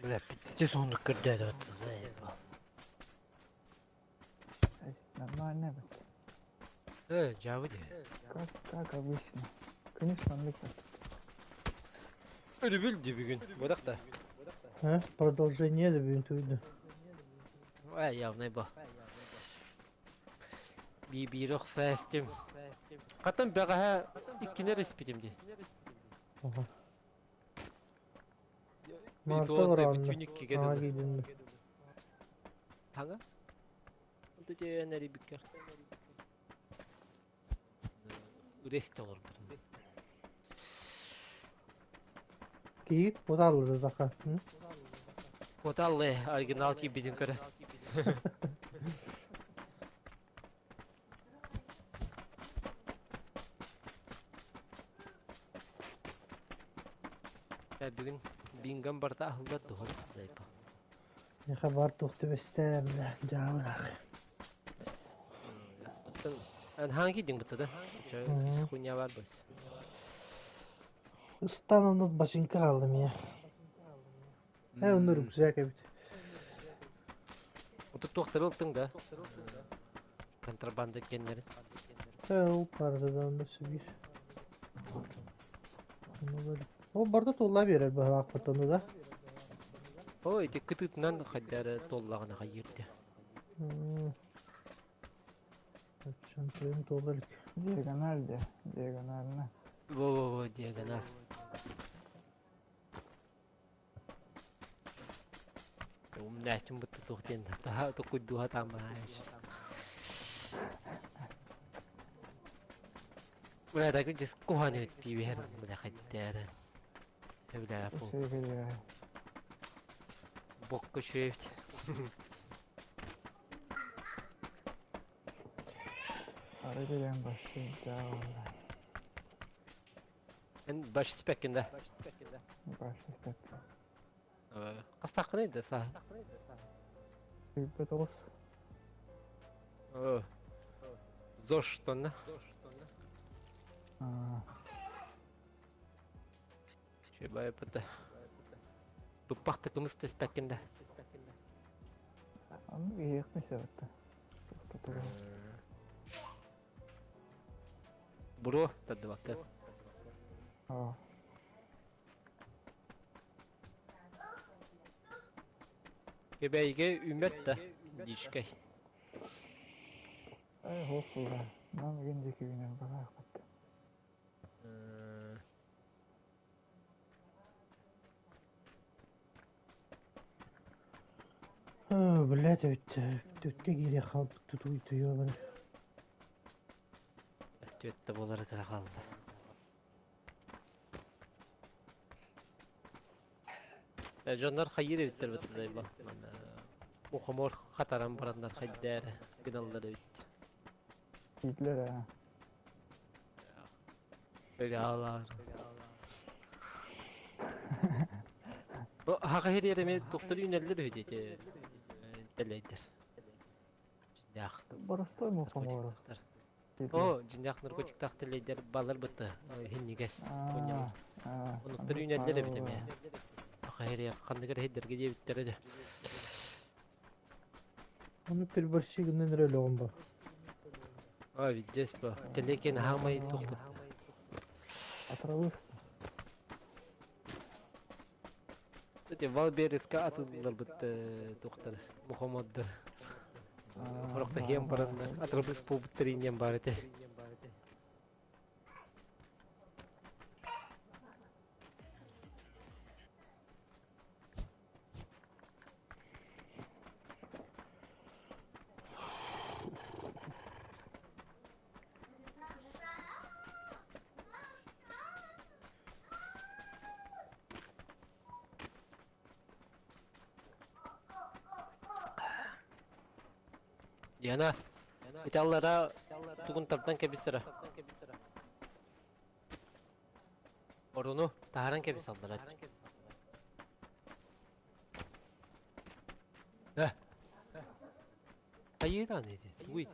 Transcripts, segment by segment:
Бля, пиздец оннук көрдөөтө заебал. Нормально бит. Дьаабы дии. Как обычно. Күнүс маннык Өрөбүл дии бүгүн. Бодах да. А? Продолжение да бүгүн туйду. Явный бо. Би-биир охсаастым. Хатан бэҕэһээ иккинер испитим дии. Ага. Марта бараанна. Бүтүн иккигэ Aa дылы. киирдим. Хаҥа? Онто тиэйэн эрийбиккэр. Үрэс толорбутум. Киит куталлы заха. Куталлы оригинал киирбитин көрө. Бүгүн бингам барыта аһыллар дуһун зайпа. Миэхэ бар туох түбэстэ, бля, дьаабылаах. Эн хаан киирдиҥ бытта да? Хуйня бар быс. Ыстан оннут башинка хааллым я. Онно рюкзак эбит. Отут туохтары ылтыҥ да? Контрабанда кэннэрин. Ол барда да онно сүбүр. Ол барда туолла биэрэр быһалаахпыт ону да. Ой, ити кытыытынан хайдары туоллаҕына хайыырды. Чантайым туола илик. Диагональ де, диагонально. Во-во-во, диагональ. Умнээччим бытта туох диэн таһа токуйдууха таамааш. Бля, так дьис куһаан эбит пиибиһэр бля хайдары. Бля, Бокка үчүгэй эбит. Арыгы диэн бассейн буолла. Эн баш испэккин да? Баш испэппин. Хастааххыный да сааһын? 29. ЗОЖ тонна. Үчүгэй бата. Быппахта кымыс да испэккин да? Оннук иһиэхпин сөп этэ. Буруо тардыбакка. Аа. Кэбээйигэ үүммэт да дичкэй. Ээ, суох буолла. Нам игин диэки үүнэр баҕаахпыт. Блядь, өттө киириэх хаалбыт тутуу туйуо Түөттэ буолара кыра хаалла. Дьоннор хайыыр эбиттэр бытылайба. Мухомор хатаран бараннар хайдаар гыналлар эбит. Иитлэр ээ. Өлөалаар. Бу хаха хириэр эми тухтар үүнэллэр үһү диэти тэлэйдэр. Дьиннээх Боростой мухомору. О, дьиннээх наркотиктаах тэлэйдэр балар бытта хиннигес пуньалар. Онуктар үүнэллэр эбит эмиэ. Хаха хириэр ханныгар хиддерге диэбиттэрэ дэ. Оны переборщи гынан эрэ өлөҕүм ба. А, виджес ба. Тэлэйкен хаамай тухпут. Отравился. Эти Валбериска атылларбыт тухтар мухомордар. Хорохто хиэн бараннар атырбыс буолбуттар инньэн баар этэ. Диана, ити аллара тугун тардан кэбисэрэ. Оруну таһааран кэбис аллара. Э. Хайыытаан ити? Тугуй ити?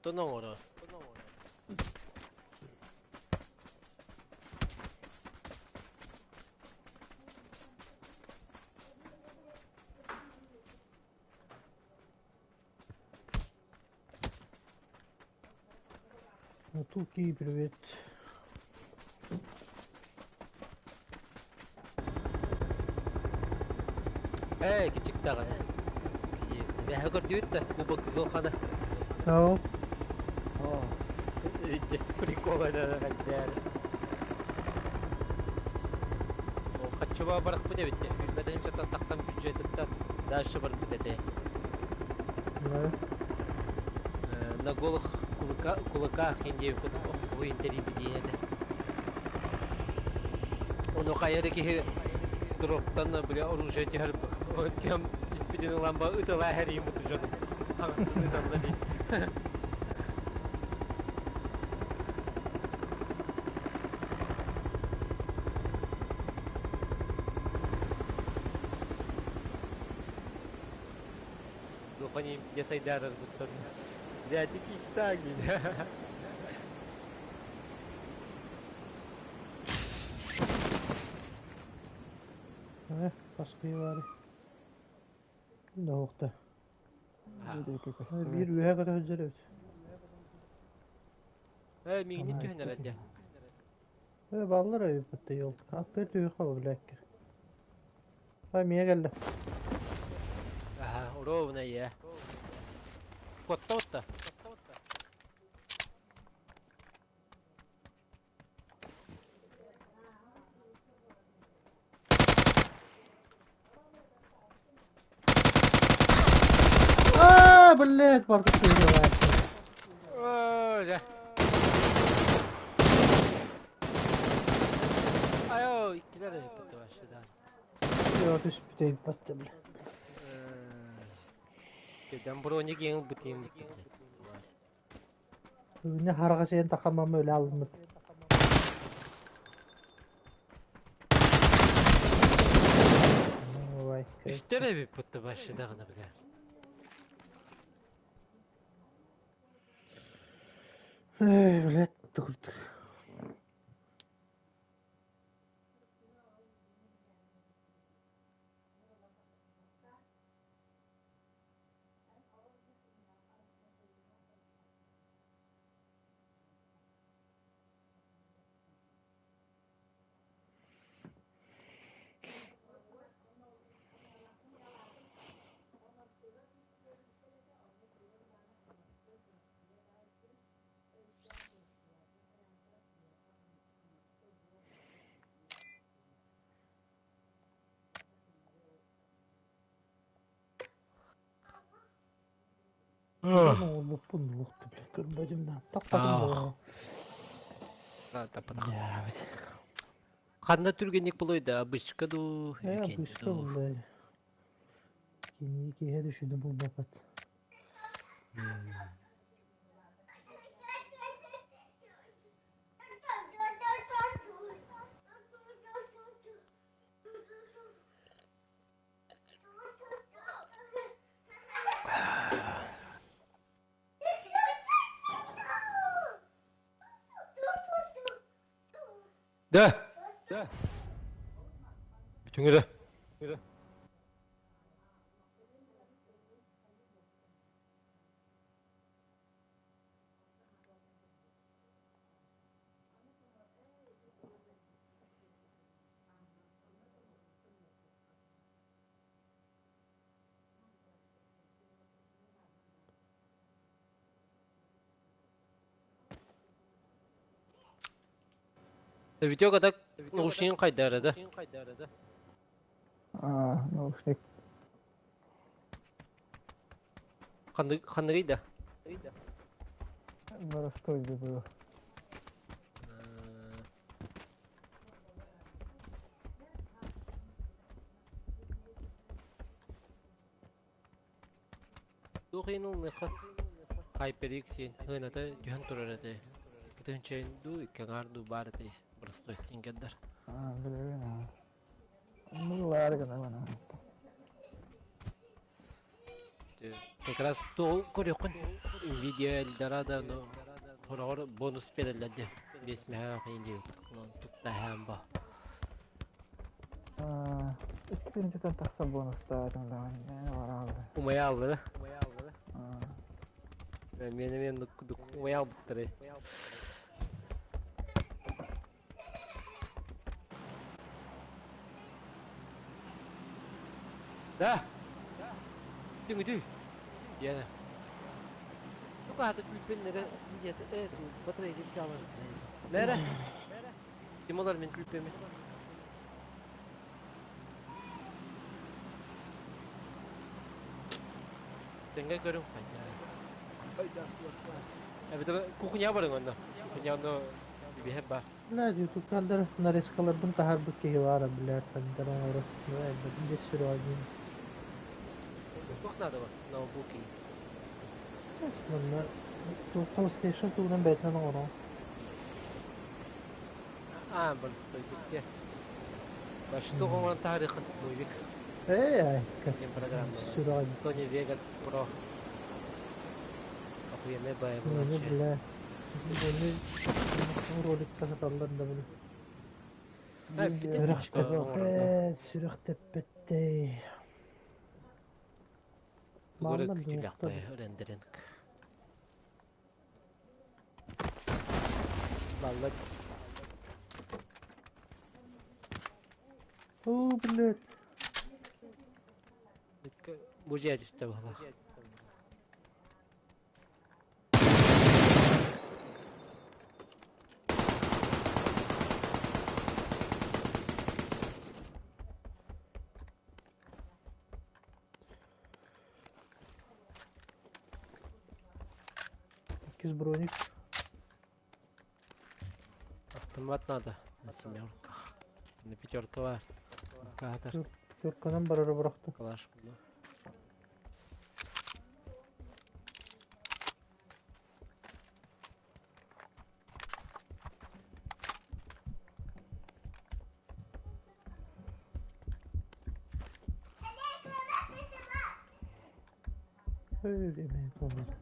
Тон оҥоро. Туки, привет. Ээ, кичик даҕаны. Бэһэ көрдүбүт да, кубок Зохана. Ау. Здесь прикол это Хаччыба барахпыт эбит Билбэтин чатан тахтан бюджетыттан дальше барбыт этэ. Да. На голых кулаках индиев охсуһу интэриибитиин этэ. Ону хайа киһи дроптан бля оружие түһэр кем түспүтүн ылан ба ыталаа хэрийим буту дьону. Хаҥаттан ыталла дии. Духани где сайдарар буттан. Дядя киктаг. Э, паскыйвары. Да Биир үөһэ көтө сылдьар эбит. Э, миигини түһэн эрэ Э, бааллар эбит ёл. Аттыы түһү хабы билээккэ. А, миэ кэллэ. Аха, ровно я. Котта-отта. А, блядь, барда сыйрылар. О, жа. Айо, иккилэр эппитти башыдан. Түспүтэ батта бля. Дедам броник ең бытыйым бытты блядь. Үне хараға сен тақамам өлі алынмыт. Үстер эбит бытты башы дағына бля. Эй, блядь, тугут. Олбуппун луохту бля, көрбөтүм да. Таппатым Да. Ханна түргенник булойда, обычка ду, Обычка буллай. Кини киһэ түшүнү булбапат. Да. Да. Бүтүңүрэ. Видео када наушнигин кайдары да. А, наушник. Ханныгый да. Простой было. Туохиныл HyperX хыната түһэн турар этэ. Кытынчайын ду иккаңар ду бар этэ простой стингердер. А, билебин а. Ну, ларгана мана. Как раз то көрөккүн Nvidia Eldorado но хорогор бонус берелерди. Бес меха хинди туттаһаан ба. А, иккинчитен тахса бонустаатым даҕаны, ээ, барааллар. Умая алды да. Мен мен умая албыттары. Да. Түңүтүй. Яна. Тука хаты күлпеннere диет батарейка чалар. Лера. Ким олар мен күлпеме? Теңге көрүм хайда. Эбит кухня бар онно. Кухня онно бихе бар. Блядь, ютубтан нарезкаларбын таһарбыт киһи баара, блядь, хандар оҥоро. Элбэтин сүрү один. Туох надо бар? Ноутбуки. Манна PlayStation тугунан бэйтинэн оҥоро. А, бар стойдук те. Баш туох оҥорон таһарыхын муйбик. Эй, Диэн программа. Сүрү один. Sony Vegas Pro. Охуенный бай Ну, булачы. бля. Bunu ролик тахаталлар да били. Сүрэх Сүрэх сүрэх тэппэттей. Тугары Мааллар күтүлэх дуохтар. бай рендеринг. Балла О, блядь. Бужия түстэ бала. Иккис броник. Автомат надо на семерках. На пятерка бар. Катар. Түрканан барары бырахтым. Калаш булла. Öyle olmadı.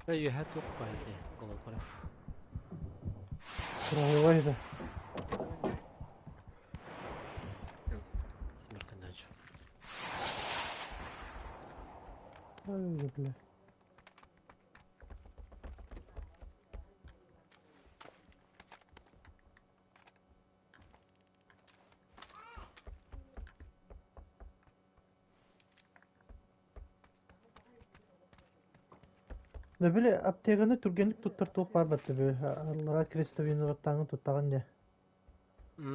Үөһэ туох баар ити Голокоров. Правовой да. Семерканач. Ой, бля. Да били аптеканы түргэнник туттар туох баар батты бу аллара крестовиноваттааҥы туттаҕын дьэ.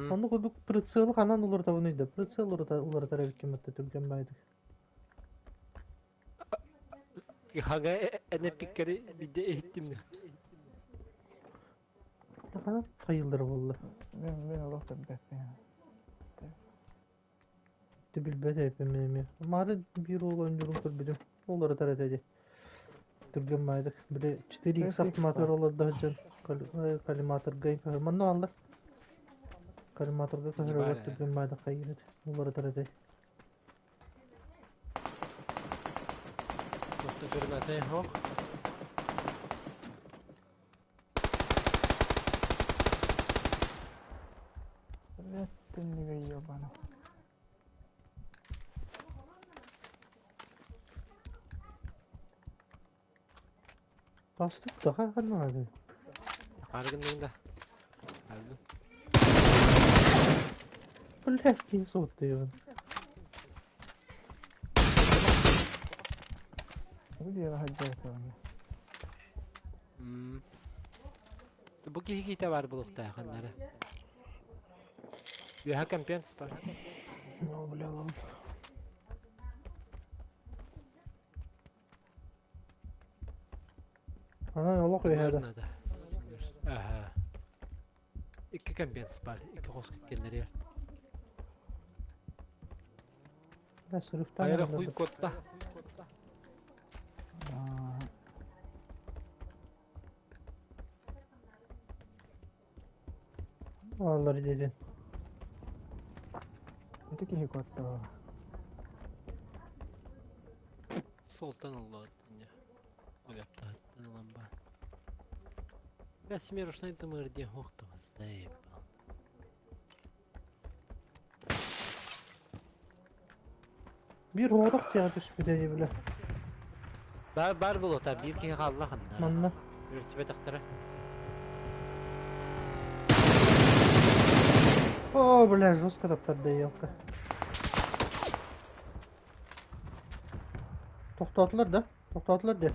Оннук курдук прицелы ханан уларытабыный да прицел уларытар эбиккин батта түргэн баайдык. Хага энеппиккэри бидде иһиттим. Ханан хайыллара буолла? Мин олох да билбэппин. Ты билбэт эбиппин мин эмиэ. Маары биир уол оонньуурун көрбүтүм. Уларытар этэ дии. Түргэн баайдык. Били 4X автоматыгар олордо сылдьан коллиматорга манна ааллар. Коллиматорга көһөрөгөр түргэн баайдык хайыыр этэ. Уларытар этэ. Туохта көрүнэтэй хоох. Түннүгэ ебана. Бастык да ханна Харгынныҥ да. Алды. Блядь, киһи суоттуйабын. Бу дьиэҕэ сылдьар Бу киһи киитэ баар буолуохтаах ханнары. Үөһэ компенс бар. Ну, бля, ладно. Анан олох үөһэ да. Надо. Аха. Икки компенс бар. Икки хос кеннери. Да, срывтан. Айра хуй котта. Аллар дедин. Ити киһи куотта. Солтан алла Уляптааттан ылан бар. Бля, смерушнай тымыр диэн хуохтугун. Заебал. Биир оҕотох тиэҕэ түспүтэ дии бля. Бар бар буолуота биир киһи хаалла ханна. Манна. Үрсүбэтэхтэрэ. О, бля, жестко таптарды елка. Тохтоотулар да? Тохтоотулар де.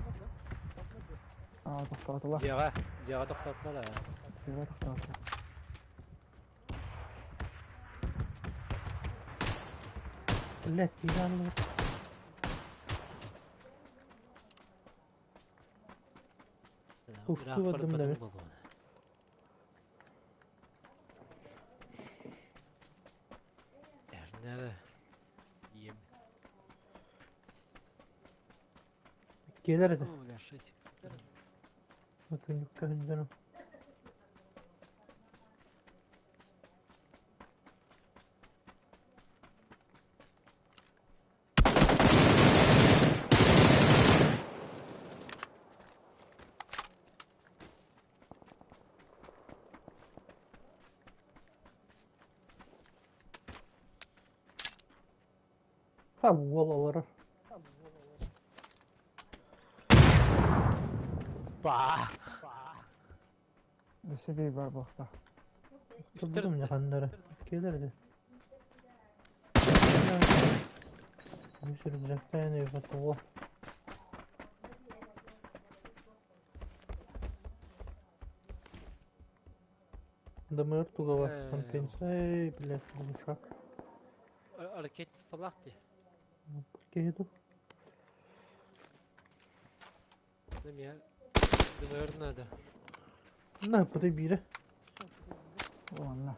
Аа, тохтоотулар. Дьиэҕэ, дьиэҕэ тохтоотулар аа. Дьиэҕэ тохтоотулар. Блядь, тиийэн Ушту бардым да. Эрнere Ем. Келер edi. О, бля, шесть. Өтүнүккэ сылдьарым. Ха, уол олорор. Ба! Өссө биир бар буолта. Турбутум дьаханнары. Келер edi. Үсүрүллэхтээн өйбөтөҕө. Дымыр тугава компенсай, блядь, глушак. Ракетницалаах дии. Киһи ду. Эмиэ дымыр надо. На, подай биирэ. Уонна.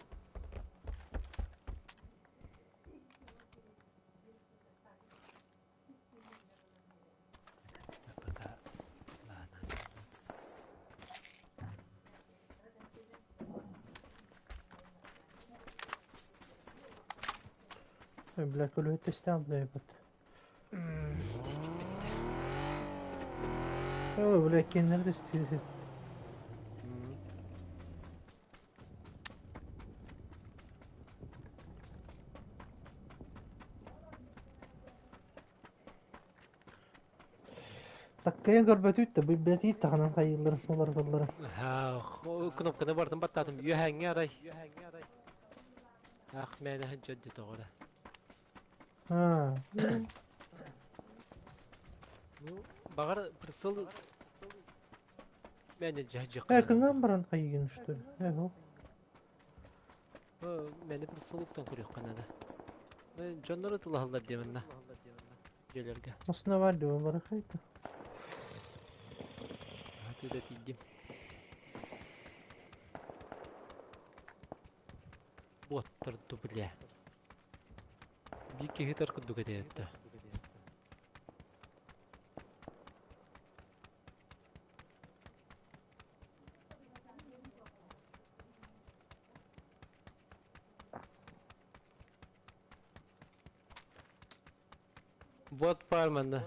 Бля, көлөһүт тэстээн бит. Теспиппит. О, бля, кеннер тестиир. Таккайан көрбөтүүт да билбэтиит таһынан хайыылларын уларыталларын. Кнопканы бардым баттаатым. Үөһэҥҥэ арай. Ах, мээнэ дьөддү тоҕо Аа. Ну, баҕар прицел мээнэ дьаһдьык. Э, кыҥаан баран хайыгын, что ли? Э, ол. Мээнэ прицел уктан көрүөххэ наада. Дьоннору тылаһаллар диэмэннэ. Дьиэлэргэ. Основали олары хайта. Тыда тиийдим. Буоттарду бля. Биир киһи ытар курдук этэ этэ. Бот баар манна.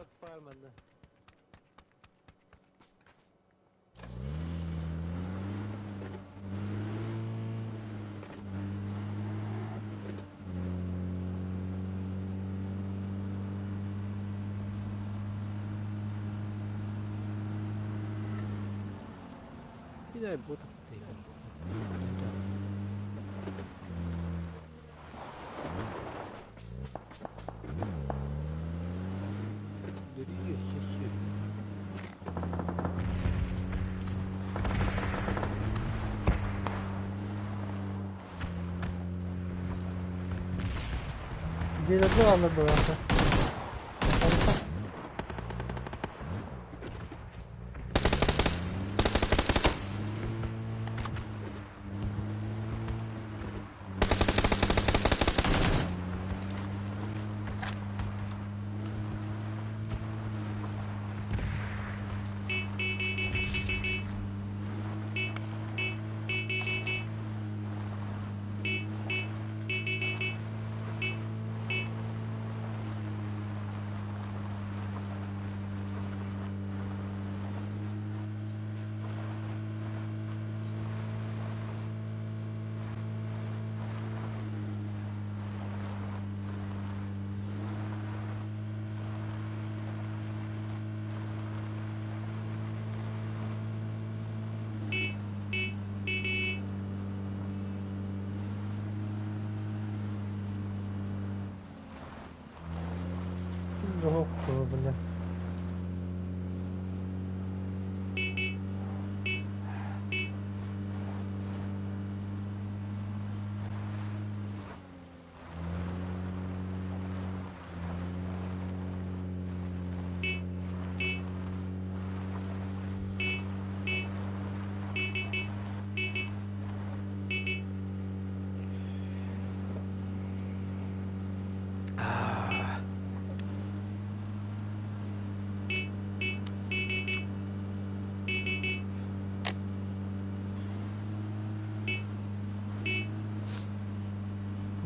Кидай бот Дьиэлэргэ бааллар быһыылаах. Суох бля.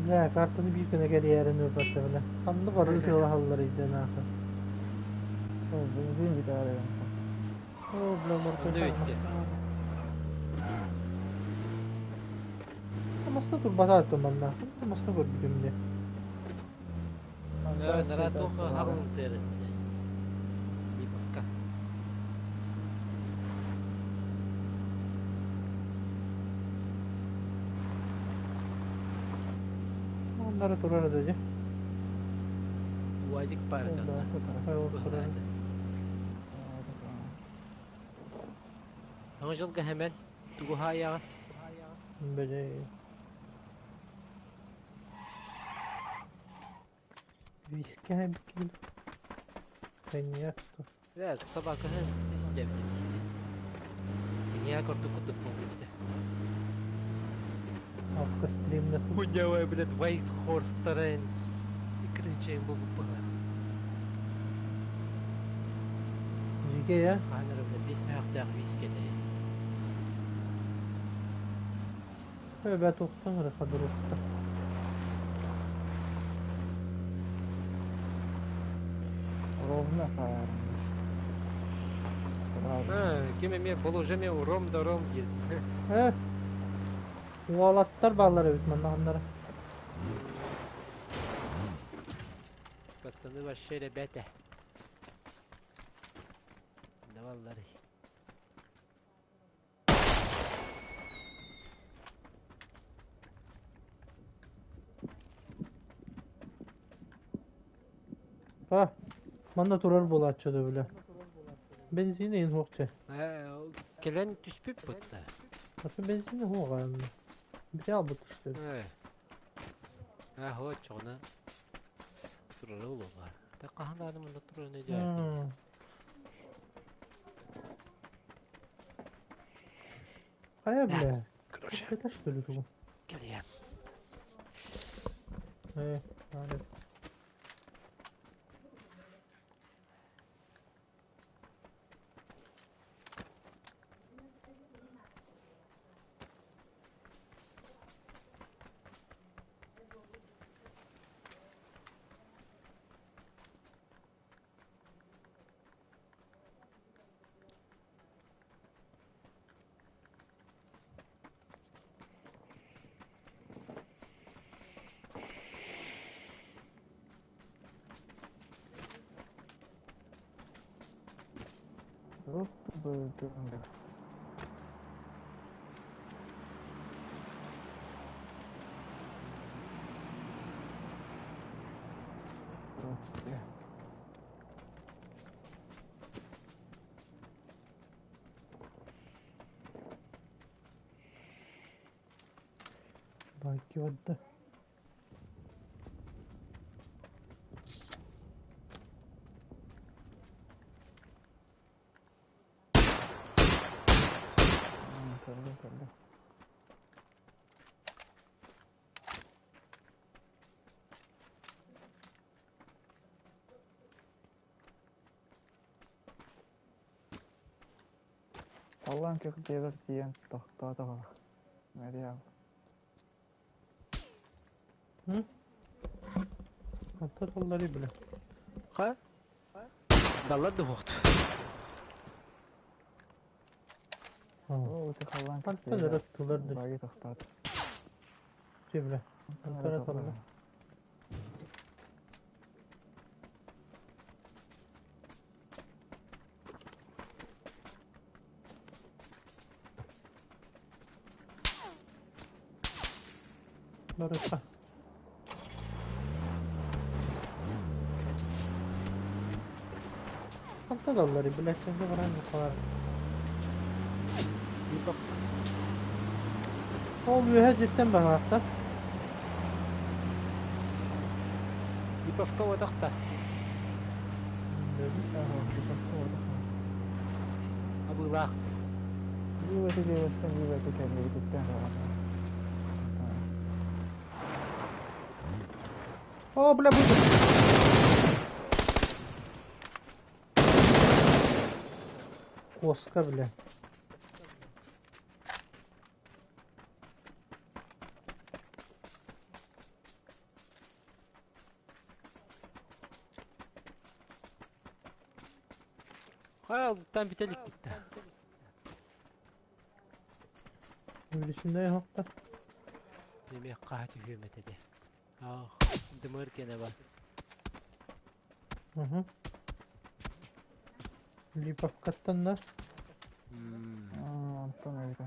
Бля, картаны биир гына кэрийээрин ылбатта бля. Ханна барыр сыалаһаллар өйдөн аахы. О, бензин бүтээр О, бля, Онно бүттэ. Маска турбата манна. Маска көрбүтүм дии. Нара туох хаҕын тыырын. Липовка. Onlara турар да дии. УАЗик баар этэ онно. Турар. Саҥа дьылга хэмэн тугу хаайаҕын? Били. Виски кило. Коньяк. Э, собаканы дебит Коньяк ордук курдук буолбут. Алка стримна. Хуйнявая, блядь, White Horse Terrain. Икринчейн был бы. Жиге я. Хааныр, блядь, бес мөһөхтөөх виски этэ. Бә тоқтан ыры қадыр. Онно саайарым. А, ким эмиэ положение уром да уром диэн. Э, уолаттар бааллар эбит маннаҕаннара. Пацаны вообще ребята. Даваллары. Па, манна турар буолааччы да бile. Бензин иһин суох чэ. Кэлэн түспүт бутта. Аты бензини суох аанна. Бите албыт түстэ. Э. А, хоочоҕуна турара буолуоҕа. Та хаһан даҕаны манна турарын өйдөөбөппүн. Хайа Да, бля. короче, Это что ли тугу? кэлиэм. Э, надо. Рот бөлгөндө. Байки барда. Көрдүм, көрдүм. Аллаан көх дьиэбэр тиийэн тохтоото. Мэрия. Hı? Hatta толлары бile. Ха? Даллар да буохту. Оо, ити халлаан көх Хантан дьиэбэр эрэ тулар да баги тохтоото. чэ бile. Антон эрэ Хантан толлар. толлар. Барыта. Хантан аллары бile. Сенде баран yukarı. Липов Ол үөһэ дьиттэн баҕаахтар. Липовка отохта. Абыылаах. Биибэти диэбэттэн биибэти кэллибититтэн саҕалаан. О, бля, буду. Коска, бля. Ха, там бүтэлик китта. Үлүсүндэй хохта. Неме хаһа түһүөм этэ дии. Аах, дымыр кэнэ бар. Угу. Липовкаттан да. Онтон эбитэ.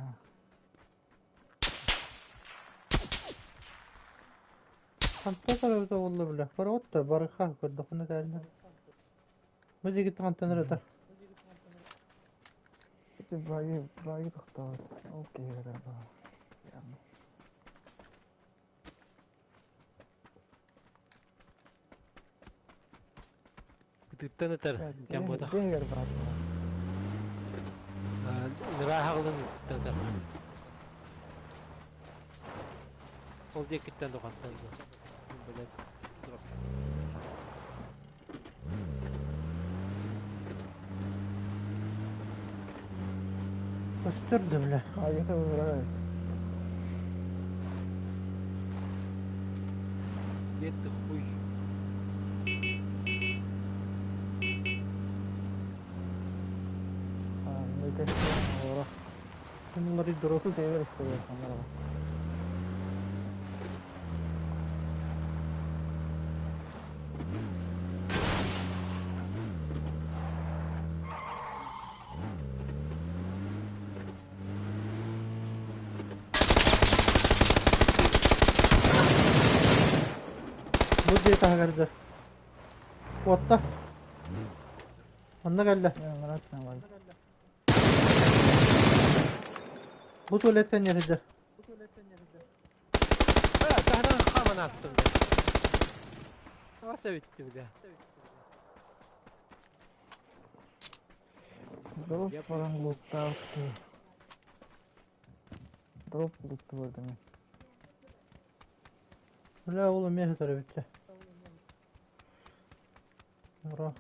Хантан сарабыта буолла бля. Бараҕат да барыха көрдөххүнэ таарына. Бу дьигит хантан эрэ Ити баги баги тохтообут. Ол киһи баар. Кытыттан ытар дьон буотах. Дьиэгэр баар. Ырааһаҕылын ыттан ытар. Ол диэкиттэн дохантан Блядь, дроп. Көстөр да бля. Агыта ыраа. Где ты хуй? Bunları drop. 38 istiyor sanırım. Bu diye tahagarda. Куотта. Онно кэллэ. Я мрачно var. Бу туалеттен yeride. Ha, tahran хаман астым да. Аса битти бile. Drop falan loot'ta attı. Drop loot'tu burada mı? Бля, oğlum меха bitti. Ура.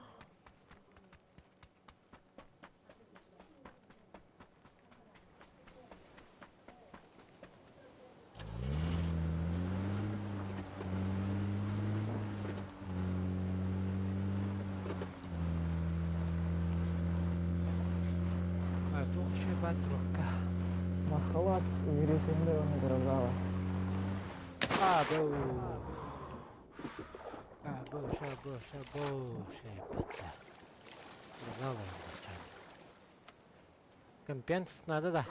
Туох батрукка. Маскалат yürüyüşünde onu kırıldı. А, бу. А, бу, ша, бу, ша, бу, ша, бата. Компенс надо да.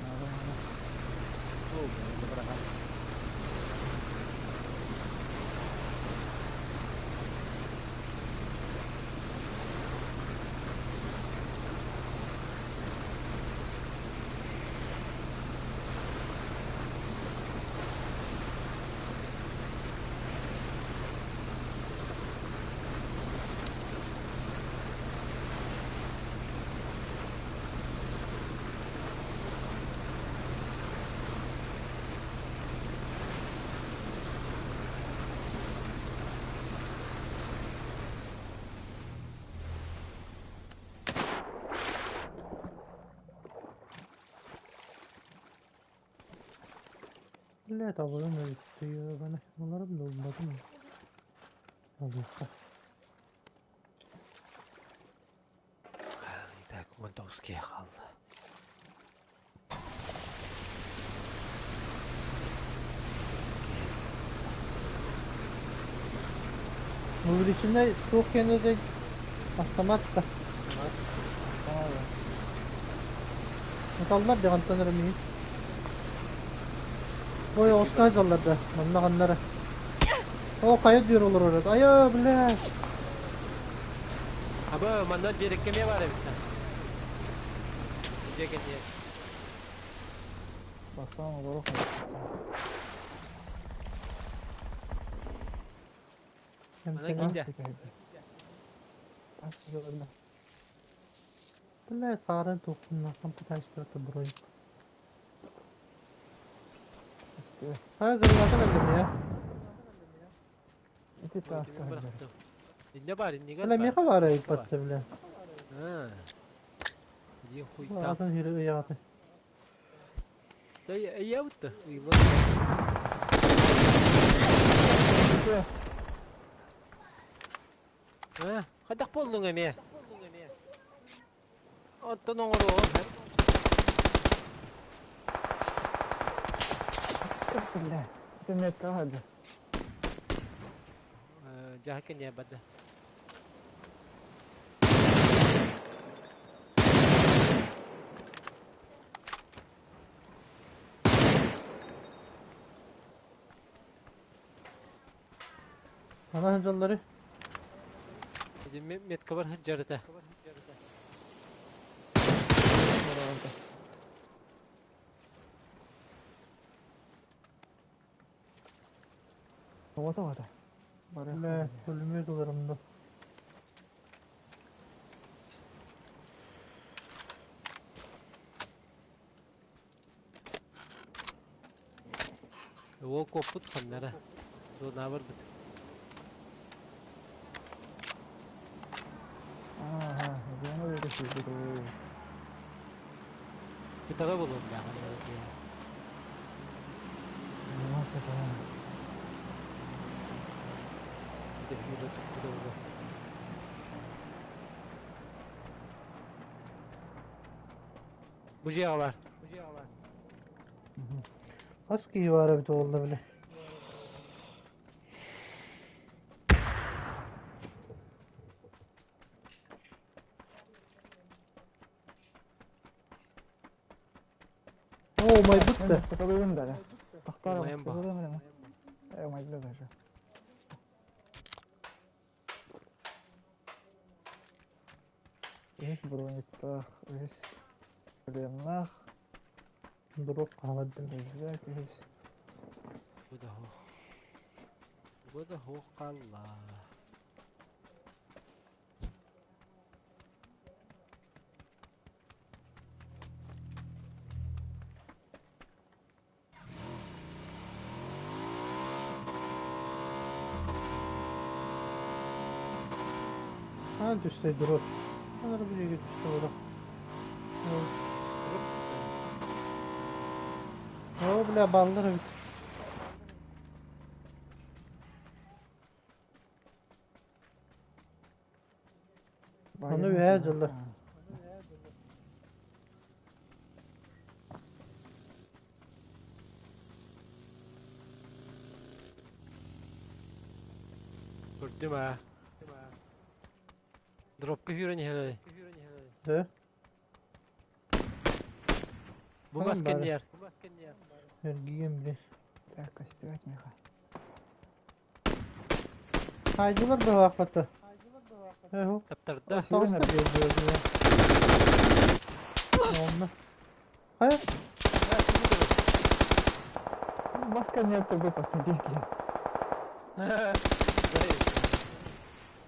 Надо, надо. О, браха. Бля, табылым bitti ya. Ben bunları da olmadı mı? Allah. Так, Монтовский халла. Увеличенный сух кенеде автомат да. Tamam. Металлар деган таныр мин. Ой, оскай залларда. Манна каннара. О, кая дүйөр олор орат. Ая, бля. Аба, манна берекке бар бит. Жеген не. Baksana doğru. Ана кинде. Бля, сарын токунна компетенция бронь. Хайа граната кэллим я. İki taş da. Инне бар, инне Бля, меха бар ипатты, бля. А. Иди хуй там. Атын жүрі ыяты. Да я вот то. А, хадах болдуң эме. Оттон оңору. Бля. Это метка hadi. Жахакен я бада. Ана жаллары. Метка бар жарыта. Vata vata. Бля, пулемет оларымда. Ол коппут ханнара. Зона бар бит. Ага, зона öyle şey. Битага болуум да. Nasıl tamam. Бу дьиэҕэ бар. Хас киһи баара эбитэ буолла били? Оо, умайбыт да. Takılıyorum da. Тахтар Умайан ба. Умайда даже. Үһүс брониктаах, үһүс шлемнаах, Дурок хаалардым. рюкзак, үһүс. Бу да суох. Бу да суох хаалла. Ha түстэ дурок. Анары бу диэки түстэ буолар. Оо, бля, баллар эбит. Ону үһээ дьыллар. Көрдүм аа. Дропка сүүрэн иһэр. Дэ? Бу Ханан мас баара? кэннигэр. Эргийиэм били. Так, костюмать меха. Хаайдылар быһаахпата. Эһу. Таптарда. Таҕыста биэрдилэр. Онно. Хайа? Маска нет, тобой побеги.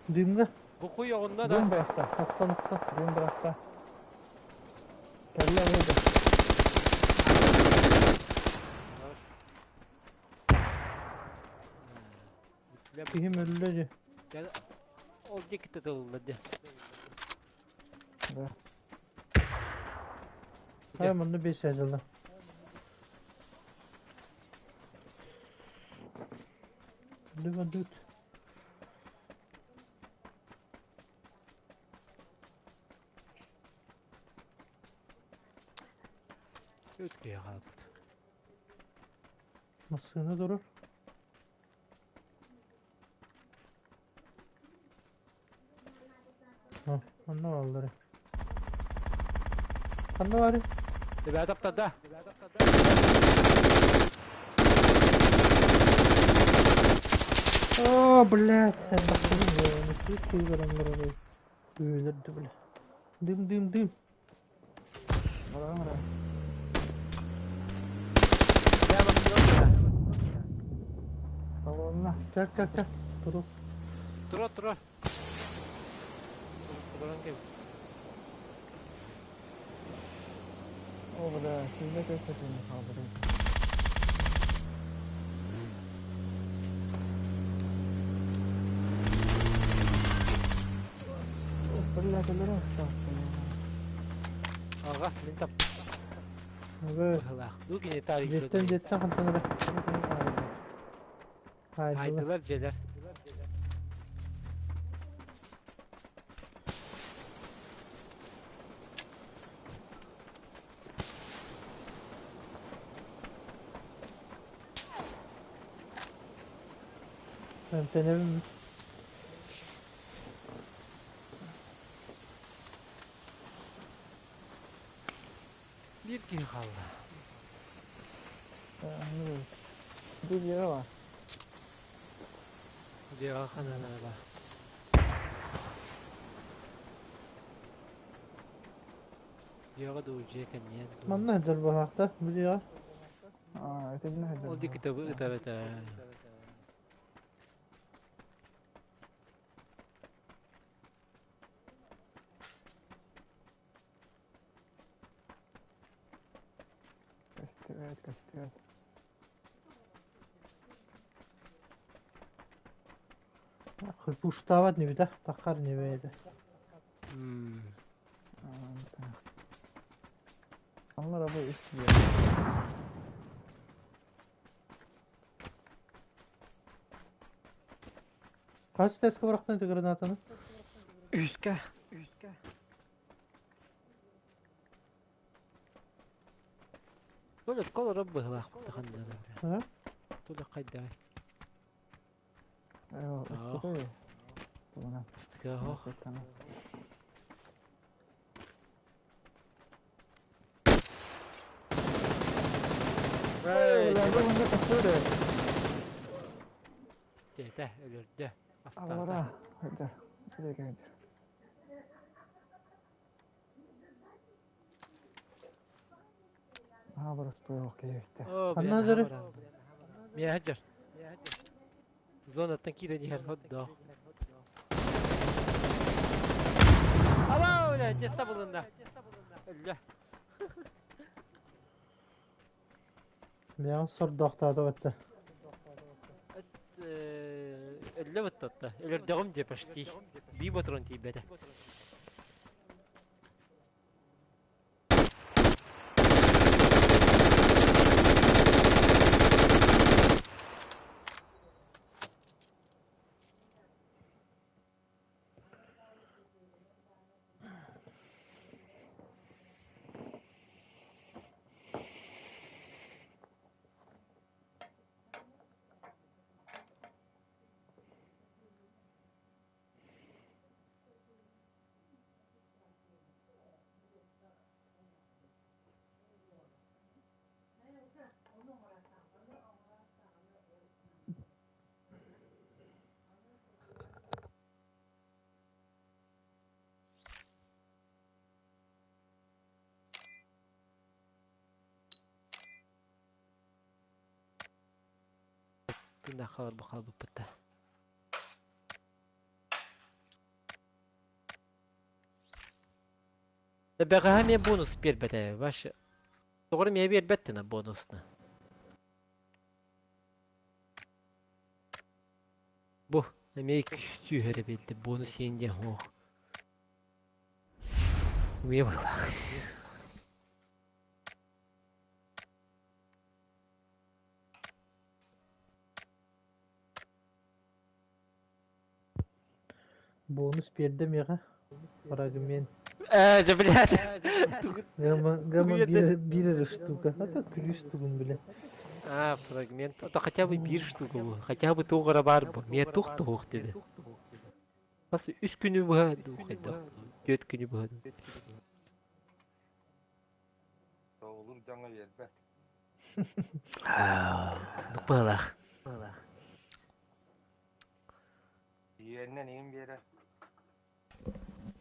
Дымҥа. Бу хуй оҕунна да. Дым бырахта, Охтон охтон. дым бырахта. Кэллэ выйда. Киһим өллө дьэ. Ол диэки тытылла дьэ. Да. Хайа манна бес дьылла. Дыма дыт. Өткөйө хаалбыт. Массыына турар. Ha, онно бааллар. Ханна баарый? Ребята таптарда. О, блядь, sen бахтырын Өлөрдү, бля. Дым, дым, дым. Баран баран. Салонна. Кэл, кэл, кэл. Туру. Тура тура. Туран кел. О, бля, сизде көстөтүн калдырып. Бля, кэлэрэ Ага, мин тап. Ага. Бу кини тарих. Дьиэттэн, дьиэттэн хантан эрэ. Хаайдылар. Хайдылар дьиэлэр. Эмтэнэбин. Биир киһи хаалла. Бу дьиэҕэ бар. Дьиэҕэ ханан ба. Дьиэҕэ дуу, дьиэ кэнниэн дуу. Манна сылдьар быһаахта. Бу дьиэҕэ. Аа, этинне хадыр. Ол диэки табы ытар этэ. Көстүбэт, көстүбэт. Пуштаабат небитэ, таххар небэйдэ. Аннар абы үс дьиэ. Хас тэска бырахтан ити гранатаны? Үскэ. Толя колором быһылаах таханнара. А? Толя хайдай. Э, Ох. ыстыкы. Тугунан. Ыстыка ох. Ракетаны. Эй, Уларга мында тахсыыры. Тете өлөрдө. Астаата. Аллара. Хыдыр. Хыдыр хыдыр. Аа, боростуой окей өттө. О, Ханна жары? Миэхэ Зонаттан киирэн иһэр hodдоо. Аба, бля, теста булунна. Өллө. Миэхэ сордоохтоото батта. Ас өллө баттатта. Өлөрдөҕүм дии почти. Би ботурун тиийбэтэ. Тына халар бакал буппата. Бэҕэһээ эмиэ бонус биэрбэтэ. Ваш тоҕо эмиэ биэрбэттина бонусна. Бу эмиэ сүүһэрэ биэрдэ бонус иэн диэн суох. Умуйа быһыылаах. Бонус биэрдэ миэхэ. Фрагмент. Ээ, дьэ блядь. Гамма, гамма Тугу биир биир эрэ штука. А так күлүүс тугун билэ. А, фрагмент. Это хотя бы биир штука бу. Хотя бы туох эрэ баар бу. Миэ туох туһуох диэди. Бас үс күнү быһа дуу хайдах. Түөрт күнү быһа дуу. Тоҕулур дьоҥҥо биэрбэт. Оннук быһыылаах. Иэннэн иҥин биэрэр.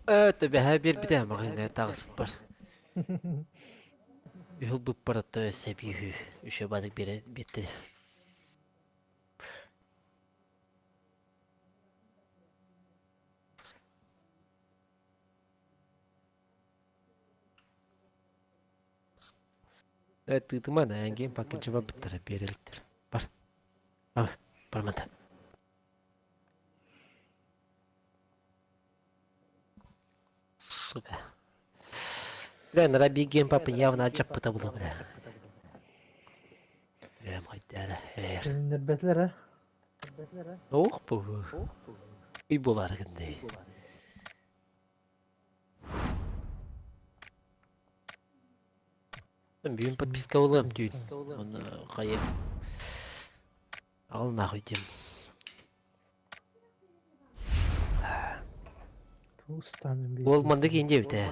Ээ, төбөһө биэрбитэ маҕаһыыҥҥа таҕыспыппар. Үһүл быппар отто өссө эбии үһү үчүгэй баадык биэрэ биэртэ. Э, тыытыма да, эҥин пакетчы барбыттара биэрэликтэр. Бар. Бар, бармата. Сука. Бля, нара биир папа явно ачаппыта була бля. Бля, хайдара, эрэр. Төннөрбөтүлэр а? Ох бу. Үй болар гынды. Бүгүн подписка болам түүн. Оны хайы. Ал нахуй дем. Тустаным Ол биэрдим. маннык индиэбит ээ.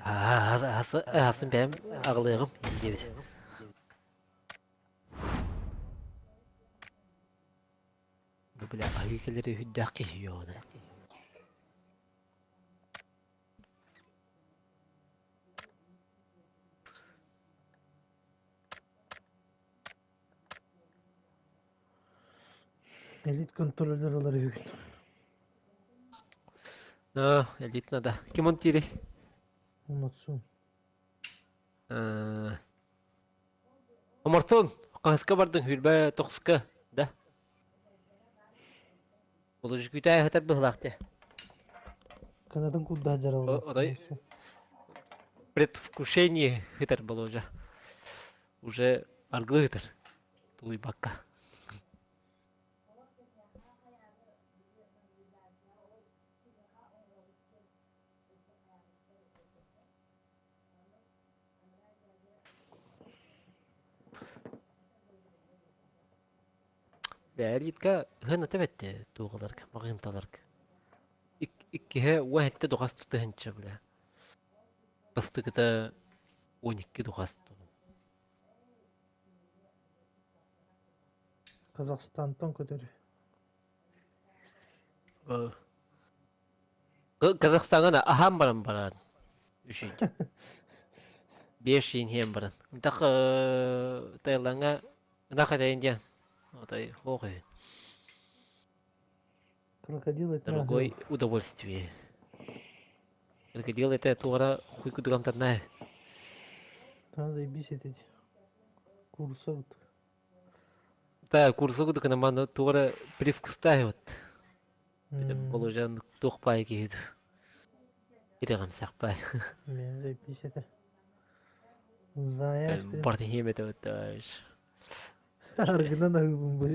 Асын бэйэм аҕылыаҕым индиэбит. Бу бля аһыы кэлэри үһүрдээх киһи йоҕуна. Элит контроллер ылар үһүгүн. А, элит надо. Ким он тири? Умутсун. Омортон, хаһыска бардың хүрбэ тохсука, да? Болужукүтэ хатар быһылаахте. Канатын курдаах дьаралла. Отой предвкушение хытар боложа. Уже аргылы хытар. Тулуйбакка. Элитка ыһыната бэтте туоҕаларга, маҕыынталарга. Иккиһэ уон сэттэ духас тутуһунча бля. Бастакыта 12 духас Казахстантан көтөрү. Казахстаҥа аһаан баран баран үчүйдү. Биэс иин иһэн баран. Ынтах Таилаҥҥа ынах этэйин диэн. Отой хуох үһү. Крокодил это Дорогой удовольствие. Крокодил это туора хуй кудугамтанна. Там заебись эти курса вот. Да, курса кудукана маны туора привкустаhi вот. Это положен туох пай киһи Ирэҕимсэх пай. Мен заебись это. Знаешь ты. Бартихием это вот товарищ. Аргынан аһыыбын бу.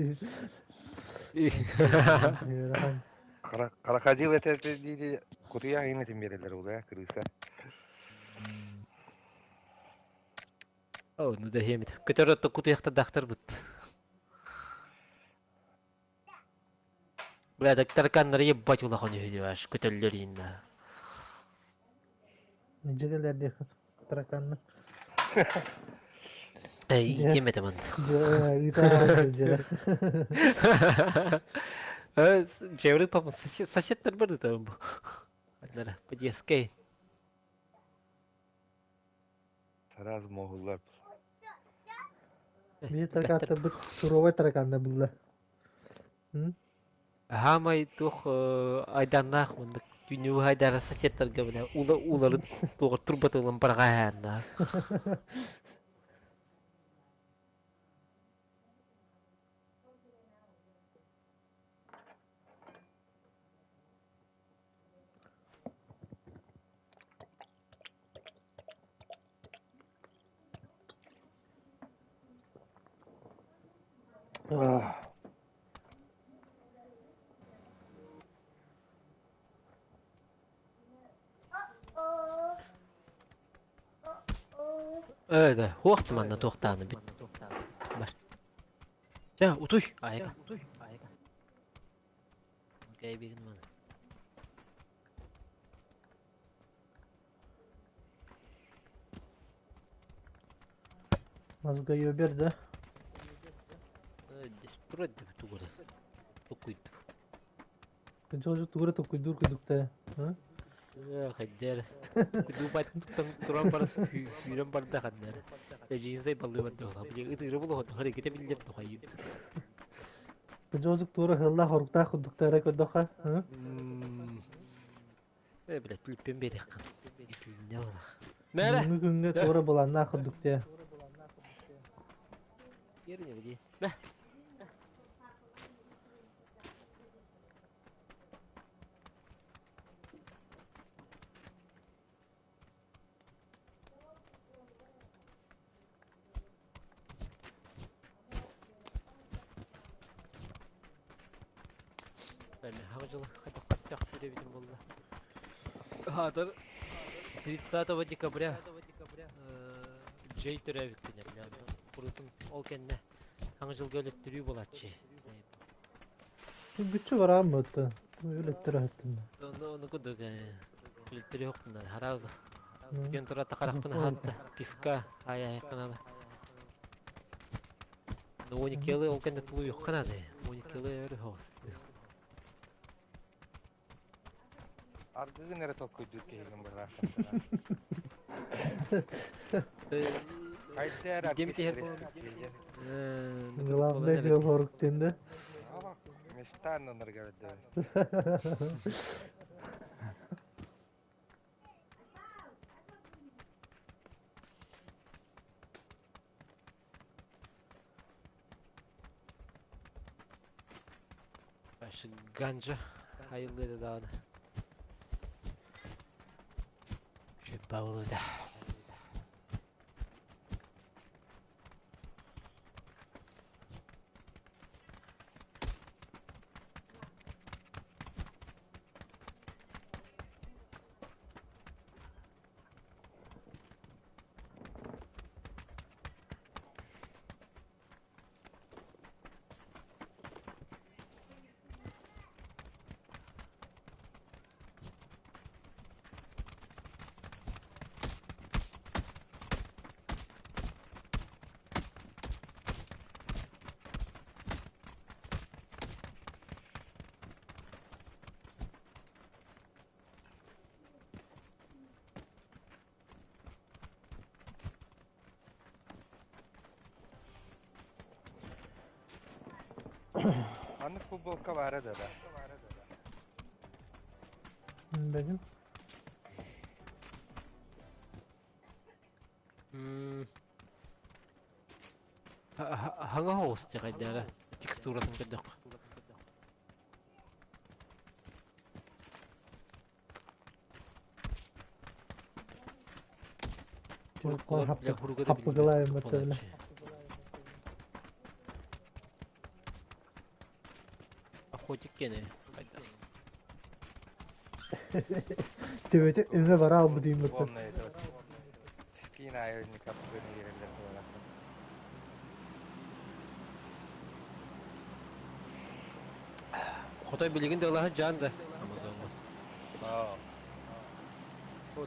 Крокодил этэ дии кутуйах иҥин этин биэрэллэр ол ээ крыса. О, ну да хиэмит. Көтөр отто кутуйахта дахтарбыт. Бля, тараканнары ебать улахан үһү аш көтөллөр иинна. Дьэгэлэр диэх тараканны. Эй, ким это ман? Джеври папа соседтар бар да бу. Аннара, подъездкай. Сразу моһуллар. Биир таракаттарбыт суровай тараканна булла. Хаамай туох айданнаах мындык түүнү айдара соседтарга бile ула уларын туоҕар турбатылын барҕаһаанна. Ээ, хуохт манна туохтааны бит. Бар. Чэ, утуй, айга. Кэйбигин маны. Мозгоебер, да? Тура тугура. Тукуйду. Кынча тугура тукуйдур кудукта. Хайдер. Кудубат туран бар сүүрэн барда ханнар. Эжиинсей баллыбат дохла. Бу ытыры булу хары кете биллер дохайы. Кынча тура хылла хоруктаа кудуктара көддөха. Э, блядь, плүппен берек. Не була. Мәрә. Бүгүнкү күҥҥэ туора былааннаах курдук дии. Yerine bir Бә. Хавжыл хатаққаттақ битин болла. Хатыр 30 декабря Джей төрөбүк күнэ Курутун ол кэннэ хаҥа жылга өлөттөрүү буолааччы. Бүтчү бараан буотта. Өлөттөрө хаттын. Ону кудук өлөттөрүү хоктунар хараазы. Күн тура тақарақпын хатта пивка ай айқанала. Ну 12 ол кэннэ тулу юхханады. 12 өрі хоос. Аргыгын эрэ толкуйдуур киһигин быраахтара. Хайда эрэ Дем тиһэр Главное дело хоруктен да. Мечтан онор көрдө. Башы ганжа айылды даҕаны. Шөппә да. Маннык футболка баара да да. Бэдим. Хаҥа оҕус дьаҕайдаара текстуратын көрдөххө. Хаппыгылаайым баттабына. Охотик кene хайдах. Төбөтө өҥө бара албыт ыймыттар. Скин аайы никаппыны иһэллэр буолаахтар. Хотой билигин да ылаһы дьаан да Амазоҥҥа.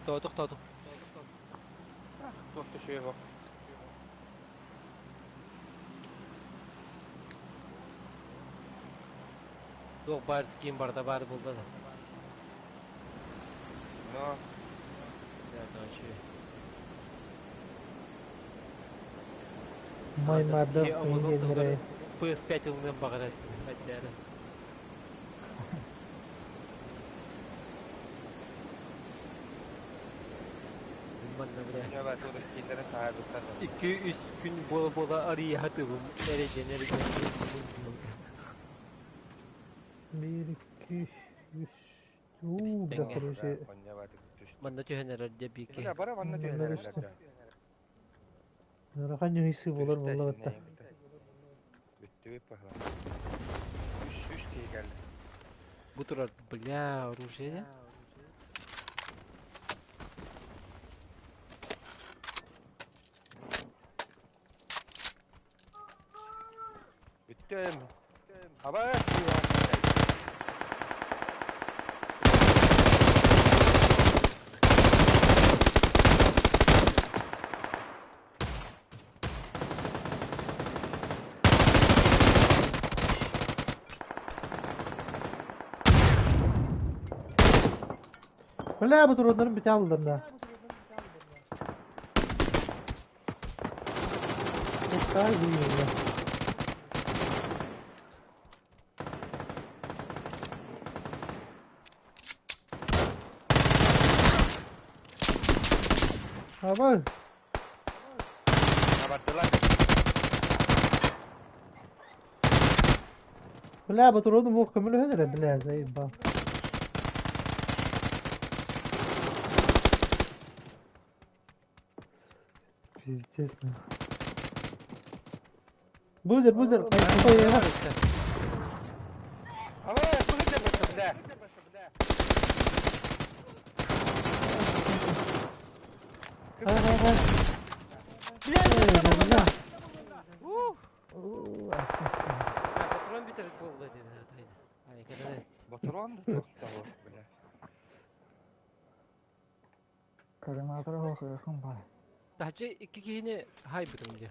Тоотук тоотук. Туох да үчүгэй Туох баар ким барда баар булда да. Но Маймарда Амазон иһиэннэрэ PS5 ылыныан баҕарар эддээри. Манна бля. Икки-үс күн буола-буола арыйа сатыыбын эрэйдэнэ-эрэйдэнэ. Биир, икки, үс. Уу, бля, короче. Манна түһэн эрэр дьэ биики. Бара манна түһэн эрэллэр да. Ыарахан ньуһуйсыы буолар буолла батта. Бүттүбүт баһылаан. Үс үс киһи кэллэ. Бу турар, бля, оружие. Бүттүм. Хабар. Бля, бу туруоннарын бүтэ аллар да. Тай бля. Абай. Хабардылар. Бля, батурону муох көмөлөһөн эрэ, бля, заебал. Пиздец. Бузер, бузер, Абай, быгыт бля. Хай, хай, хай. Бля, Бля. Патрон бүтэр буолла диэн. Ай, кэлэн. Батурон да тохтоо, бля. Коллиматор оһох бар. Тахчы икки киһини хайбытым дии.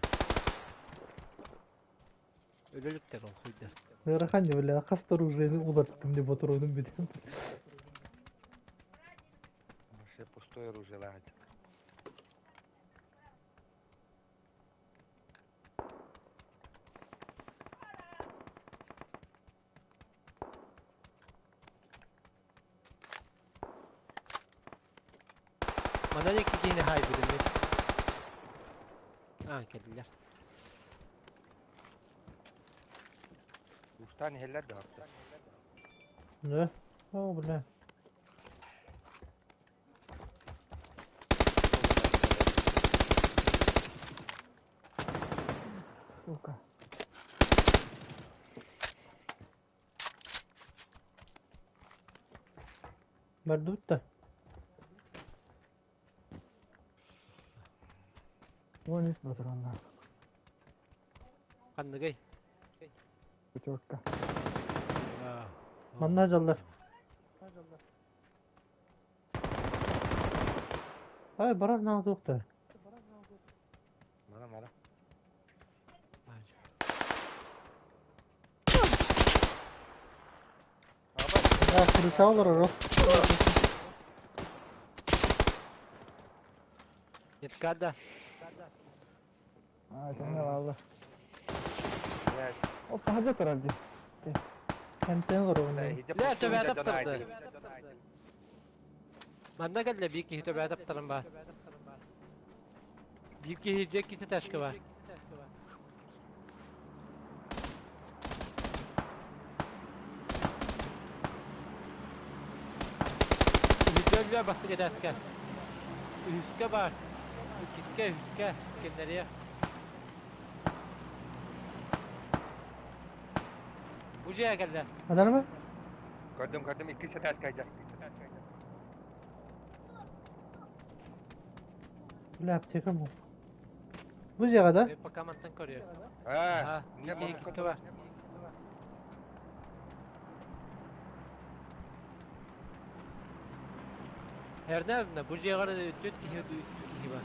Өлөлүктэр ол хуйдар. Ыарахан не, бля, хас оружиены уларыттым деп батуронум бүтэн. Вообще пустое оружие лагать. Манан икки киһини хайбытым дии. Аа, кэллилэр. Устан иһэллэр да хапта. Да? О, бля. Сука. Бардыбыт да. Вон есть патронна. Ханныгай? Пятерка. Манна дьаллар. Ай, барар наҕа туохта. Мара мара. Я крыша олорор. Неткада. А, это не ладно. Блядь. Опа, где турар дии? Эмтэн олоробун дии. Бля, төбө таптарды. Манна кэллэ биир киһи төбө таптаран баар. Биир киһи дьэ иккитэ таска бар. Үһүдөллө бастакы этээскэ. Үһүскэ бар. Иккискэ, үһүскэ кэннэриэ. Бу дьиэ кэллэ. Адар mı? Көрдүм, көрдүм, иккис этээскэ айда. Бля, аптека bu. Бу дьиэҕэ да? Пока мантан көрүө. Аа, Икки иккискэ бар. Эрнэ бу дьиэҕэр түөрт киһи үс киһи бар.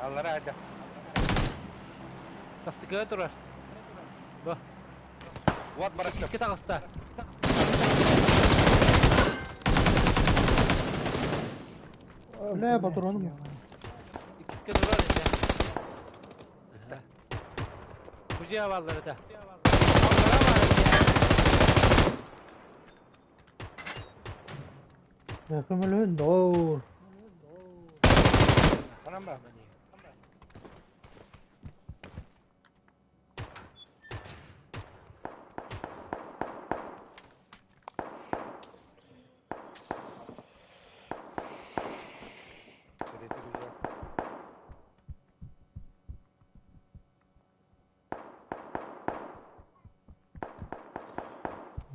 Аллара айда. Бастакыга турар. Бу. Вот барахсан. Икки таҕыста. Бля, патроным. Иккискэ турар этэ. Бу дьиэ бааллар этэ. Аллара баар этэ. Көмөлөһүн доор. Ханан ба?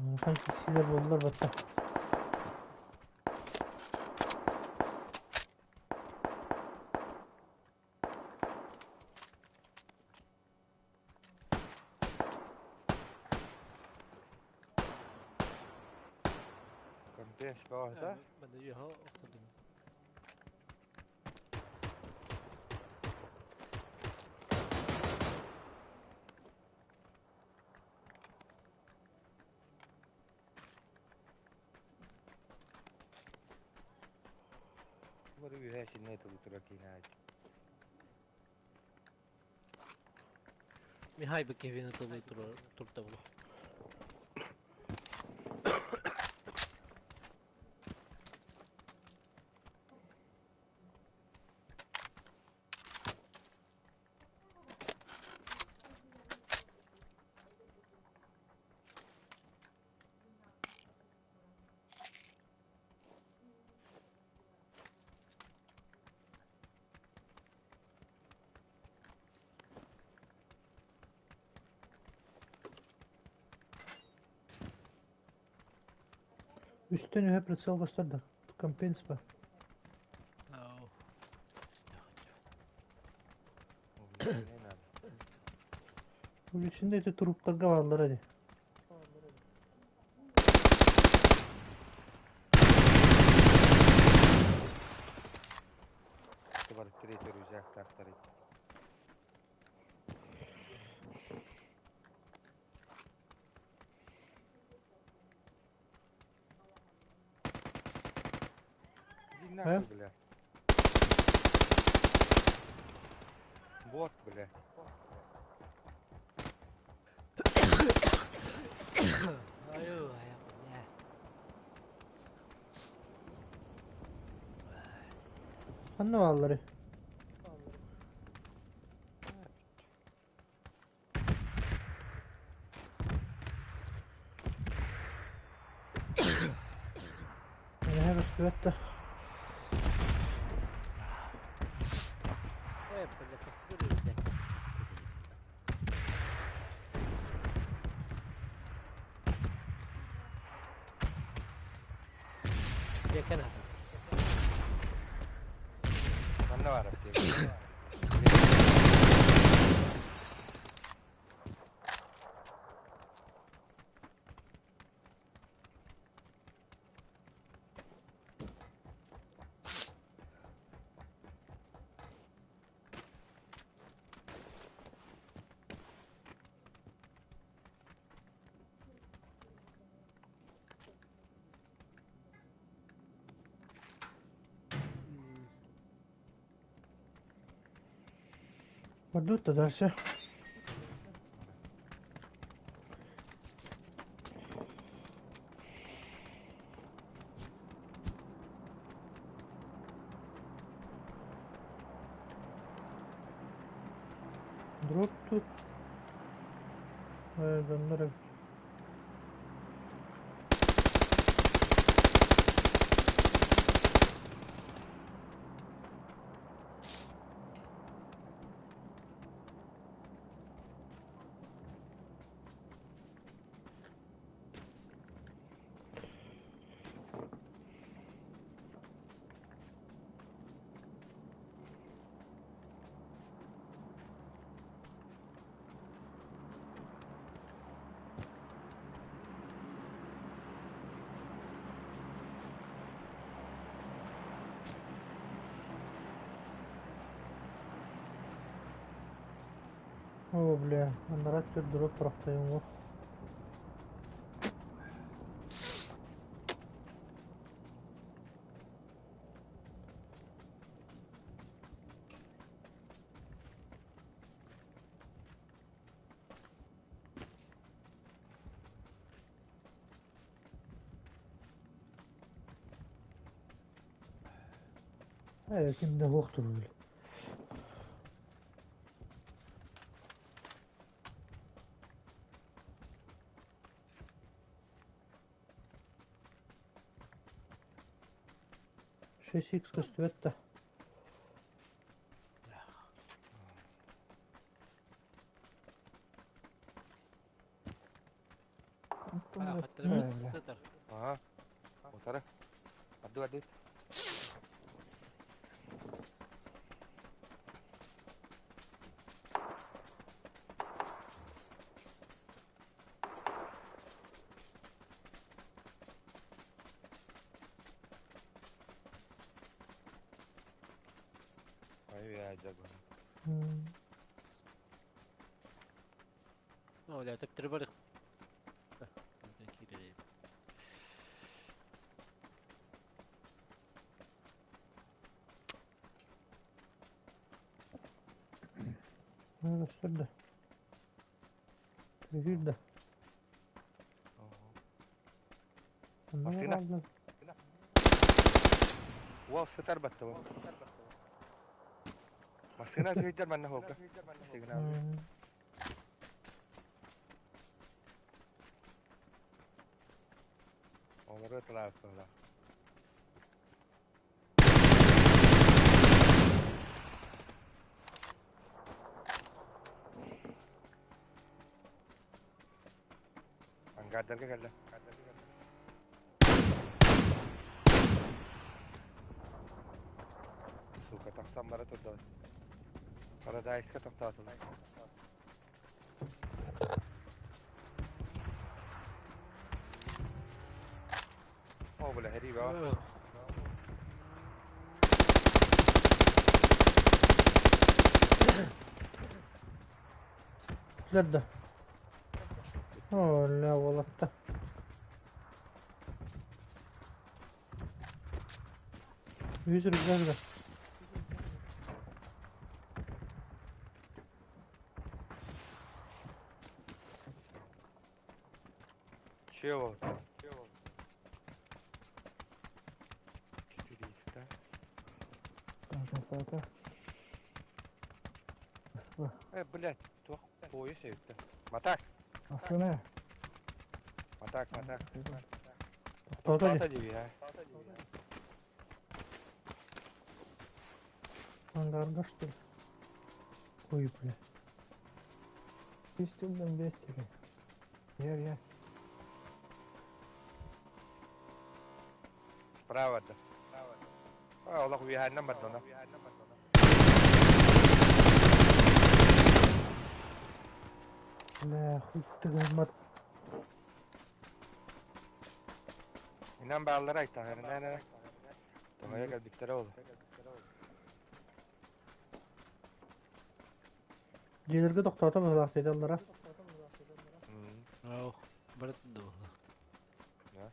Улахан киһилэр буоллар батта. Компенс да? Бары үһэ синне тулутура киинэ. Михай Бекевин тылы турда булу. Үстэн үһэ прицел көстөр Компенс ба. Увеличенный эти труптарга бааллар ини. Третий рюкзак тахтар. Иди нахуй, бля. Вот, бля. Аю, бля. Ханна бааллары? Эһэ көстүбэт да. Э, бля, постигали, блядь. Я Канада. Манна бар аптека. Пойдут-то дальше. Дроп тут. Дьоннор эбит. О, бля, анараа өттүгэр дроп бырахтайым Ээ, ким да суох турар. 6X көстүбэт да. Хаттарымыз сытар. Ага. Утары. Арды арды. Ай, я жабан. Оля, төптөрү бар. Көстөр да. Тыгыр да. Машина. Уол сытар батта. Машина сыйдар манна холка. Сигнал. Олары тылааппыла. Ангардарга кэллэ. Сука, тахсан бара турда. Парадайска тохтоотулар. О, бля, хриба. Да. О, ля, уолатта. Үс рюкзак да. Чего? 4 да? Компенсатор. Спа. Блядь, туох пояс эбит. Матак, Машина. матак, матак. Тохтоото дии. Тота диби, а. Ангарда что ли? Ой, бля. Үстүлден бес тебе. Ер, ер. Справа да. А, олох уйаһаннан бардона. Бля, хуй ты гаммат. Инан бааллар айта, нэ нэ. Тоҥойо кэлбиттэрэ ол. Дьиэлэргэ тохтоото быһылаахтыйдаллара. Ох, бар да. Да.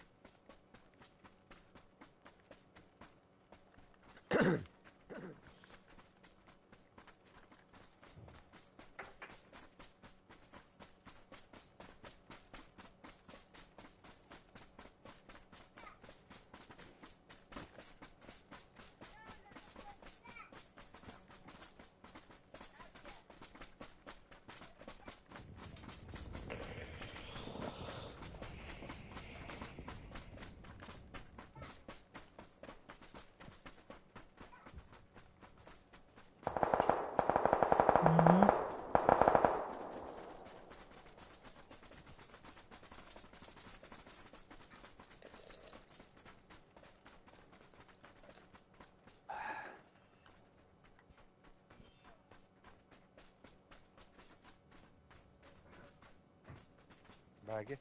Баги.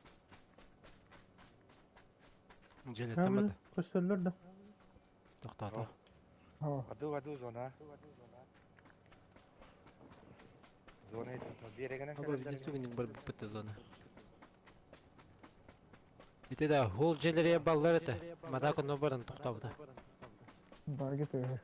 Дьиэлэттэн бата. Көстөллөр да. Тохтоото. Аду аду зона. Зона биэрэгинэн Абы видео барбыт зона. Ити да хол дьиэлэрэ баллар этэ. Мата конно баран тохтообута. Баги тыһы.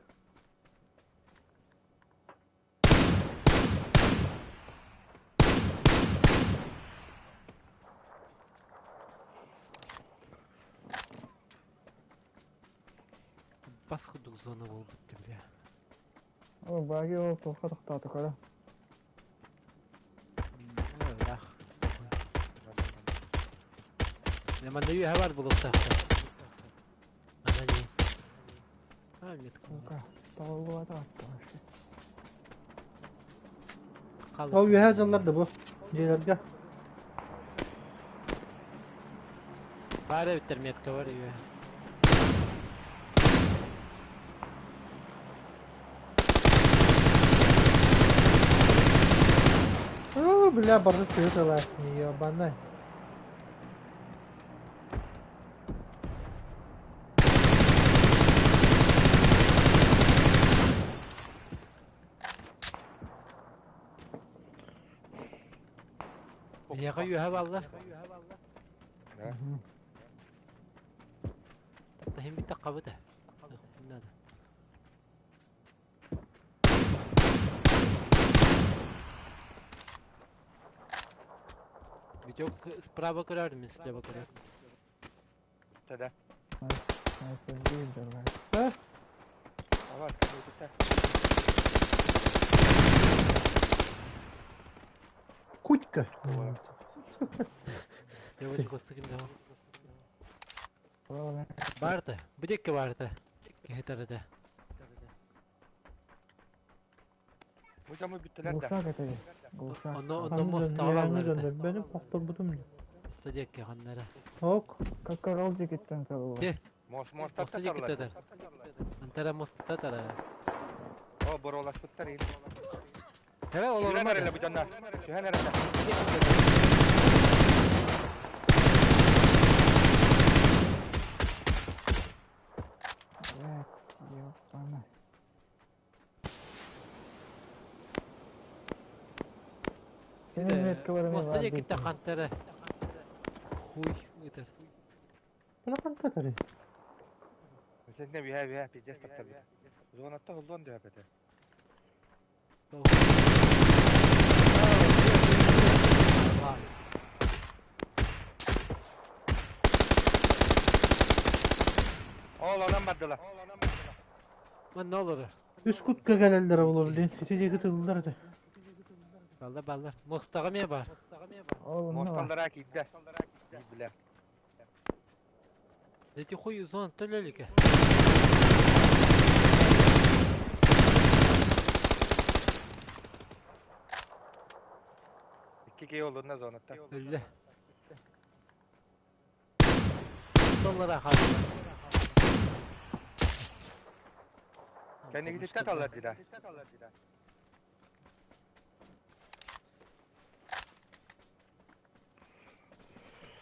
Бас курдук зона буолбут бля. О, баги ол туохха тохтоото көрө. Ыраах. Манна үөһэ бар булуохтаахтар. Ана дии. А, метка. Сука, тоҕуллубата вообще. Ол үөһэ дьаллар да бу. Дьиэлэргэ. Баар эбиттэр метка бар үөһэ. О, бля, бары сыытала. Ебаный. Эйиэхэ үөһэ бааллар. Да. Таһым битте хабыта. Надо. Витек справа көрөр, мен слева көрөр. Тогда. Да? Давай, кому-то. Кутька. Девочка ким да. Баарта, бүдекке баарта. Киһи Бу дьону бүттүлэр да. Глушак это глушак. Онно онно мостаҕа бааллар. Benim охторбутум. Моста диэкки ханнара. Ок. Как корол дикиттен табылла. Де. Мос моста Моста диэки татар. Антара моста тара. О, бороласпыттар ин. Хэ Түһэн олорма. эрэлэ бу дьоннор. Түһэн эрэлэ. Блять, ёптана. Кини метка бар Моста диэки хантара. Хуй ытар. Bana kanta Сен биһэ биһэ пиздец таптар. Зонатта холлон дөһөп этэ. Ол онон бардылар. Манна олорор. Үс кутка келелер olabilir. Сити кытылдылар это. Баллар баллар. Мостаҕа эмиэ бар. Ол онно бар. Мосталлара киирдэ. Билэ. Эти хуй зона төлөлүкэ. Икки киһи олунна зонатта. Өллө. Доллара хаалла. Кэннигититтэ таллар дила.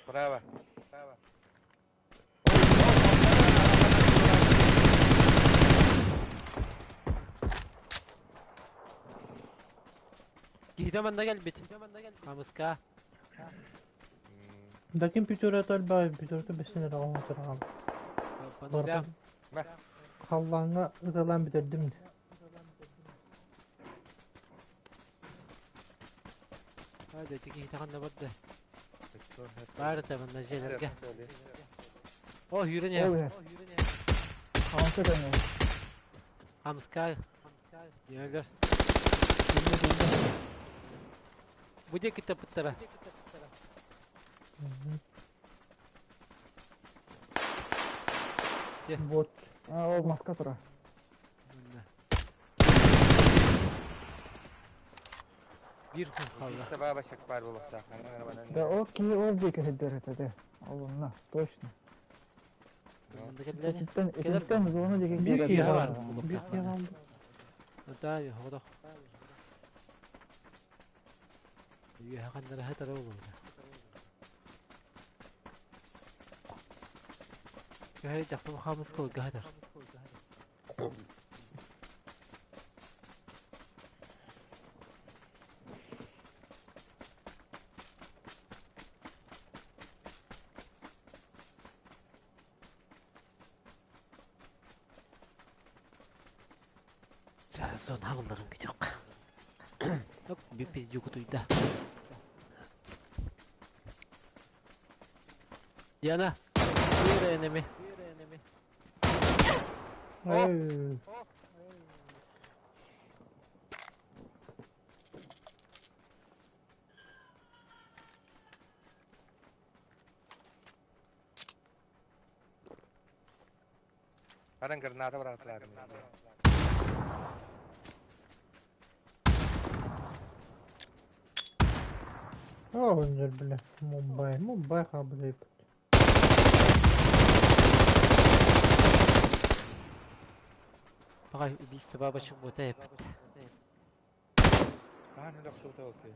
Браво. Браво. Киһитэ манна кэлбит. Хамыска. Да ким пятерата альба, пятерата бесен раунд раунд. Пануля. Халлаңа ыталан битердим. Hadi эти киһитэ ханна барда. Баарыта манна дьиэлэргэ. О, үүрэн Ол иһэр. иһэр. Хаамса кэннэ. Хамыска. Диэлэр. Бу диэки тапыттара. Вот. А, ол маска тура. Манна. Биир күн хаалла. Убийство бабочек баар буолуохтаах. Манан эрэ манан Да ол киһи ол диэки сылдьар этэ да. Ол онно, точно. Манна кэллэни. Итинтэн Кэлэр итинтэн зона диэки Биир киирэр киһи Үөһэ баар хаалла. Биир буолуохтаах киһи манна. хаалла. Да, хоҕотох. Үөһэ ханнара сытара буолуо. Көһө дьахтар хаамыс кылга сытар. Зона булларын күтүөххэ. Оп, bir пиздюк утуйда. Диана, bir enemy. Эй, Баран граната быраҕытылаатым. Оҕонньор бля, Мумбай, Мумбай хаалбыт Пагай убийство бабочек буота эппит. Хаһан өлө охсубута ол киһи?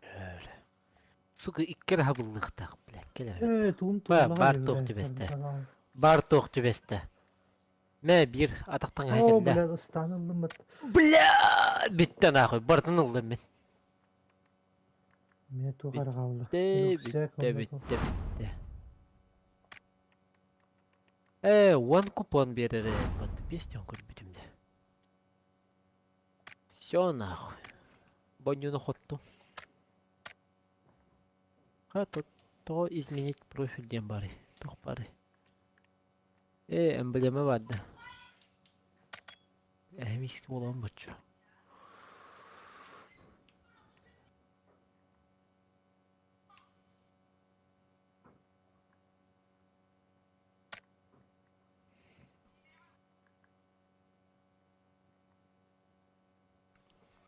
Öyle. Сука икки эрэ хабыллыахтаах, бля, кэл эрэ. Ээ, тугум Ба, туоллаҕа бар дии, туох бля, түбэстэ. барбаҕа. Бар туох түбэстэ. Мэ биир атахтан Оо, кэллэ. бля, ыстаан ыллыммыт. Бля, бүттэ нахуй, бартын ыллым мин. Эмиэ туох эрэ хаалла. Бүттэ, Рюкзак бүттэ, уонна туох. бүттэ, бүттэ. Ээ, уон купон биэрэр бат, пестен көрбүтүм дэ. Все нахуй. Бонньуну хоттум. Ха, то, то изменить профиль диэн бары. Туох бары. Ээ, эмблема бар да. Эһэм искэ буолан боччу.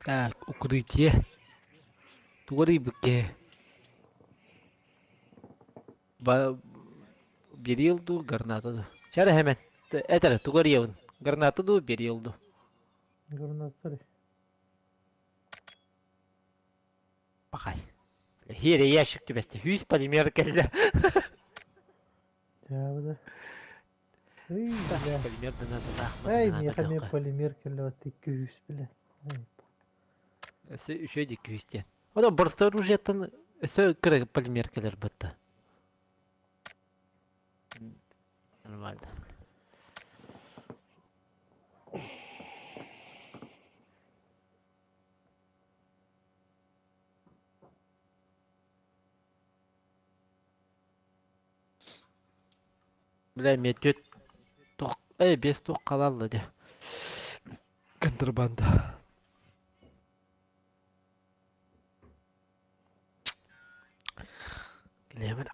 Так, укрытие. Тугу арыйбыкке? Ба берил дуу, граната дуу. Чара hemen. Этэр, тугу арыйабын? Граната дуу, берил дуу. Гранаттар. Пахай. Хире ящик түбэстэ. Хүүс полимер кэллэ. Дьаабыда. Ый, бля. Полимер дана Эй, миэхэ эмиэ полимер кэллэ икки үс бля. Эй, Өссө үчүгэй дикки үстиэн. Оно просто оружиеттан өссө кыра полимер кэлэр бытта. Нормально. Бля, мен төрт тоқ, эй, бес тоқ қалалды де. Контрабанда. Лемон.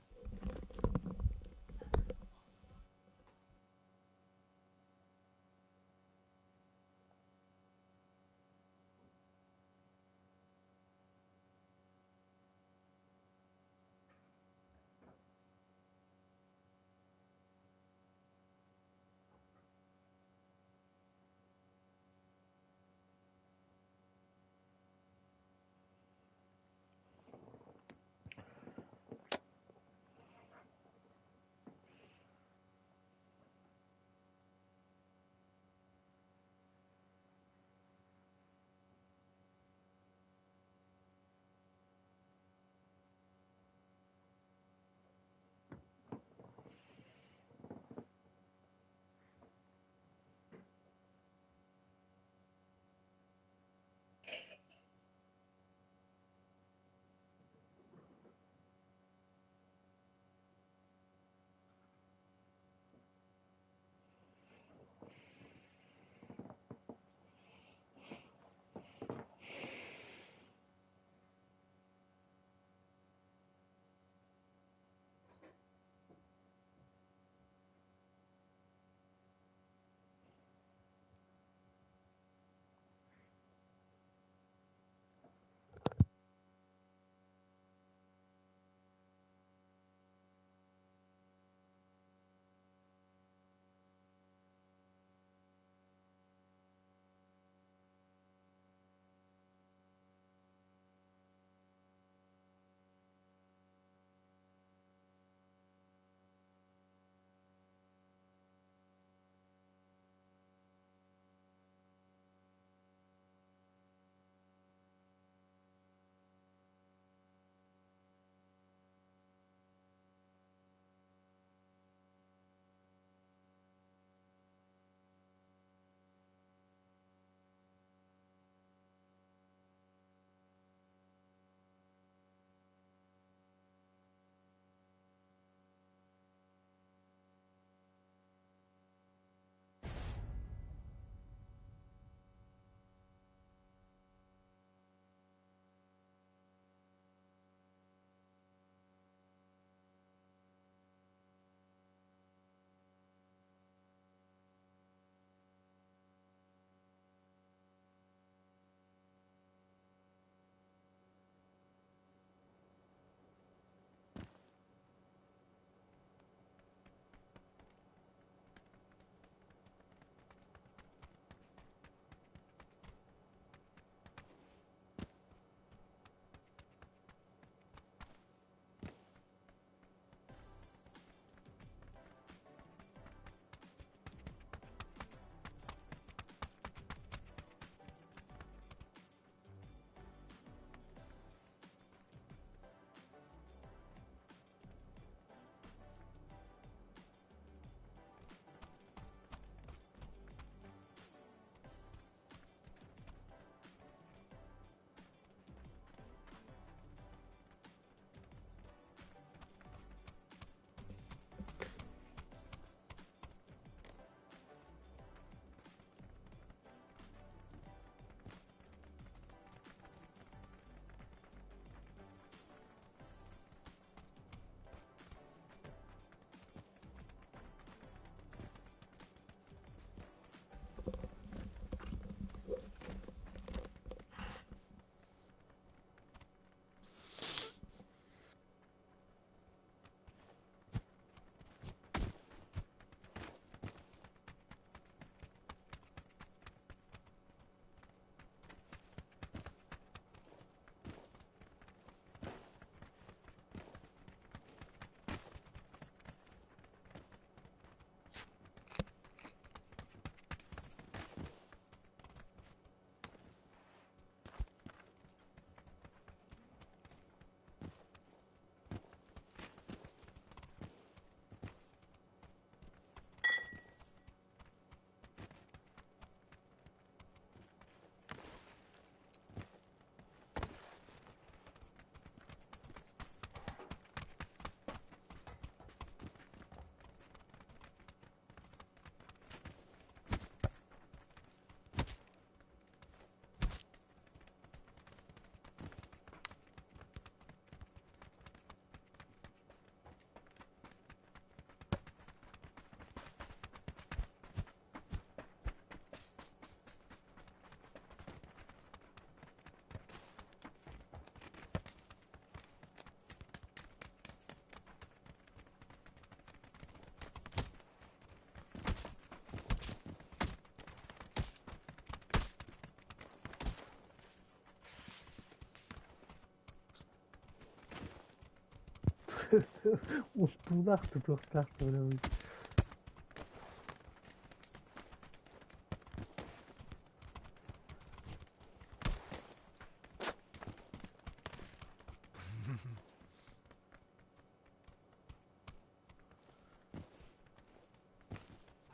Устуулаах тутуохтаах буолабыт.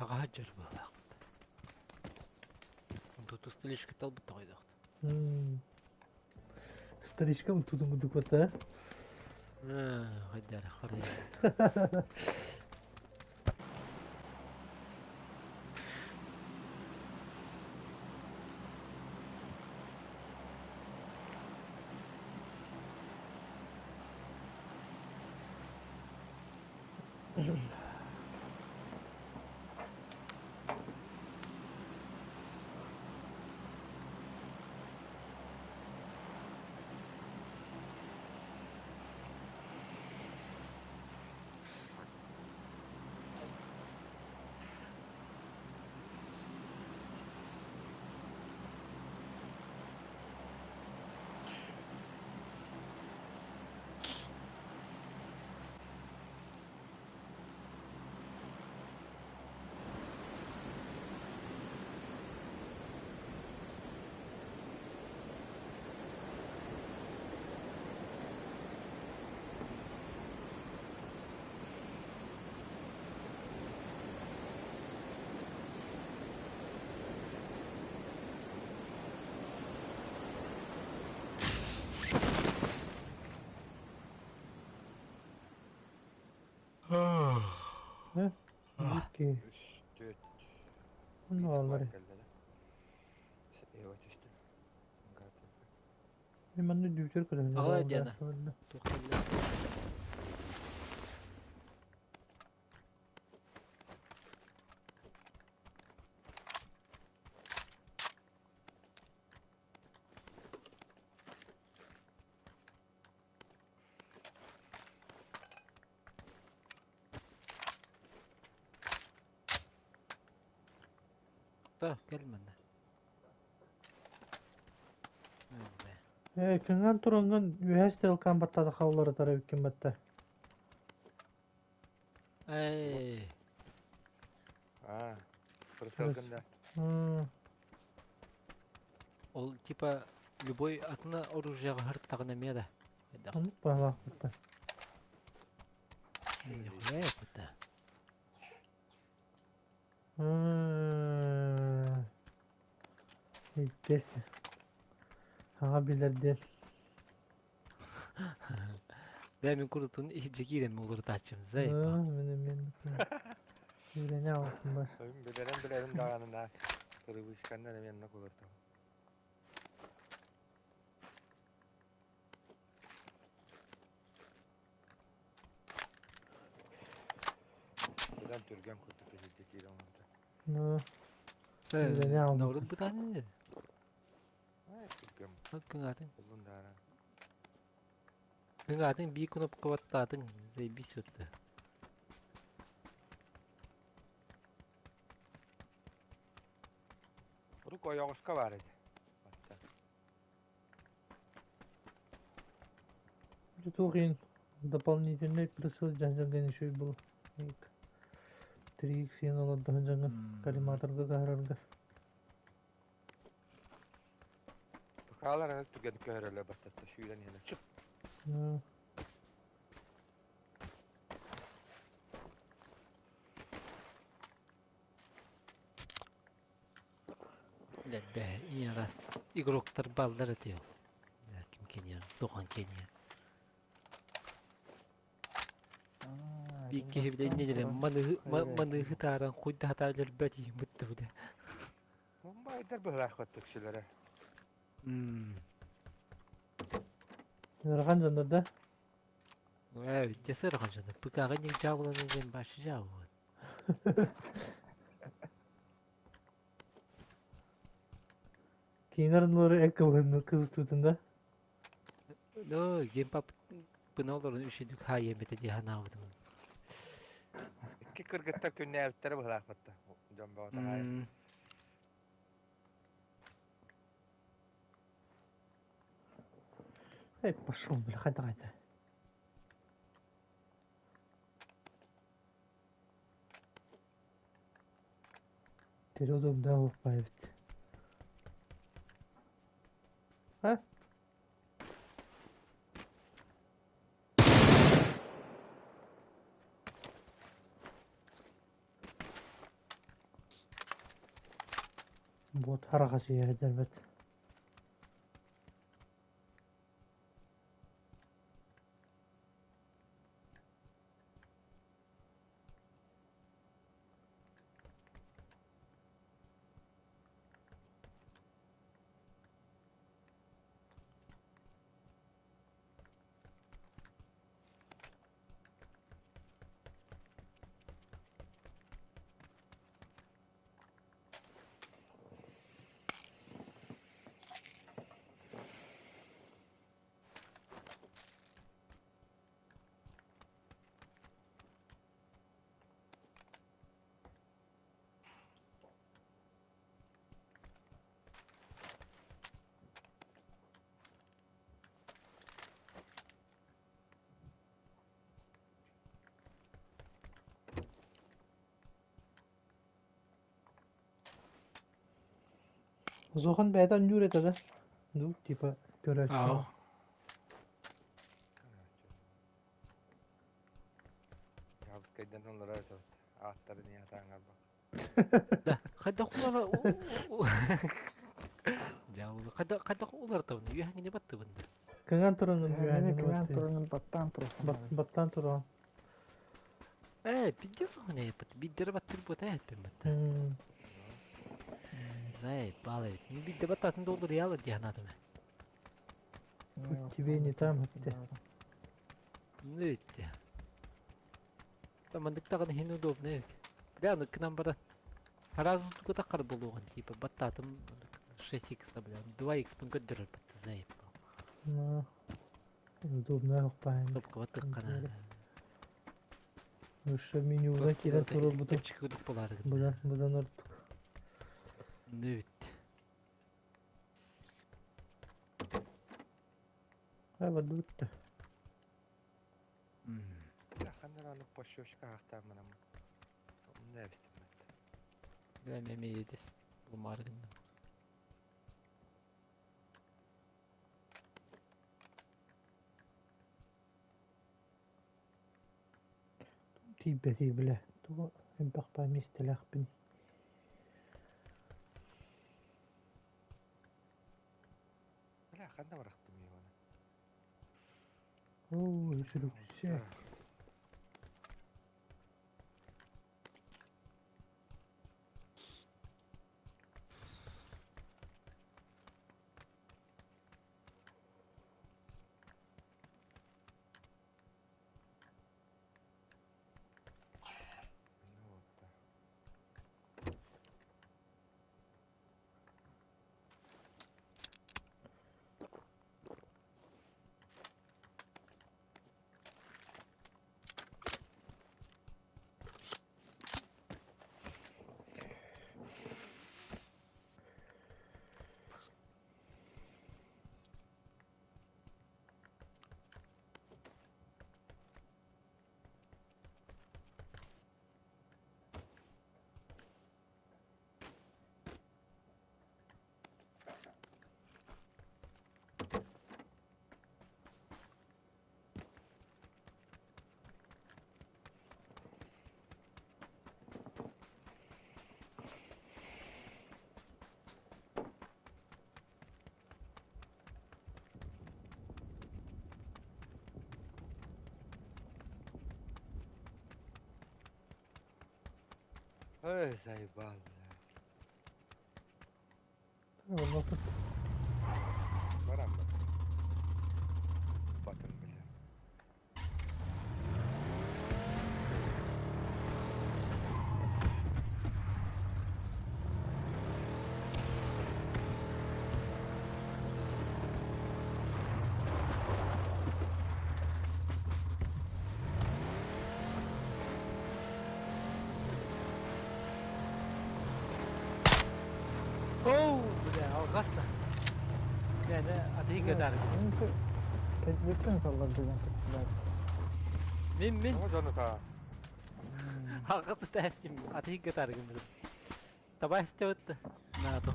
Аҕаһа дьөр быһыылаахпыт. Онту слишком талбыт тоҕойдоохт. Старичкам тутун курдук бата. Хайдара хорой. Окей. Үс, түөрт. Ну, аллары. Ева түстү. Манны дүүтер көрөһүнэ. Аҕала Диана. Да, кэл манна. Э, кыҥан туранган үһэ стрелкан баттада хаулары тара үккен батта. Эй, Аа, прицелгын да. Ол типа любой атына оружиеға хырттағына эмиэ да. Хайдах. Оннук баалаах батта. Нихуя это. Иттэс. Аға билерден. Да мен курутун жекирем олар тачым зай. Мене мен. Үйрене алтын бар. Билерен билерин даҕаны Кырыбышканнан эмиэ онно кулуртум. Быдан түргэн курдук киһирдэ киирэн олордо. Ну, Үйрене алдым. Норун бытаны. Ай, түргэн Кыңатын. буллун даара. Кыңатын би кнопка баттатын. Заебись өттө. Урук ойоҕоско баар этэ. Батта. Тухин дополнительный прицел жан-жан еще и был. 3х сен олордоһун жаңы коллиматорга каһарарга. Бакаалар аны түргэн көһөрөлөр баттатта сүүрэн иһэн чып. Ну, Лебе, и раз игроктар баллар этиyor. Ким Кения, Сохан Кения. Бикки хебде нелер маны маны хытаран хуйда хаталар бәти мытты бу. Мумбайдар быһылаах баттыкшылара. Ыарахан дьоннор да. Э, жесер ханжаны. Пыкага ник жабыланы ден башы жабы. Кинерин лоры эк кыбыһын кыбыстуутун да. Ну, гемпап пыналарын үшүдүк ха емете ди ханаабытым. Икки кыргыттар күннээбиттэрэ быһылаах батта. Дьон баҕата хаайа. Эй, пошел, бля, хайда хайда. Тередом да уоппайбыт. А? Бот хараҕа сыйа дэрбэт. Зохан бэйэтэ оонньуур этэ да? Ну, типа, көрөөччү. Аа. Ябыскайдан олорор этэ. Ааттарын иһатааҥарба. Да, хайдах улара Дьаалы хайдах хайдах улартабын үөһэҥҥини баттыбын да. Кыҥан туран Мени кыҥан туран баттаан туран. Баттаан туран. Ээ, бидде соһун эппит. Биддere баттыр буота эппин батта. Зай, балы. Бидде баттатын доллар яла диһанатым. Тут тебе не там, где. Ну итте. Там андыктагын хин удобно эбит. Бля, ну к нам бара. Сразу тугу таххар буолуоҕун типа баттаатым 6x, бля, 2x пын көрдөрөр батта зай. Ну, удобно хоппаан. Топка баттыккана. Выше менюга киирэн турар бутун. Чэпчэки курдук буолаары. Быдан, быдан ордук. Ну бит. А, бардыбыт да. Ханнар аны пощечка ахтааманам. Умна эбистим. Бля, меме едес. Булмаары гынным. Тиийбэтий бля. Тугу элбэх миэстэлээхпин. Бля, ханна барахтым ивана. Оо, сүрүксэ. Ну вот да. Ой, заебал, бля. Олбаппыт. Барам ба. Батым, бля. Оу, бля, алҕаста. Бля, атыйга дары. Кэлбиттэн саллардыган кыттылар. Мин мин О, жону та. алҕаста тәстим атыйга дарыгым. Таба истэбит наада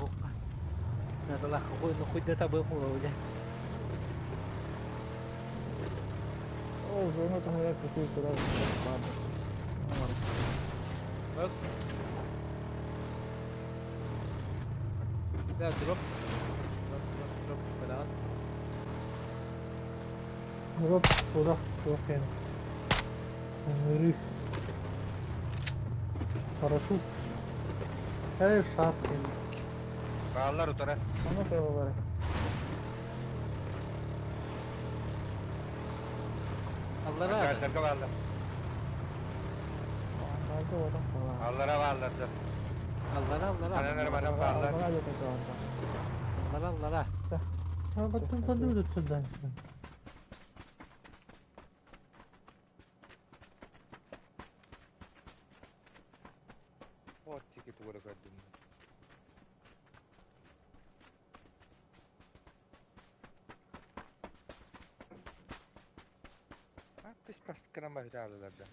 Наадалаах хуйда табыам буолуо Ол зона таһыгар кытыы турар баар. Bak. Да, дроп. Дроп, дроп, дроп. Falan. Дроп куда? Суох киэн. Ыҥырыы. Парашют. Эй, шар киэн. Бааллар утара. Ону табалары. Аллара. Ангардарга бааллар. Ангарда отон калар. Аллара бааллар да. Аллара, аллара. Ананар баран бааллар. Аллара жок орда. Аллара, аллара. А, баттан подумай сюда. Вот тики тугура көрдүм. Аттыс пастыкынан баһыта да.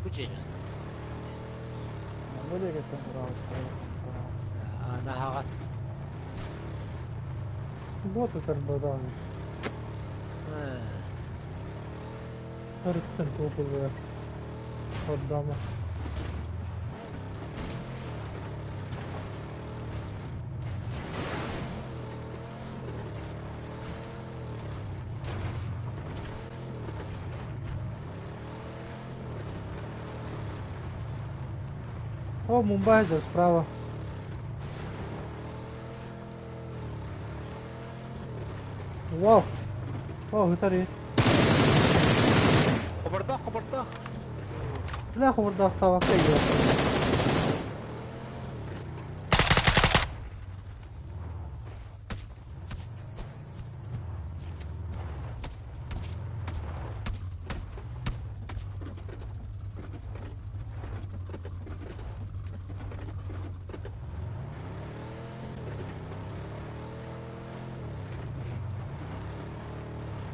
Бу дьиэ. Бу дегеттен турабыз. Наһаҕас. Вот это бадан. Харыстан туопулар. Отдама. О, Мумбай да справа. Вау! О, гитари. Хобордоох, хобордоох. Бля, хобордоох табакка игра.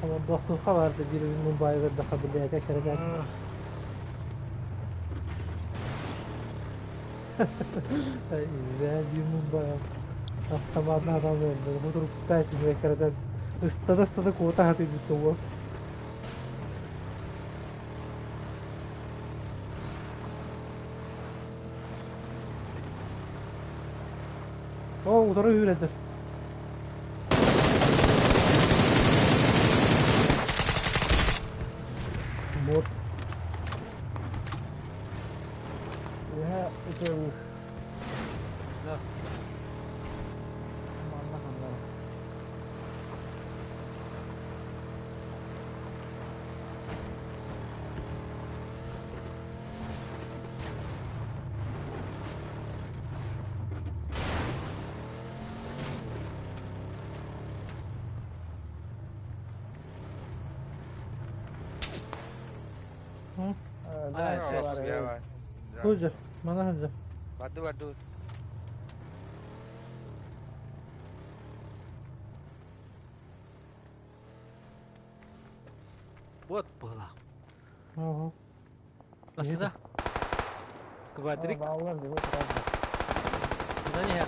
Хобордоохтуохха баар да биир Мумбайга да хабылыга кэрэгэр. Бээ биир Мумбай автоматна аталыыр. Бу турукта сибэ кэрэтэн ыстада-ыстада куота хатыйбыт уол. О, утары үүрэтэр. Вот. Үһэ үтүө. Да. Манна ханнара. А, Хуже, мана хуже. Баду баду. Вот была. Ага. Масына. Квадрик. Баллар деп отурады. Мына не?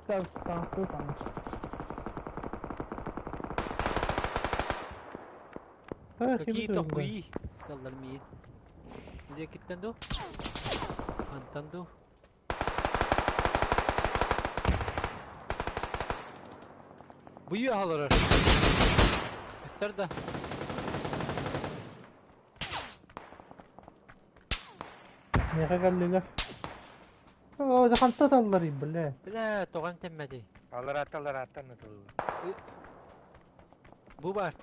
Так, таныстуу таныш. Какие-то хуи. Таллар миин. Где киттен ду? Антан ду? Бую алар. Көстөр да. Меха кэллилэр. О, ханта таллар бля. Бля, тоҕон тэммэти. Аллараттан аллараттан ытылла. Бу баар.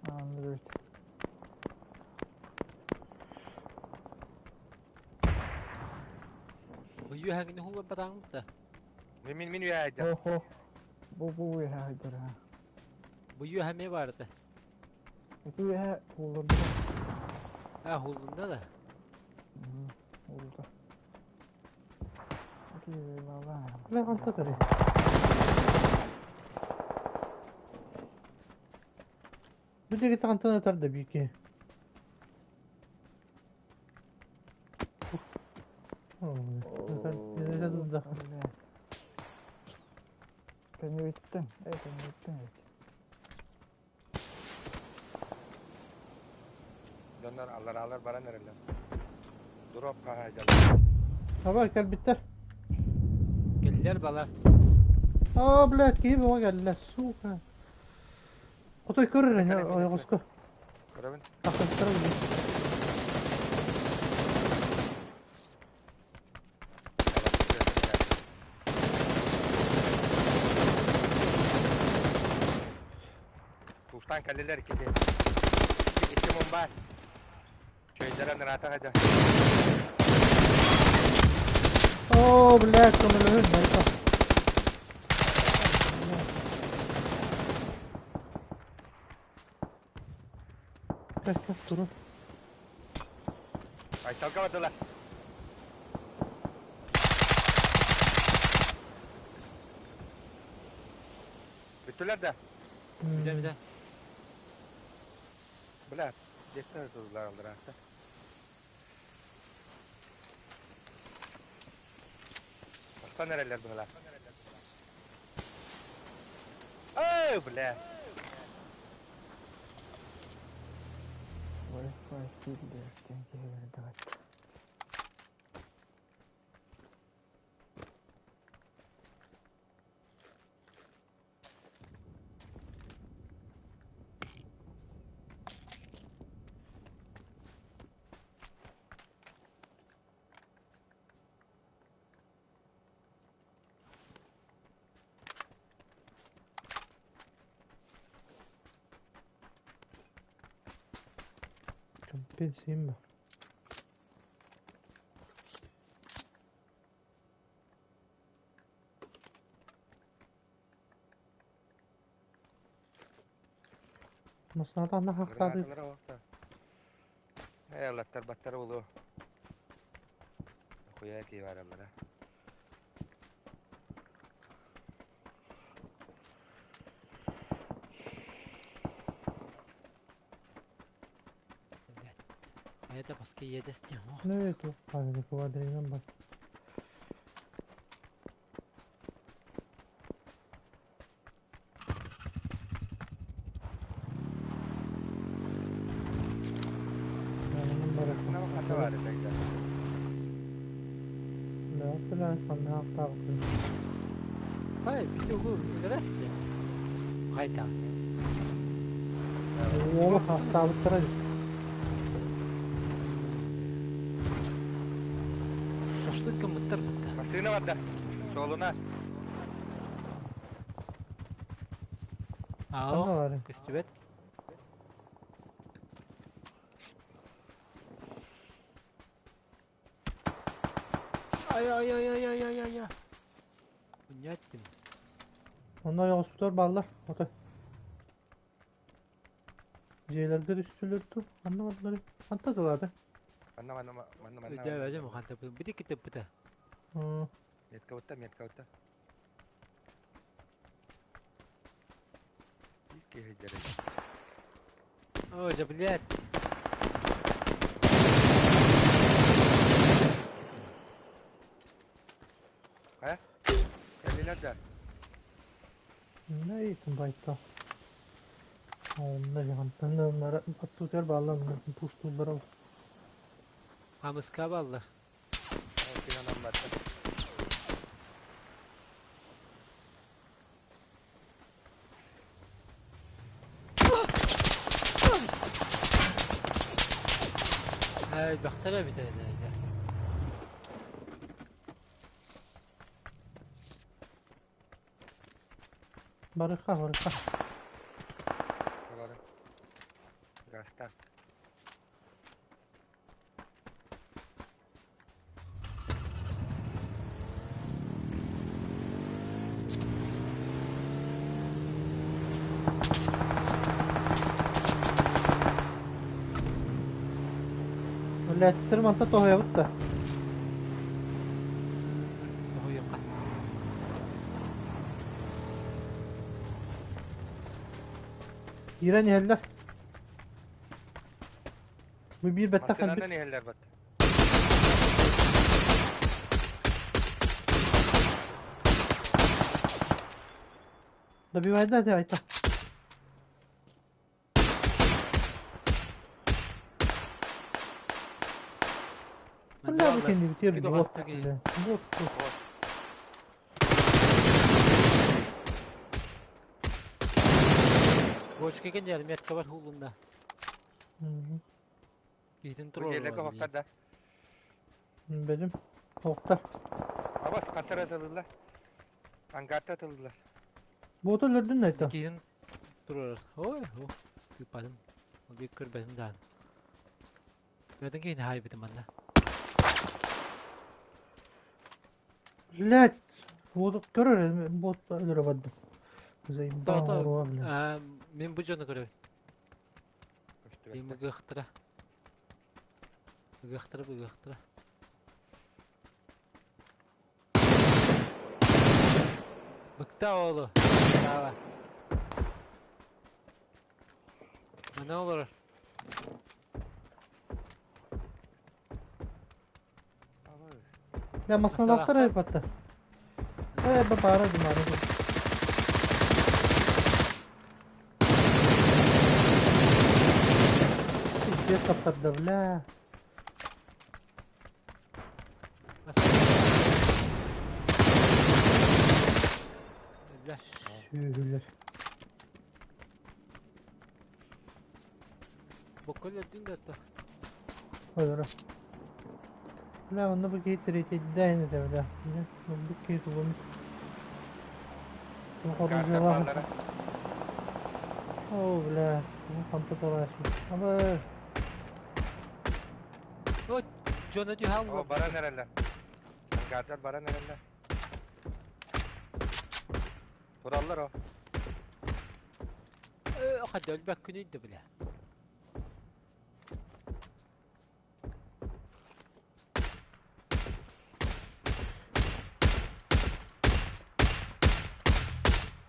Андрей. Бу үөһэҥҥини уһулларбатаҕыҥ да. Мин мин мин үөһэ сылдьар. Ох ох. Бу бу үөһэ сылдьар ha. Бу үөһэ эмиэ баар этэ. Ити үөһэ ууллурда. А, уһуллунна да. Ууллурда. Бля, ханта тарый. Бу диэки хантан ытар да биики. Көннөрүттэн, э көннөрүттэн эбит. Дьоннор аллараалар баран эрэллэр. Дроп хаһаайдалар. Давай кэлбиттэр. Кэллэр балар. Аа, блядь, киһи бөҕө кэллэ, сука. Отой көр эрэ, ойоҕоско. Көрөбүн. Тахсыбыттара билигин. Туштан кэллилэр иккити. Икки мумбар. Чөйдөрөн ыраата хадьа. Оо, блядь, көмөлөһүн, майка. Кэл, кэл, турун. Айталга бардылар. Бүттүлэр да? Бүтэ бүтэ. Бля, деттер тузлар алдыраата. Астан эрэллэр быһылаах. Эй, бля! Wi-Fi киллэр диэн киһи даҕат. Компенсием ба. Масната хахтады. Гранаталара оохта. Э, латтар баттар болу. Хуя ки бараллара. Хайа баска иэдэс диэн. Не это, а, квадринан бар. Ханна бар это. Да, бля, ханна хахтаабыт. Хай, битүгү өлөрөстө. Хайта. Уолу хастаабыттара дии. Шашлык кымыттар бытта. Массыына барда. Суолуна. Аа, Ханна бар? көстүбэт. Ай ай ай ай ай ай ай ай. Мунньаттым. Онно ойоҕоспутугар бааллар. Ото. Дьиэлэргэ түстүлэр дуу? Ханна бардылар? Ханта тылаата? Манна манна манна манна. Өдөө өдөө муханта бу бити китеппыта. Метка бутта, метка бутта. Икки хедерей. О, да блядь. Хайа? Кэллилэр да. Не байтта. Онно жантан аттутер бааллар пуштуллар. Хамыска баллар. Кинанан барда. Ай, бахтара битэ. Барыха, барыха. Бары. Газтан. Үлэттэр манта тоһуйабыт да. Тоһуйуохха. Киирэн иһэллэр. Бу биир бэттэх Массыынанан кэлбит. иһэллэр бат. Добивайда ити айта. Манна Бля, бу бааллар. кэннибитигэр Икки бот, доҕотто киһи. бля. Бот, бот. Вот. Бочка кэннигэр меткабар уулунна. Мгм. Киһитин Бу дьиэлэргэ туруорулар оһохтор билигин. да. Бэлим. Тоохтор. Абас хантар атылылар. Ангарта атылылар. Боту өлөрдүн айта. Киһитин туруорар. Ой, о, тыыппатым. Ол диэки көрбөтүм даҕаны. Бэйэтин киһини хаайбытым манна. Блядь. Боту көрөр бот өлөрө бардым. Заебал Тоото, оруа, блядь. аа, мин бу дьону көрөбүн. Көстүбэттэр. Им ыгыахтара. Ыгыахтара, быгыахтара. Быкта оолу. Саава. Манна олорор. Абы. Я масналахтар Масналаахтар. айбатта. Э, баара дымара. Пиздец таптарда, бля. Бля. Сүүһүлэр. Боккол өлдүн да то. Өлөрө. Бля, онно бу киһи третийдээн этэ, бля. Бля, бу киһи тулумут. Ангардар бааллара. О, бля, ну ханта тарашын. Аба, О, дьоно О, түһэ баран эрэллэр. Ангардар баран эрэллэр. Тураллар о. Хадда өлбөк күнүйдü бля.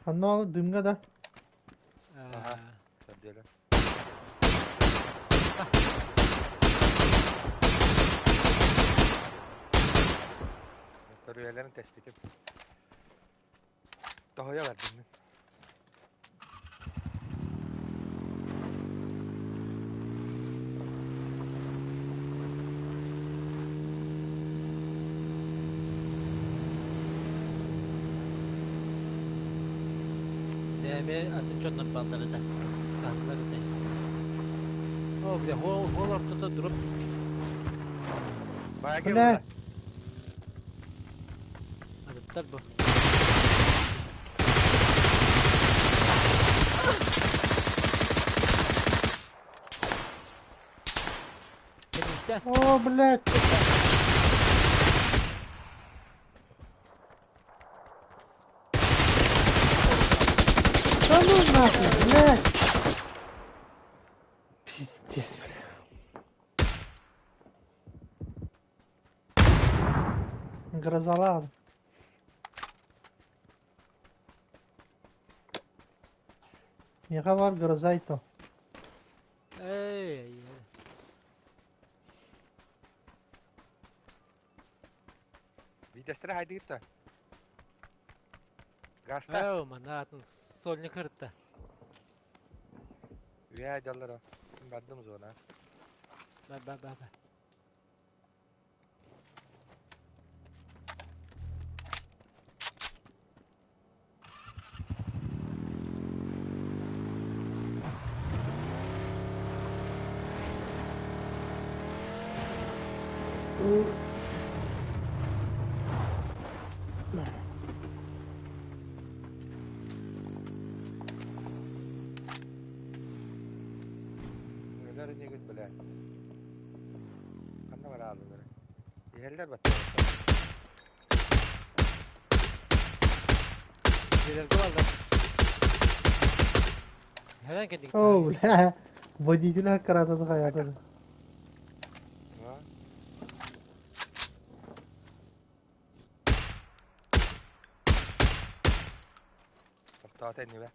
ханна ол дымга да. Аха. Сәбделер. Көрүөлэрин тэспитим. Тоһуйа бардым мин. Эми атын дьоннор бааллар этэ. Таһыллар этэ. О, бля, хол хол ортото дроп. Баagi Бля, ылла. Атыттар бу. Кэнниттэн. о, блядь. Да ну нахуй, блядь. Пиздец, бля. Грозала. Миэхэ бар гроза то. Эй, Видестері хайдыыр Гаста. Оо, манна атын сольник кырытта. Үе айдаллар о. Бардым зона. Ба ба ба ба. Өлөр инигит бile. Ханна бараалылар? Иһэллэр батталар. Дьиэлэргэ бааллар. Хэнэн кэлдик. Оо, бля. Водитель хаккараататы хайаатар. Тохтоото иннибэ.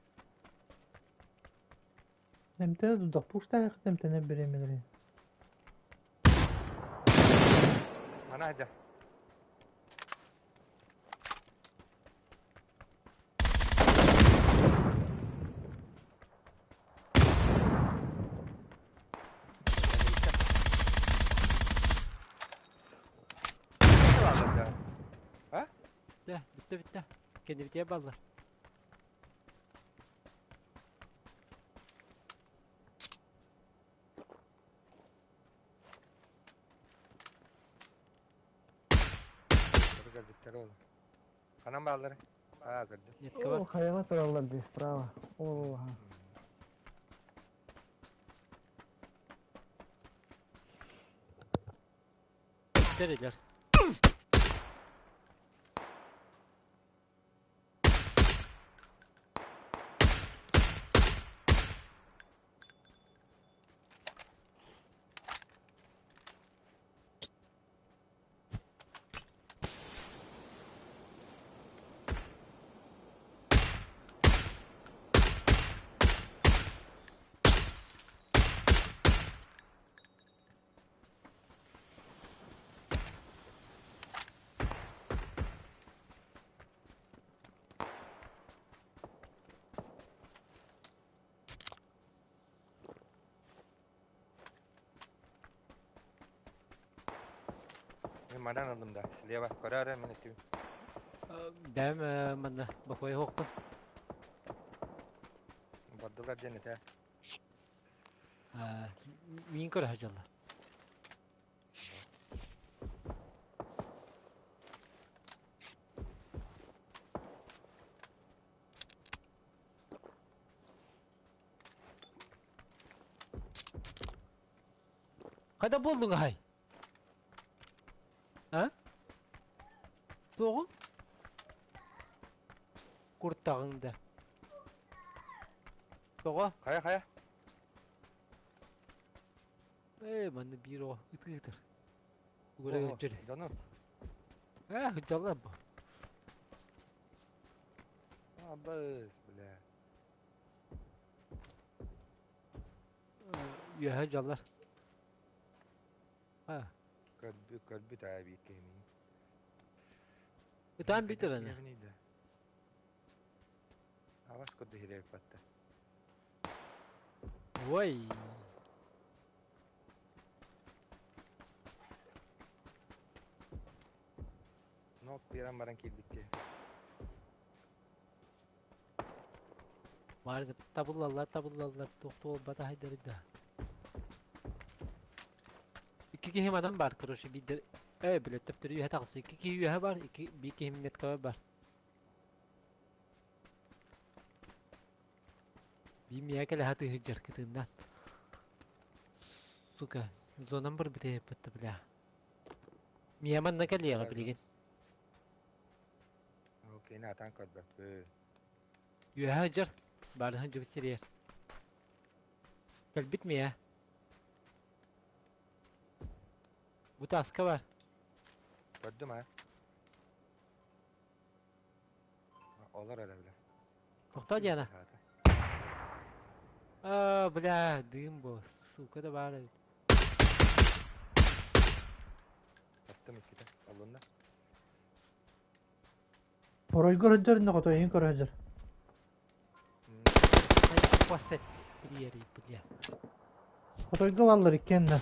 Эмтэнэ дудах пуштаах эмтэнэ бириэмэлэри. Мана айда. Бүттэ, бүттэ, бүттэ. Кэннибитигэр бааллар. Кэлбиттэр ол. Ханан бааллар? Аа, көрдүм. Нетка бар. О, хайаҕа тураллар дии, справа. Ол аха. Тэрилэр. Мин манан ыллым да. Слева. Көрө мин өттүбүн. Бэм манна бокуой хоқпун. Бардылар диэн этэ. Мин көрө сылдьаллар. Хайда буоллуҥ аһай? А? Туоҕу? Куртаҕыҥ да. Тоҕо? Хайа хайа? Ээ, манна биир оҕо ытыытыр. Угура ыалдьар. Дьону. Ээ, ыалдьаллар бу. Абыс, бля. Үөһэ дьаллар. А. Көрбүт, көрбүт аа биир киһини. Ытаан бүтэр аны. Авас курду хирэбит батта. Ой. Нок биэрэн баран киирбикки. Маарга табыллаллар, табыллаллар, туох туолбата хайдары да. Икки киһи манан бар, короче, биирдэр э, бile төптөрү үөһэ таҕыста. Икки киһи үөһэ бар, икки биир киһи меткаба бар. Биир миэхэ кэлэ сатыы сылдьар кытыыннан. Сука, зонам барбыт эппитте бля. Миэ манна кэлиэҕэ билигин. Ол киһини атаан көрбөппүн. Үөһэ сылдьар, баарын сылдьыбыт сиригэр. Кэлбит миэ. Бу тааска бар. Көрдүм аа. Олор эрэ бile. Тохтоо Диана. Аа, бля, дым бу. Сука да баар эбит. Аттым иккитэ. Олунна. Оройго сылдьар инне хотойун көрө сылдьар. Посет приери, бля. Хотойго баллар иккиэннэ.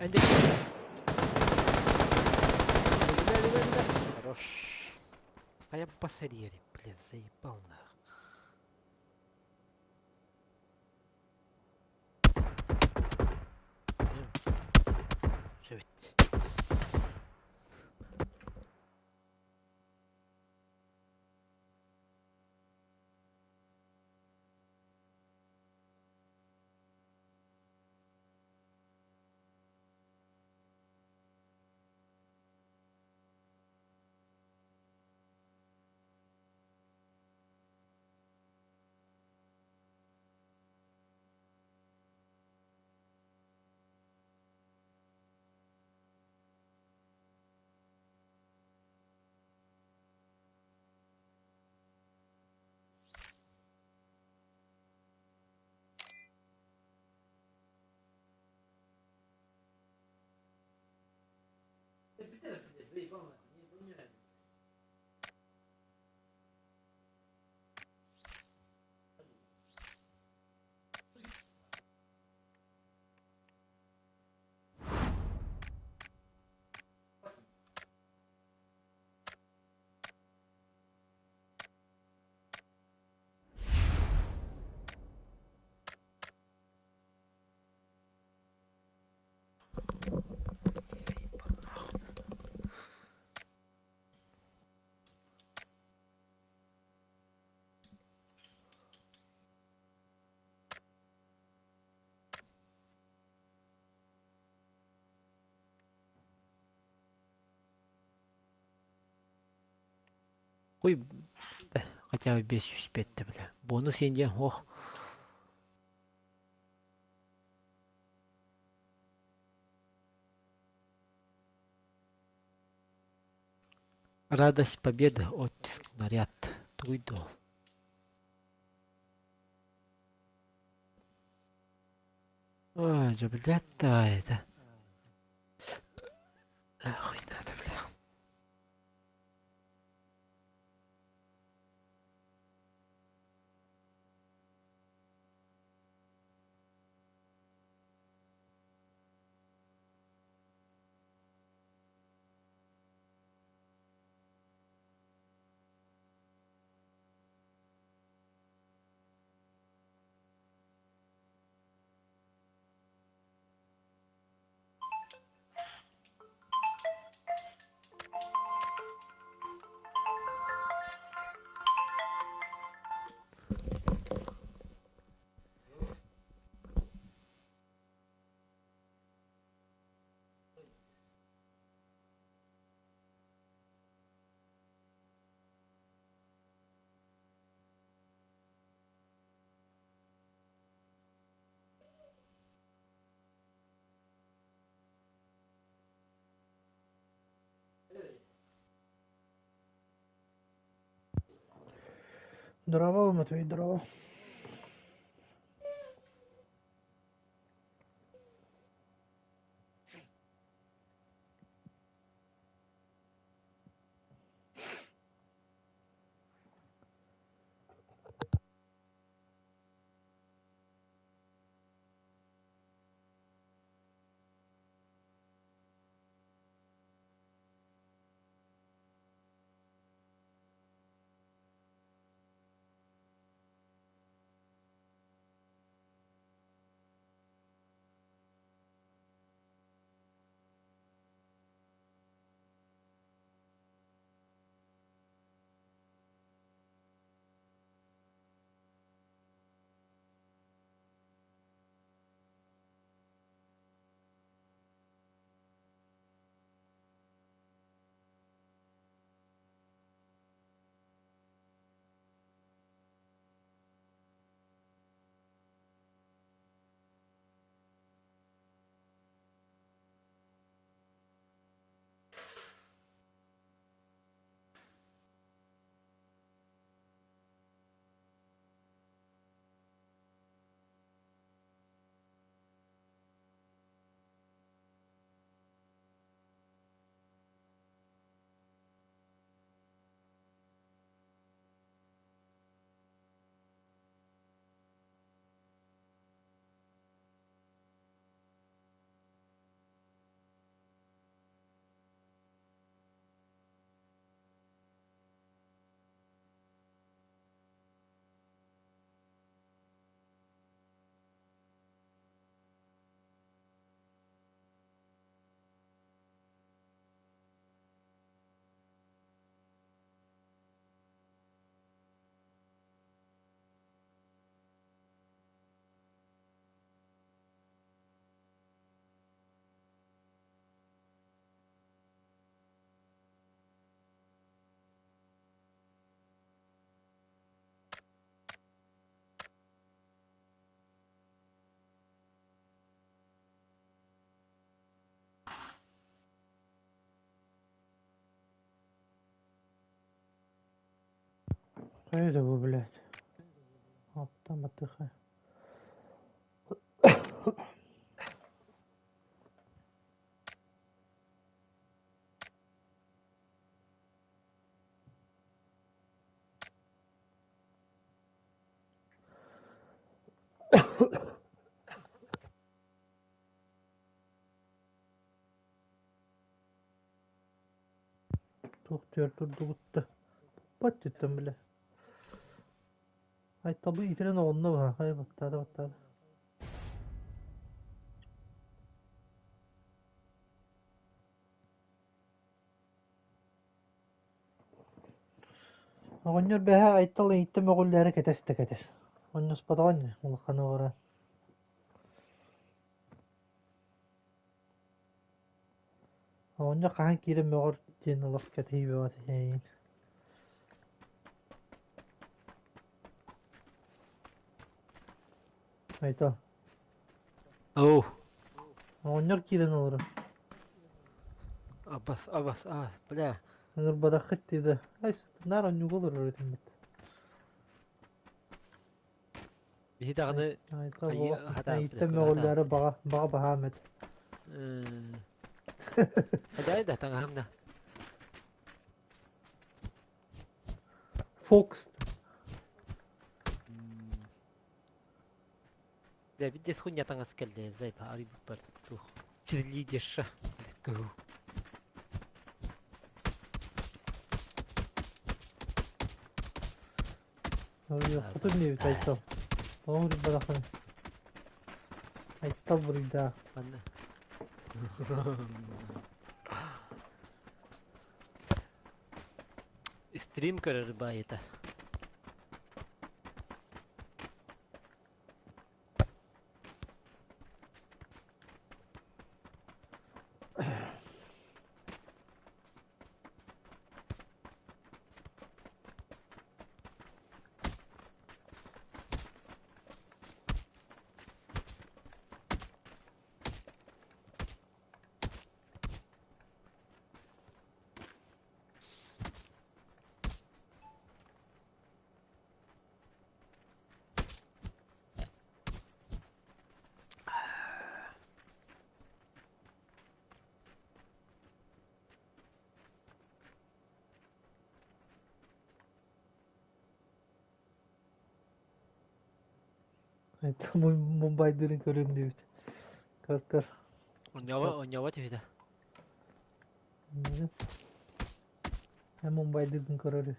Энди. Хорош. А я посерьери, блин, заебал нах. Хуй, хотя бы 505 бля. Бонус индия, ох. Радость победы, оттиск наряд. Тугуй дол. Ой, же, блядь, давай это. Нахуй надо, бля. Здорово, Матвей, здорово. Это вы, блядь. Оп, там отдыхай. Туох түөр турдубут да. Бат түттэн бile. Ай табы итирэн оҕунна баһа. Ай баттаада баттаада. Оҕонньор бэһэ Айтал ыйытта мөҕүллээри кэтэс да кэтэс. Онньоспотоҕун улаханы баран. Оҕонньор хаһан киирэн мөҕөр диэн олох кэтэһии бөҕөтө эйигин. Айта. Оу. Оҕонньор киирэн олорор. Абас, абас, а, бля. Ыҥырбатаххыт дии да. Ай, наар онньуга олорор этим бит. Биһи даҕаны Айта хайыы хатааппыт Айыттан көрө мөҕүллээри хатааппыт. баҕа баҕа баһаам эт. Хадай да таҥаһым да. Фокс. Дэ бидде хуйня таҥас кэллэ зайпа арыйбыппар туох черлидерша кыһыл. Хотун диэбит Айтал. Тоҕо буруйбатаххын? Айтал буруйдаах. Манна. Стрим көрөр баайыта. Мумбайдыырын көрүөм диэбит. Көр-көр. Онньоҕо онньоҕо түһүтэ. Эн Мумбайдыыргын көрөрү.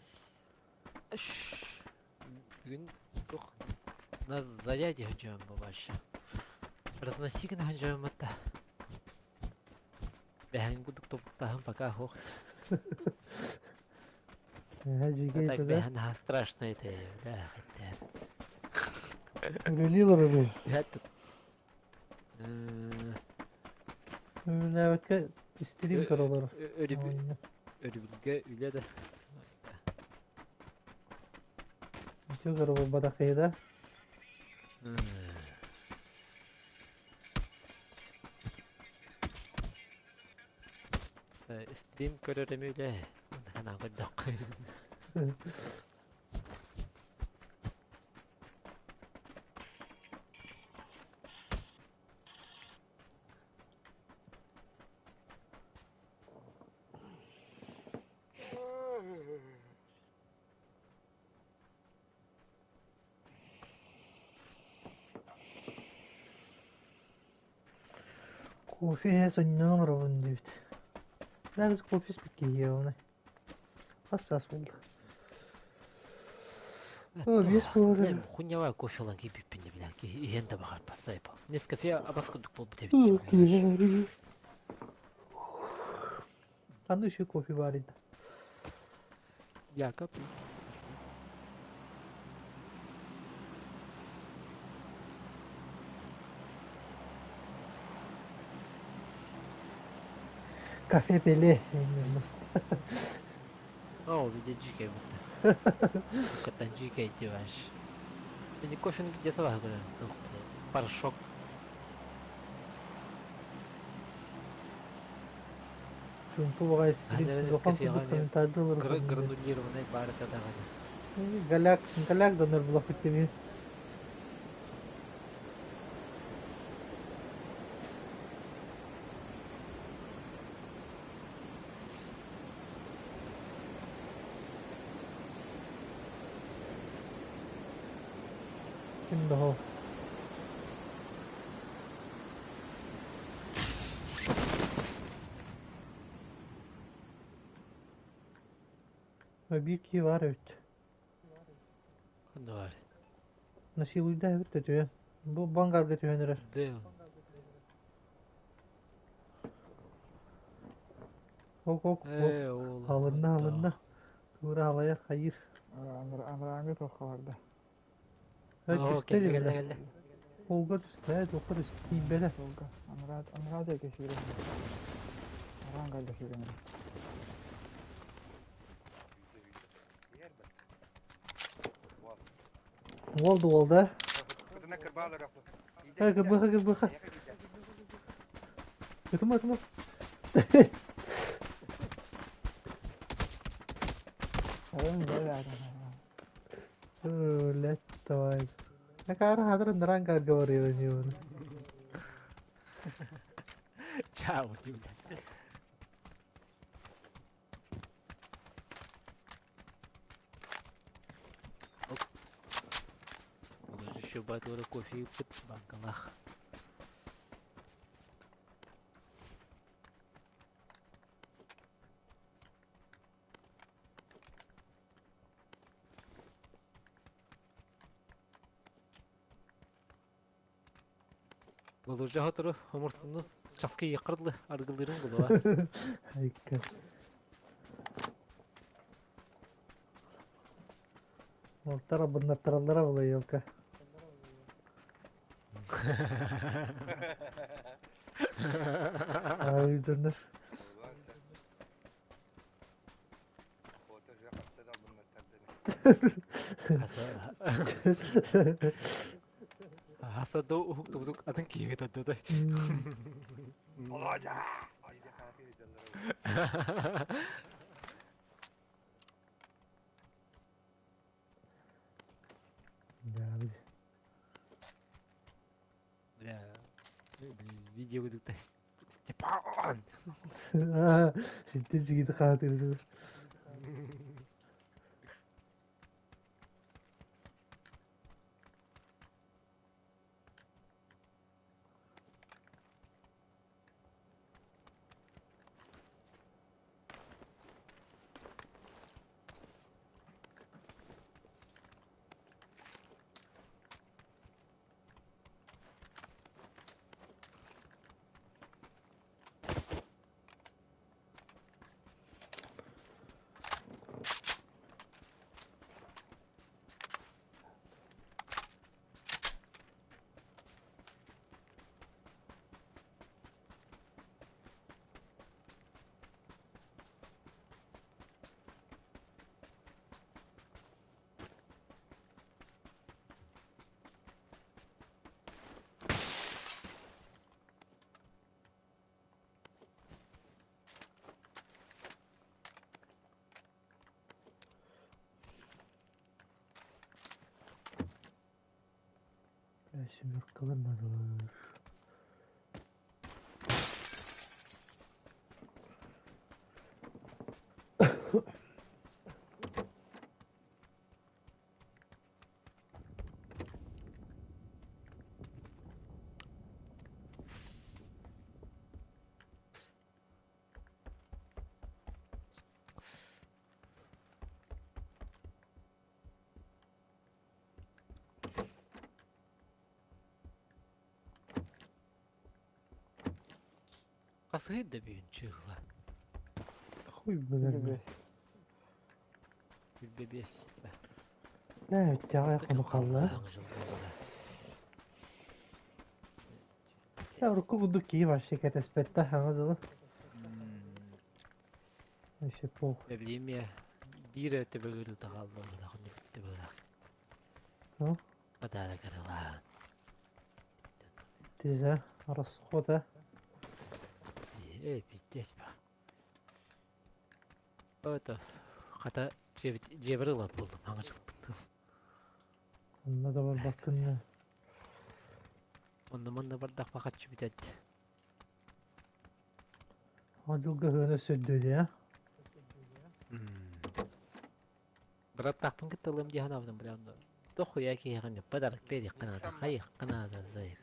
Бүгүн туох на заряде сылдьыам бабаша. Разноси гына сылдьыам атта. Бэһэн курдук тобуктаһым пока суох. Эһэ Так да? бэһэн наһаа страшно это, да, хаттар. Үлэлии олорор Это Үлэлээбэккэ стрим көрө олорор. Өрүбүлгэ үлэ да. Үтүө көрө буолбатах киһи да. Стрим көрөр эми үлэ. Санаан көрдөххө. Кофе иһэ сынньанан олоробун диэбит. Даже кофе испит киһи Хас саас буолла? О, биэс буолар. Хуйнявая кофе ылан киирбиппин да бля, иһэн да баҕарбат сайпал. Нескафе абас курдук буолбут эбит. Ханна еще кофе варит? Якоб. Кафе Пеле. О, видя GK будто. Ката GK деваш. Ты кофе где сама говорю? Порошок. Чуумпу баҕайы улахан курдук комментарийда олорор. Гранулированный баар этэ даҕаны. Голяк, голяк донор булахпыт дии. Ким да ол? Биир киһи баар эбит. Ханна баар? Насилуйда эбит да түһэн. Бу бангарга түһэн эрэр. Дым. Ок ок ок. Ээ, ол Алынна алынна. Тура алайар хайыр. Анарааҥҥы туохха барда? Оо, Түстэ кэллэ дии кэллэ бile. кэллэ. Холга түстэ, туохха түстэ тиийбэтэ. Суолга. Анараа анараа диэки сүүрэн иһэр. Араан кэллэ сүүрэн иһэр. Иһэр бэр. Уол. Уол да уол да. Кытына Кырбыха, кырбыха. Ытыма, ытыма. Блядь, давай. Накара хадыр ныран говорила не он. Чао, блядь. Еще батура кофе банкалах. Болуржа хотору омурсуну часкы якырдлы аргылырын булуа. Айка. Олтара буннаттараллара була елка. Ай, дөнөр. Хаса до уһуктубутук атын киһигэ тардыдай. Бля, видео выдукта Степан! Синтез жигити хаатыр. Семеркалар надо. Хасыгы да бүйін чыгла. Хуй блядь. Бебес. Не, тяга хонукалла. Я руку буду ки вообще катаспетта хаңа дылы. Вообще похуй. Билиме бире төбөгөрү тагалды төбөгөрү. Ну? Падара каралаан. Теза, расхода. Э, пиздец ба. Это хата жебір ылап болдум аңа жылпын. Онна да бар баккынна. Онда манна бардак бакатчы бүтөт. Адылга хына сөддө я. Брат тахпын кыттылым дихан абдым бля онда. Тохуя ки хам подарок бери канада хай канада зай.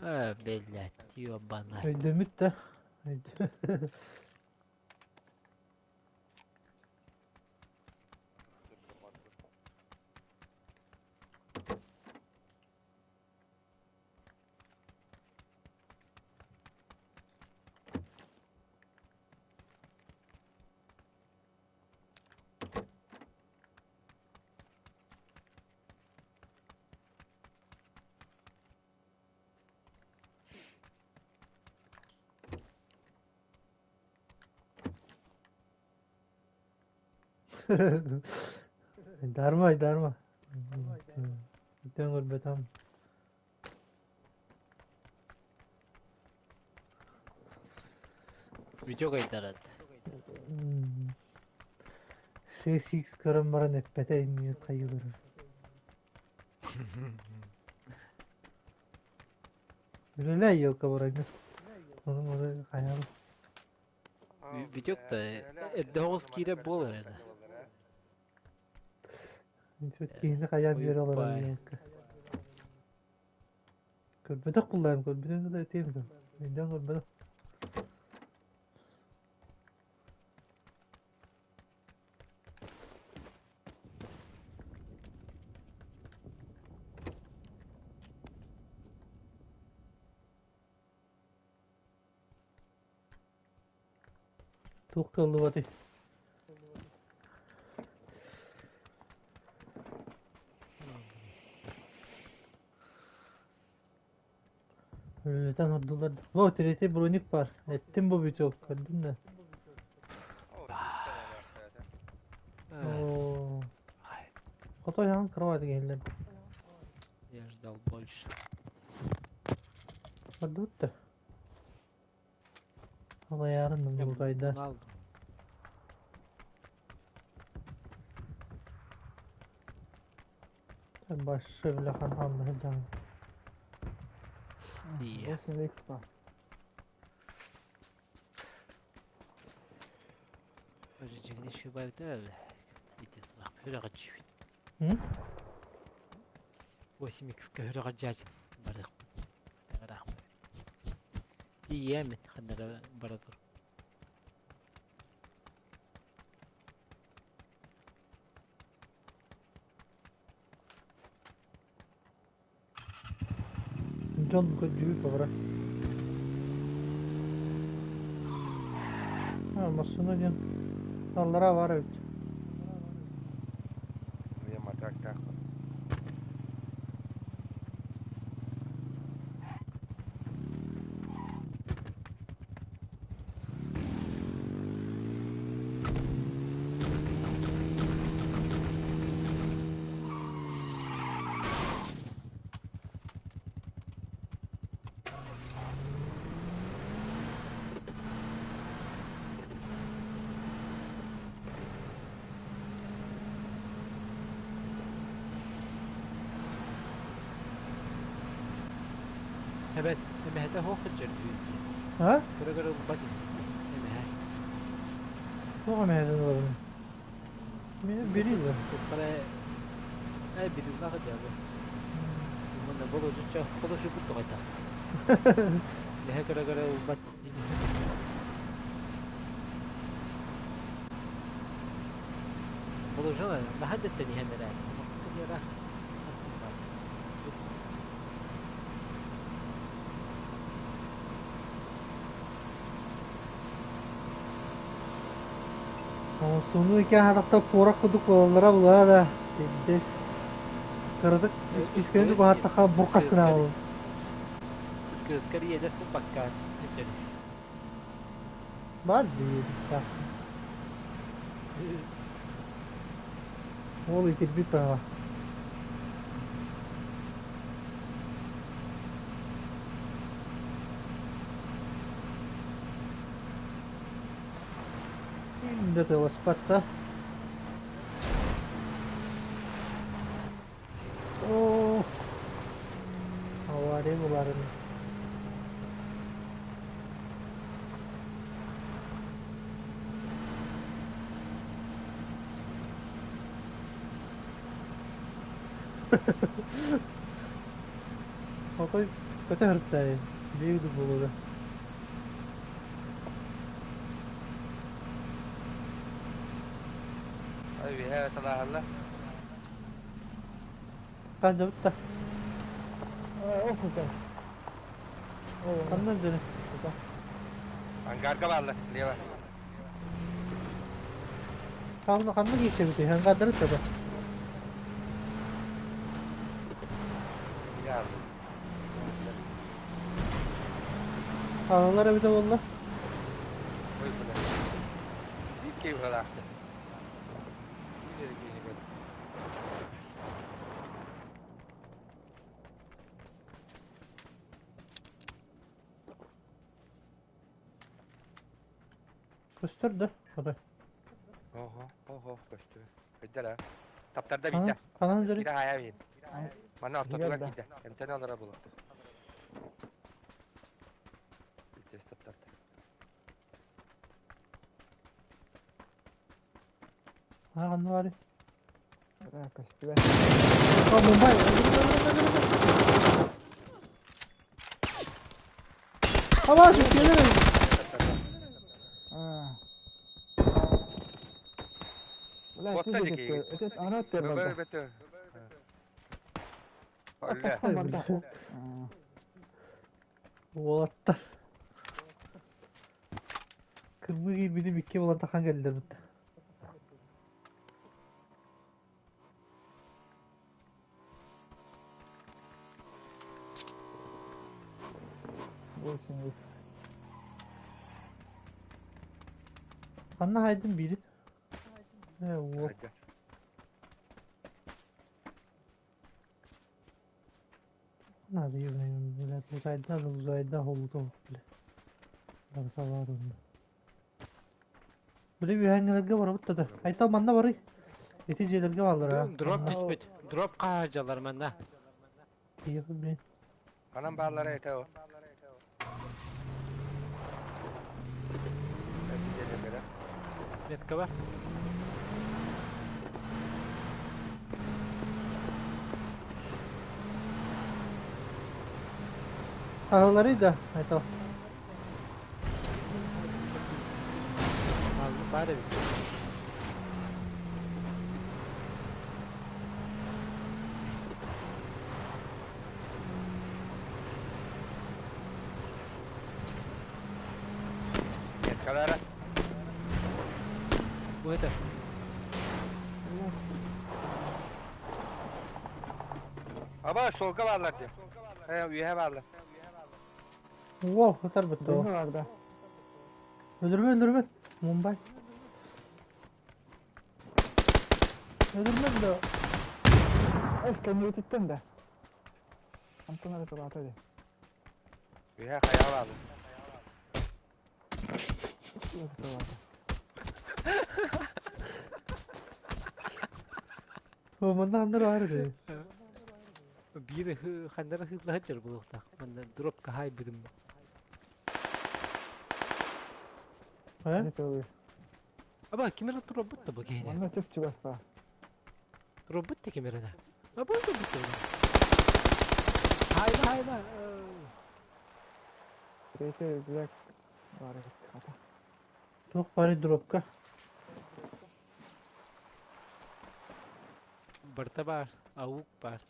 А, блядь, ёбана. Өйдөмүт да. Өйдө. Дарма, дарма. Бүтэн көрбөтам. Видео кайтарат. 6x көрөн баран эппэтэ иннигин хайыыларын. Үлэлээ елка барайга. Ону маны хайаан. Витек да эрдэ оҕус киирэ буолар эрэ. Киһини хайаан биэрэ олорор елка. Көрбөтөх буллаам көрбүтүн да этиэм да. Өйдөөн көрбөтөх. Туох кыаллыбатый? Үлэлэтэн ордулар. О, третий броник бар. Эттим бу биток, көрдүм да. О, Хотой хаҥан кровать киһиллэр. Я ждал больше. Көрдүбүт да. Алаярын булгайда. Алдым. Башы бляхан алла сылдьаҕын. Иә. 8 x ба. Дьиҥни шибайта ити срах хүрэ М? 8x көһөрөҕө дьаат барыахпыт. Бараахпыт. Тиийэммит ханнара бара тур. Дьон көрдүүр бабара. А, массыына диэн аллараа баар эбит. Мен матрактаахпын. Эбэт, эмэһэтэ суох сылдьар үһү. А? Көрө-көрө ылбат ини. Эмэһэ. Туох эмэһэтин ылабын? Мин били да. Туохтара ээ билиннэ сылдьабы. Уонна болочучча холошупут тоҕойдох. Эмэһэ көрө-көрө ылбат ини. Положила, наһаа дэттэн иһэн эрэ. Оҥостууну икки атахта куорат курдук буолаллара булара да тирдэр. Кыратык испиискэни тукуһаттахха буркас гынаабын. Ыскыскар иэдэс туппакка сылдьар. Бар дии Уол итирбит баҕа. Да тыласпат да. Оо, авария буларын. Отой көтө сырытта биир да буолуо. Ай үөһээ талааһалла. Ханна да. Ол сылдьар. Ол Ханна дьоно? Ангарга бааллар, лево. Ханна ханна киирсэбитий? Хангардары да. Я. Хаалар эбитэ буолла. Ой, бля. Икки быһалаахты. Биир эрэ киһини көрдүм. Көстөр да? Отой. Ого, ого, көстүбүт. Өйдөр а. Таптарда Ханан, биитэ. ханан дьөрү? Киирэ хаайа биин. Манна ортотугар Иһигэр да. киирдэ. Эмтэн олоро булуохта. Итес таптарда. Ha, ханна баарый? Бля, көстүбэт. А, Мумбай! Абаас, иккиэлэр эбит. Таптарда. Аа. Бля, Куотта ти дики. диэки. Эти ана өттүгэр Бөбө барда. бөтө. Өллө. Тахсан барда. Аа. Уолаттар. Кырбыы киирбитим икки буолан тахан кэллилэр бытта. 8 икс. Ханна хайдын биирин? Э, уол. Хайда. Надо ебаный, блядь, uzayda da uzayda oldu бля. Барыта баар онно. Били үһэҥҥэлэргэ барабыт да. Айтал манна барый. Ити дьиэлэргэ бааллар а. Дроп Манна түспүт. Дроп хаһаажалар манна. тиийэхпит блин. Ханан бааллара этэ о. Эти дьиэлэргэ. Метка бар. Хаһыларый да, Айтал. Алды бар эбит. Меткалара. Бу это. Аба суолга бааллар дии. Э, үөһэ бааллар. Уол, ытар бытта Дыҥҥа ол. барда. Өлөрбө, өлөрбө. Мумбай. Өлөрбө да. Эс кэнниититтэн да. Антон эрэ тулаата дии. Үөһэ хайаҕа бааллар. Тулаата. О, манна ханнар баар этэ. Биир ханнара хыыллаһа булуохтаах. Манна дроп хаһаайбытым. Э? Не тылы. Аба ким эрэ туруорбут да бу киһини. Манна чуп-чугас баар. Туруорбут да ким эрэ. Аба туруорбут да. Хайда хайда. Третий блэк баар эбит хата. Туох баарый дропка? Барта бар, аук бар,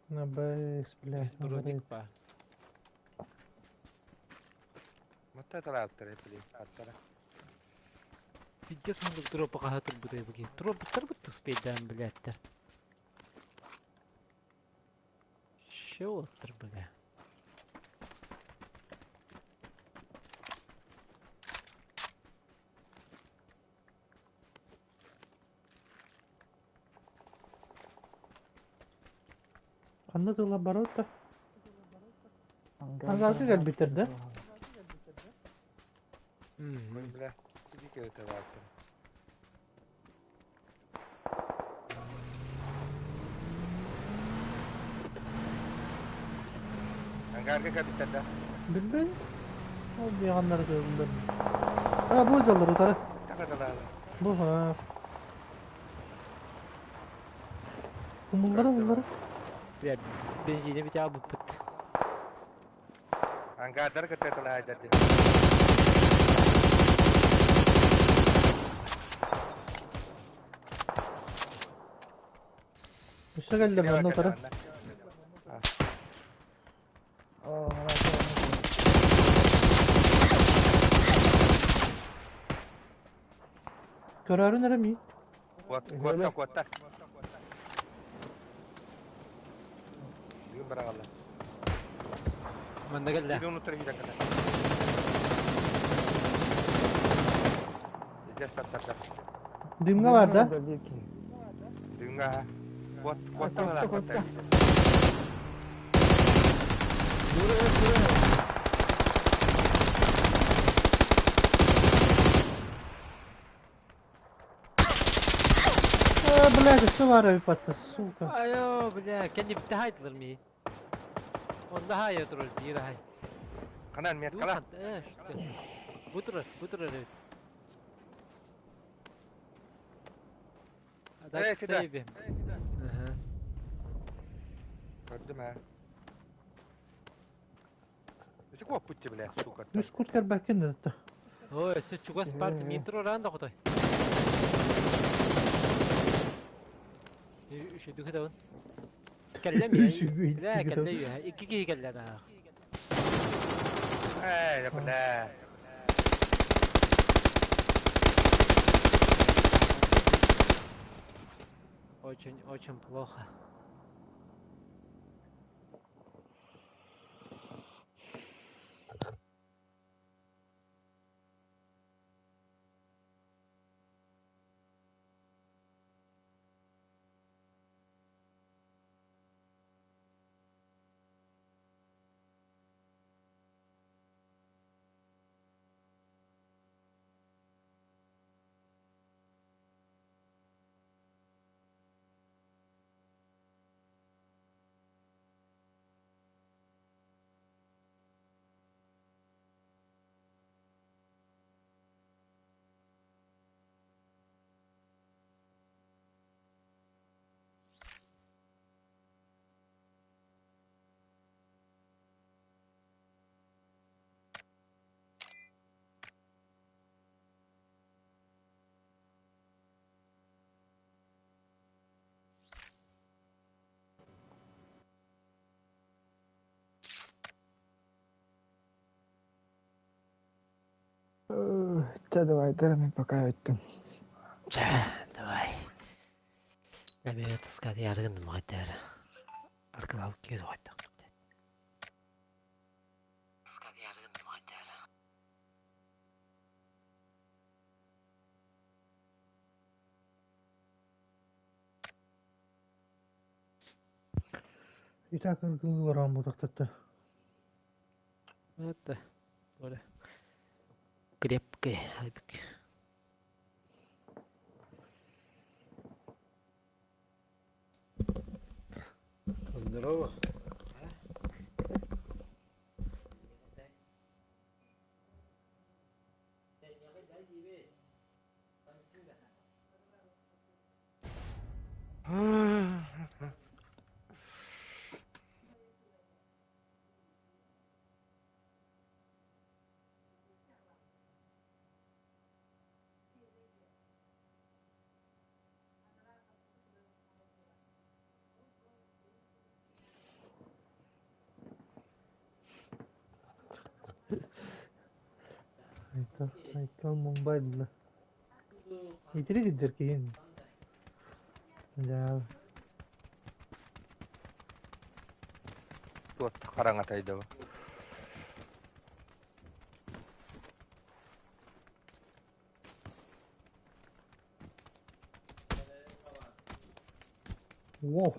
На бэс, блядь. броник бар. Матта талааттар эпили. Аттара. Пиздец маннык дропа хаһа турбутай бу киһи. Туруорбуттар бут успейдаан блядьтар. Шоттар бля. Ханна тыла барот да? Ангар. Ангарга кэлбиттэр да? Бля, иди кете бааттар. Ангарга кэлбиттэр да. Билбэт. Ол биһаннары көрүллэр. А, бу дьаллар утары. Такаталаала. Бу ха. Умуллара умуллара. Бля, бензини битэ буппут. Ангардар кытта дии. Өссө кэллэр манна утары. Оо, мана Көрөрүн эрэ мии. Куотта, куотта. Бүгүн барагалла. Манна кэллэ. Бүгүн унуттар киирэн кэллэ. Здесь таптарда. Дымҥа бар да? Дымҥа. Куот, куотта бала, куотта. Блядь, что вара выпадка, сука. Айо, бля, кэннибитте хаайдылар миин. Онно хаайа турар, биир аһай. Ханан меткала. Э, что? Бу турар, бу турар эбит. Э, сюда. Ага. Көрдүм ээ. Ити куоппут бля, сука. Үс курт кэлбэккин да. Ой, өссө чугас парты мин турар да хотой. Үшөдүкэ даҕын. Кэллэ ми? Үчүгэй, Бля, үчүгэй. кэллэ үөһэ. Икки киһи кэллэ да. Ээ, бля. Очень, очень плохо. Чэ, давай, мин пока өттүм. Чэ, давай. Нәмеге тыскады ярыгын мағайдар. Аркылауып киеді қайттақ. Тыскады ярыгын мағайдар. Итак, ыргылы бу тахтатта. Это, böyle. Крепкий, айбик. Здорово. Айтал, Айтал Мумбай била. Итiri гиджер кийин. Да. Туот хараҥа тайдaba. Воу.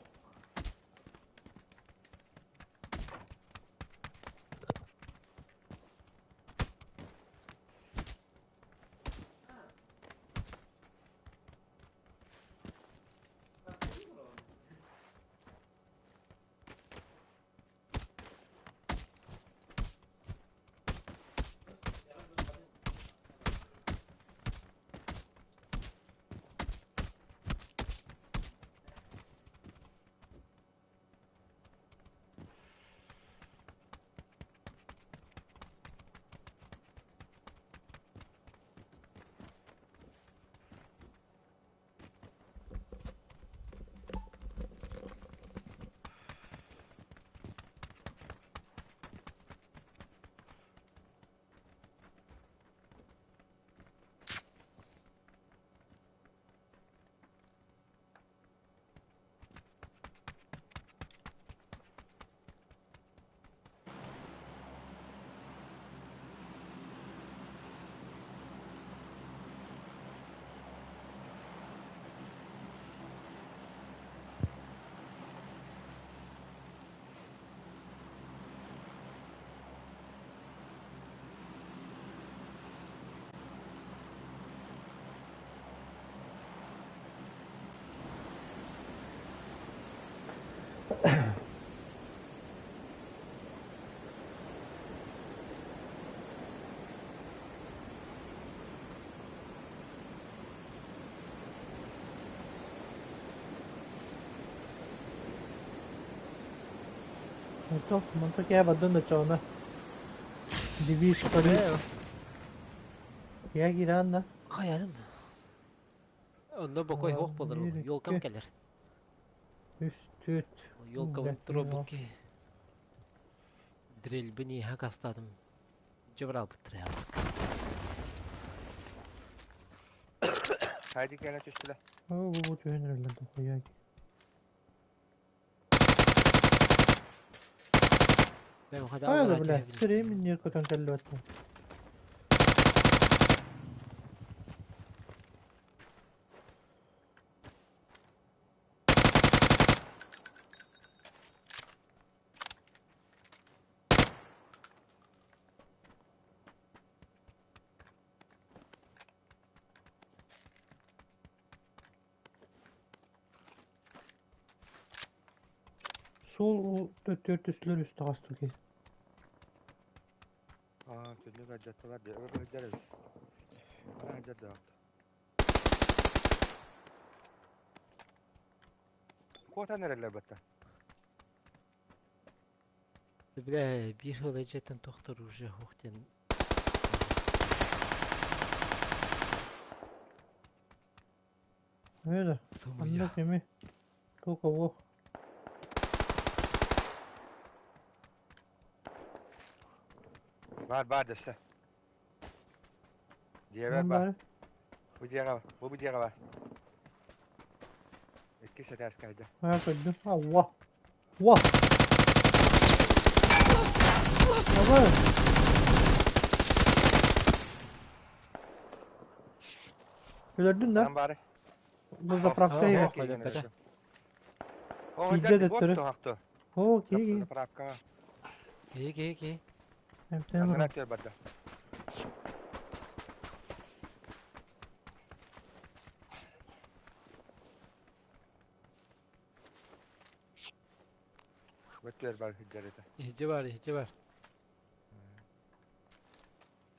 Манта кээ бардын да чоона. Девиз пари. Я киирэн да. Хайаным. Онно бокой хоох болар. Елкам кэлэр. Үс, түөрт. Елкабын туруорбут ки. Дрельбин иһэ кастаатым. Дьыбыраалбыттар Хайди кэлэ түстүлэ. Оо, бу түһэн эрэллэр дохуя. Хайа да бля, сирей миннир көтөн кэллибэттэн. Суол түөрт түстүлэр үс таҕыстык киһи. Аа, түннүк алдьаттылар дии. Өр сылдьар эбит. Ана сылдьар да Куотан эрэллэр батта. Бля, биир сыл эдьиттэн тохтор уже ух диэн. Öyle. Сымыйа. Анна кими? Туох ово. Баар баар дөссө. Дьиэбэр баар. Бу дьиэҕэ бар. Бу бу дьиэҕэ бар. Иккис этээскэ айда. Аа көрдүм. Алла. Уа. Давай. Өлөрдүн да? Lan баары. Бу заправка иһэ. О, Иджа дьэ, төттөрү. вот туһахту. Оо, киһи. Заправкаҕа. Киһи киһи киһи. Аннара түөр барда. Бөттүөр бар сылдьар этэ. Иһдьэ бар, иһдьэ бар.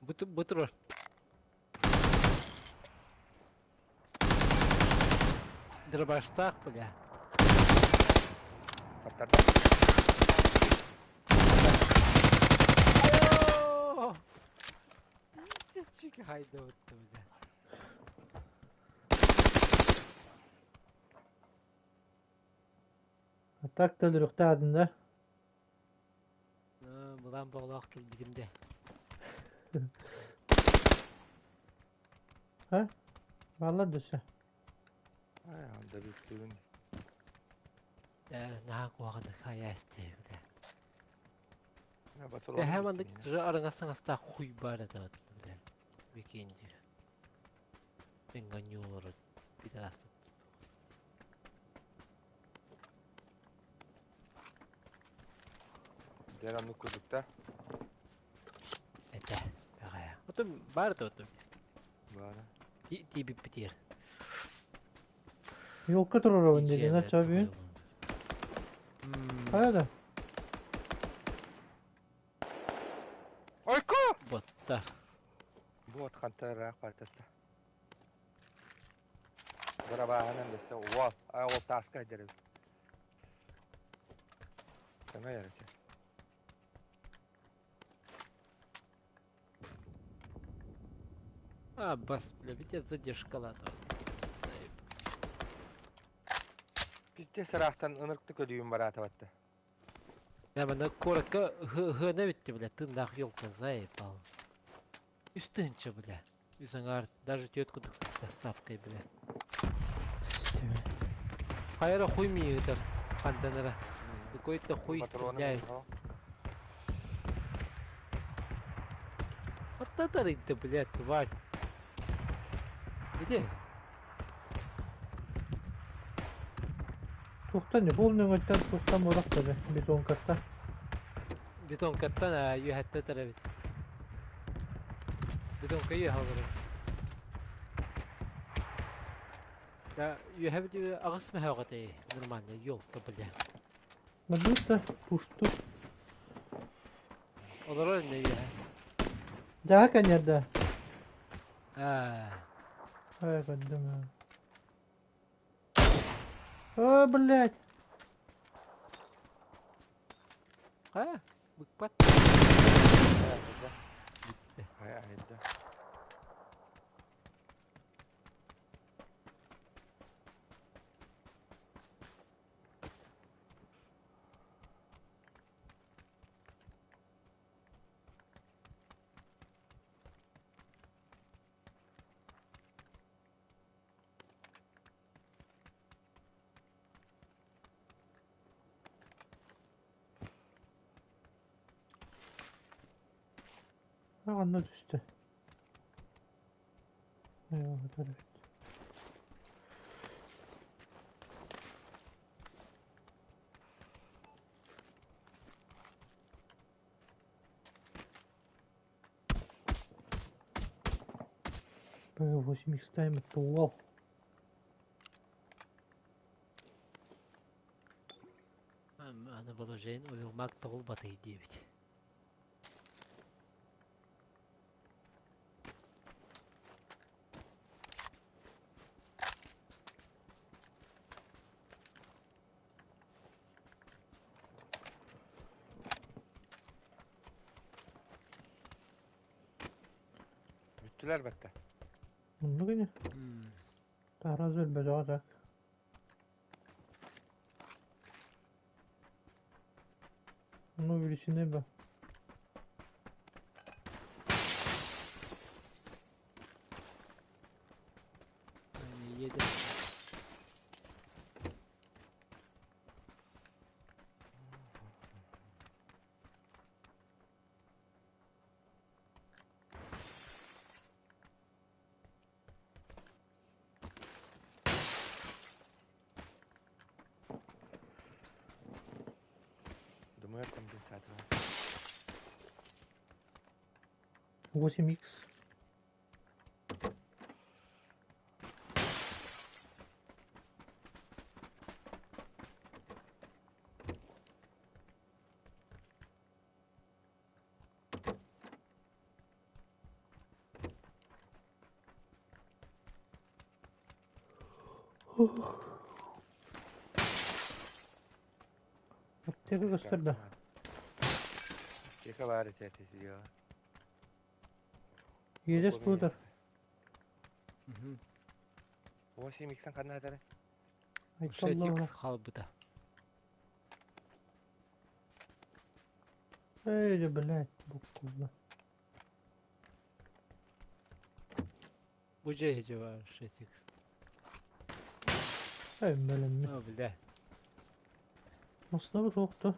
Бу бу турар. Дробаштаах, бля. Таптарда. Айоо! Пиздец, хайда бля. А так төлөрүхтаадын да. Былаан боҕолоох кэлбитим дэ. А? Бааллар дөссө. Ай, анда бүттүгүн. Наһаа куһаҕаны хайаасты, бля. Батыл. Эһэм андык же арыҥас-саҥастаах хуй баар этэ, бля. Викендир. Пенганёр, пидорасты. Дэр оннук курдукта. Этэ, бэҕэһээ. Отон баар этэ отон. Баара. Тиибиппитигэр. Елка туруорабын диэтин ачча бүгүн. Хайа да. Ойку! Боттар. Бот хантараах бартатта. Барабааһынан дэссе уол. А ол тааска дэрэ. Көмө ярыты. А, бас, бля, ведь задержкалаата. Пизде сыраахтан ынырыктык өлүүм бараата батта. Я манна куоракка хыына битти, бля, тыыннаах елка заебал. Үс тыһыынча, бля. Үс аҥаар, даже түөрт курдук доставкой, бля. Хайара хуй миытар, ханданара. Какой-то хуй Патроны стреляет. Вот это ты, блядь, тварь. Иди. Тухтан не полный өттен тухтан борак таbi бетонкатта. Бетонкаттан үөһэттэ тэрэбит. Бетонка үөһэ олорор. Да, үөһэбит аҕыс мөһөөҕөтэй нормально, елка, бля. Мадыта, пушту. Олорор иннэ үөһэ. Дьаһа кэнньэрдэ. Аа. Ай, көрдүм. О, блядь. Хайа, быкпат. Хайа, хайа, айда. Онно түстэ. Eyvallah, evet. Б8 икс тайм это вау. Аны положение уйулмак тоҕулбатый диэбит. Бүттүлэр бэтте. Оннук ини. Таһараас өлбөтөҕө так. Ну величины бы. Едем. Думаю, компенсатор. 8х. Аптека көстөр да. Аптека баар этэ этэ Иэдэс буолар. 8 иксэн ханна этэрэ? 6 икс хаалбыта. Эй, блядь, буквально. Бу же бар 6 икс. Эй, бэлэмми. О, бля. Массыына туохта.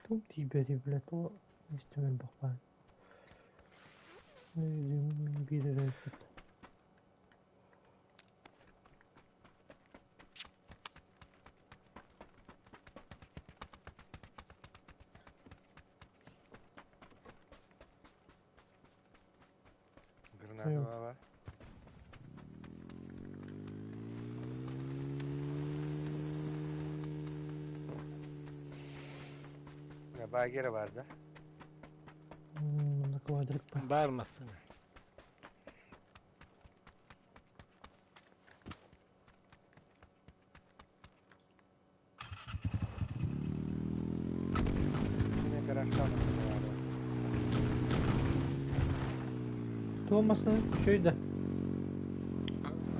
Туох тиийбэтий, блядь, то истимэн бахпаан. Биир эрэ Граната баба. Багера бар да? Манна квадрик бар. Бар массыына. Yine garajda var. Туох массыына үчүгэй да.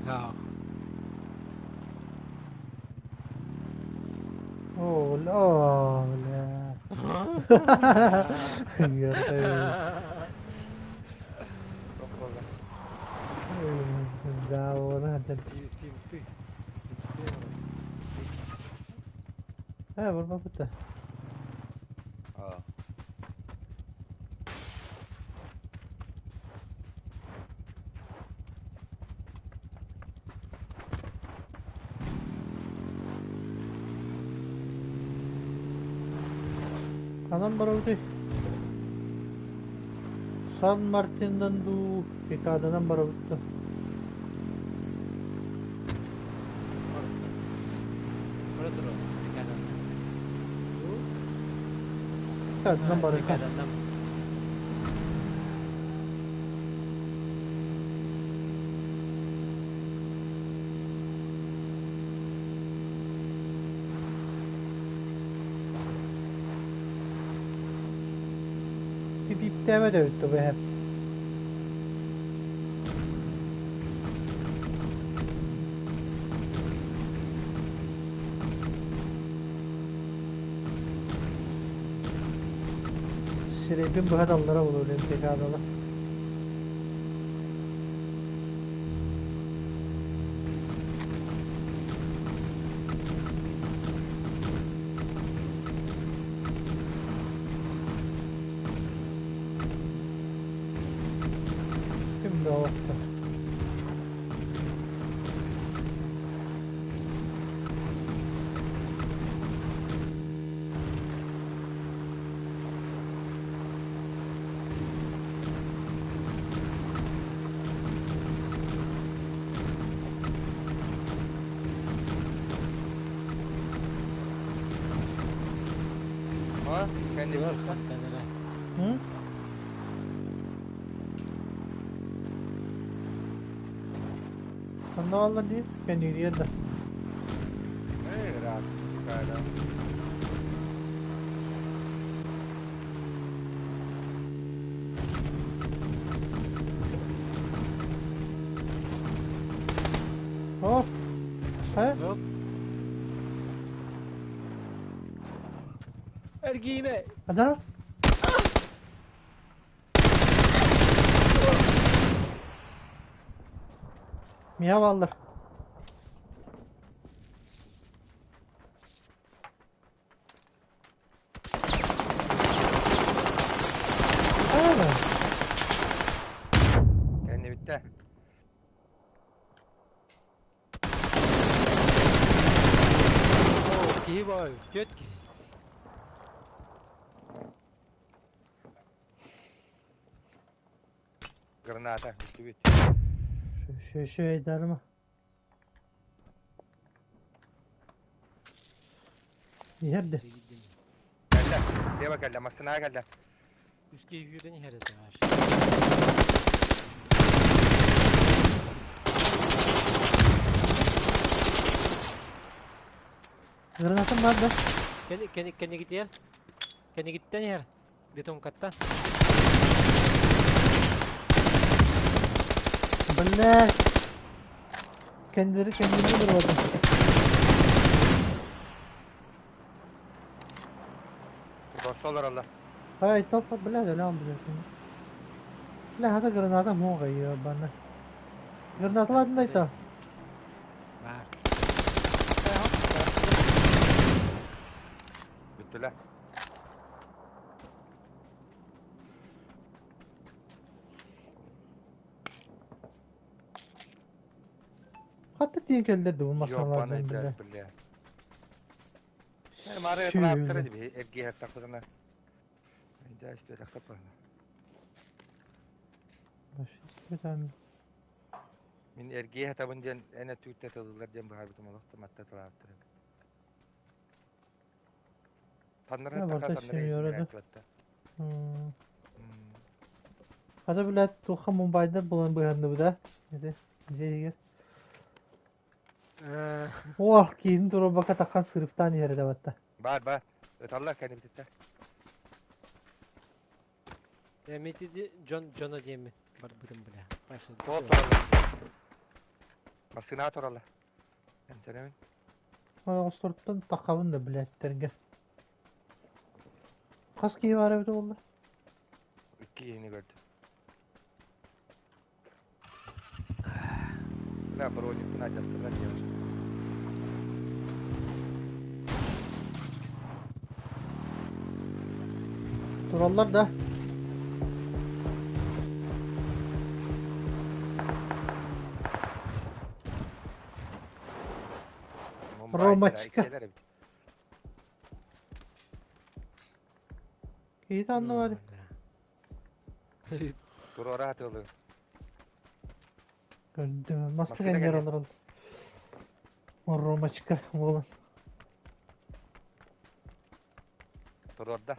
Аа. Оо, оо, бля. Çok oldu. Да, надо. Финты. Ээ, барбаппыт да. Aa. Ханан барабытый? Сан Мартиннан дуу, Пикаданан барабыт дуо? Бара туруо, Пикаданан. Пикаданан барыха. Пикаданан. Пииптээбэт эбит дуо бэһэм? Сирэйбин быһа даллара буолуо диэн декадала. Ким да олохто. Ha? Kendi Dur, bitti. хантан эрэ. М? Ханна бааллар дии? Кэнниирийэр да. Эй, rahat. Yukarıda. О, хайа? Эргиимэ! Адара? Миэхэ бааллар. Хайа? Kendi bitti. Оо, киһи бой, түөрт киһи. Граната. Bitti bit. Шөшөйдарма. Иһэрдэ. Geldi. Diye bak geldi. Masına geldi. Үс киһи күүтэн иһэр этэ баар. Гранатым бар да. Кэнни кэнни кэннигитигэр кэннигиттэн иһэр бетонкаттан. Блядь. Kendileri kendini vurmadı. Dostu Allah. هاي طب блядь, لا блядь. لا هذا граната مو غير бана. Гранаталарын да айта. Баар. Bitti Хатта тиийэн кэллэр да бу Yok bana массыыналардан ettiler бile. бile. Yani mağaraya Сүүрүлэ. taraftarı gibi ergeğe takılana. Önce işte takılana. Мин эргиэ хатабын диэн эн өттүгүттэн тыллар диэн быһаарбытым олох да матта тылааттар эбит. Таннары Я хаттаха барыта таннары сеньора да. иһитиннэрээччи Хата блядь, туохха Мумбайдар буолан быһанныбыт да? Ити дьиэ иһигэр. О, киин туруорбакка таххан сырыптаан иһэр этэ батта. Бар бар. Ыталлар кэннибититтэн. Эмити дьон дьоно диэммин барбытым бля. Паша. Тоол тураллар. Массыына тураллар. Эмтэнэбин. Ойоҕосторуттан таххабын да блядьтэргэ. Хас киһи баар эбитэ буолла? Икки киһини көрдүм. Бля, броникпын алдьаттылар диэн. Тураллар да. Мумбайдара Ромочка. иккиэлэр эбит. Киһи анны бар. Туруора атылы. Көрдүм. Маска Машина кэннигэр кэлиэ. олорон. Ромочка буолан. Туруорда.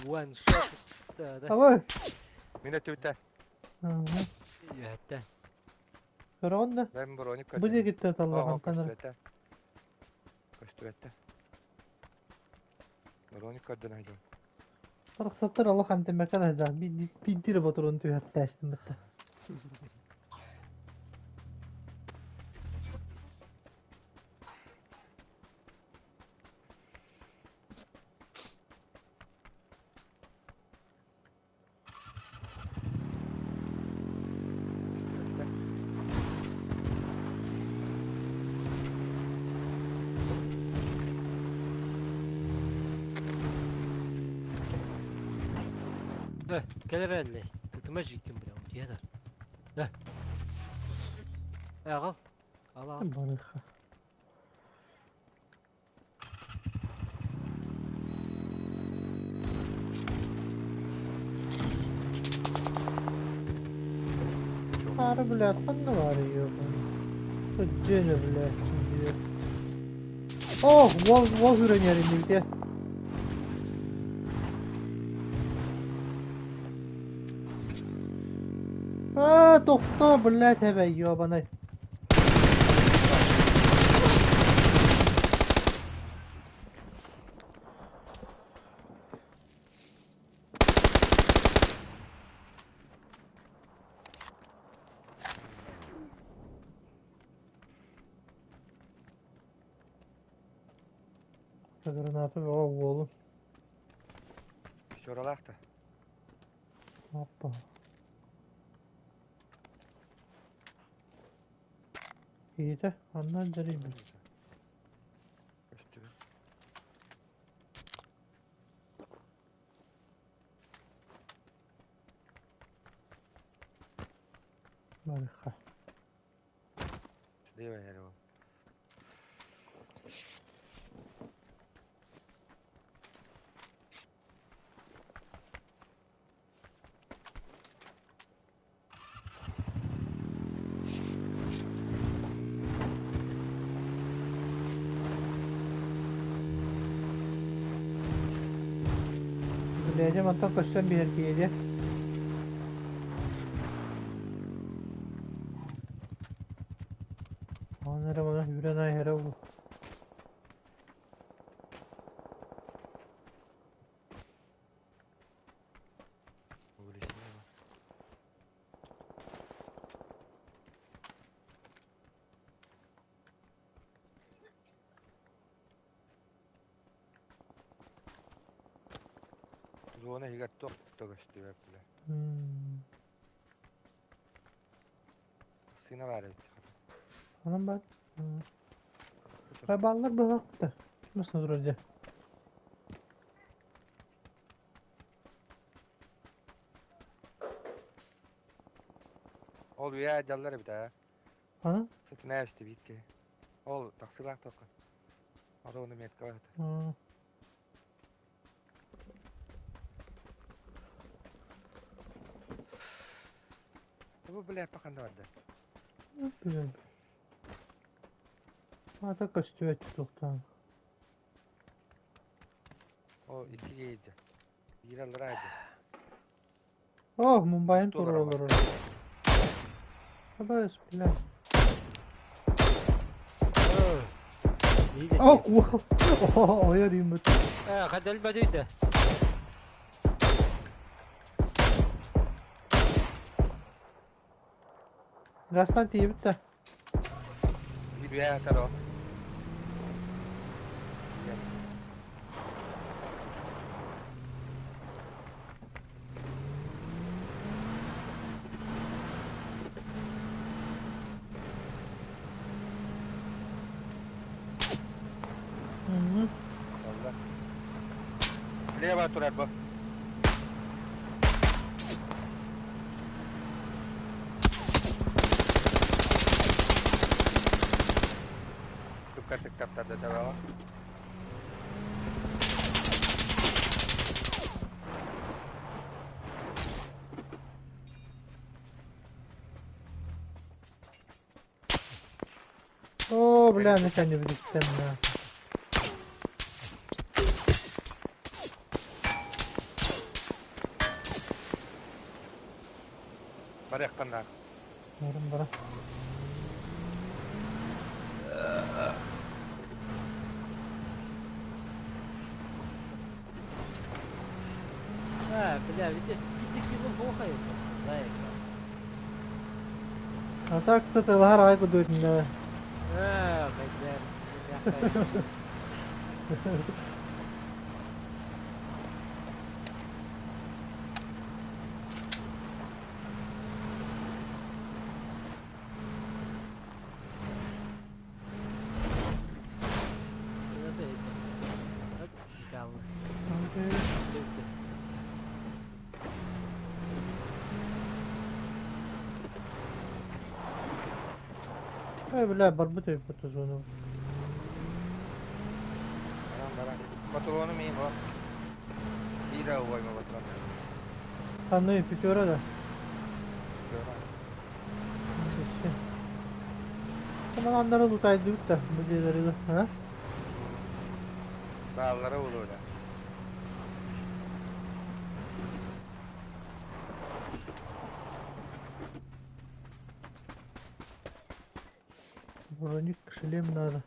One shot. Да, да. Давай. Мин өттүбүттэ. Үөһэттэн. Көрөҕүн да? Бэм броник Бу диэкиттэн Оо, таллаҕантан эрэ. көстүбэтэ. Көстүбэтэ. Броник көрдөн айдым. Барахсаттар олох эмтэммэккэ да биирдии ботурун түһэртээстим бытта. Көстүбэтэ. Э, кэлэр Тытыма жиктим бля, дьиэ Э. Э, аҕал. Ал, ал. Барыха. Ары, блядь, ханна бар ёбаный. Дьиэ, блядь, дьиэ. Ох, уол, уол үрэнэрин где? А, тохто, блядь, эбэ, ёбаный. Граната бөҕө уолу. Шоралаах да. Опа. Киһитэ, аннан дьарыйбыт. Көстүбэт. Барыха. Слева эрэ ол. Блядь, мантан көстөн биһэр киһи Оны эрэ маны үрэн айһара бу. Увеличение бар. Зона иһигэр туох да көстүбэт бile. Сына баар эбит. Анан бар. Баллар быһахта. Кимесин вроде. Ол үйэ дьаллар эбит аа. Ана? Сытына эбисти биир киһи. Ол тахсыылаах туохха. Оруону метка бар. Бу бile ханна барда. Билем. Ата көстүбэт туохтаан. Ол икки киһи Биир аллараа айды. Ох, Мумбайын Туох тура роман. олорор. Абас, блядь. Ох, ойор юмут. Э, хадал бадыйда. Гастан тиийбит да. Биир үйэ атар ол. Алла. Слева турар бу. Таттарда төбөҕө. О, бля, на бүттем на. Барыаххын наар. Барым бара. А, бля, видишь, кило плохо это. Зайка. А так кто-то лар айгу дует на. А, бля, Эй, бля, барбыт өйбөт зону. Баран баран. Патрону мин ho. Биир уойма патрон. Анны пятера да. Tamam anlara лутайдыбыт да бу дьиэлэри ha? Бааллара улуура. Броник, шлем надо.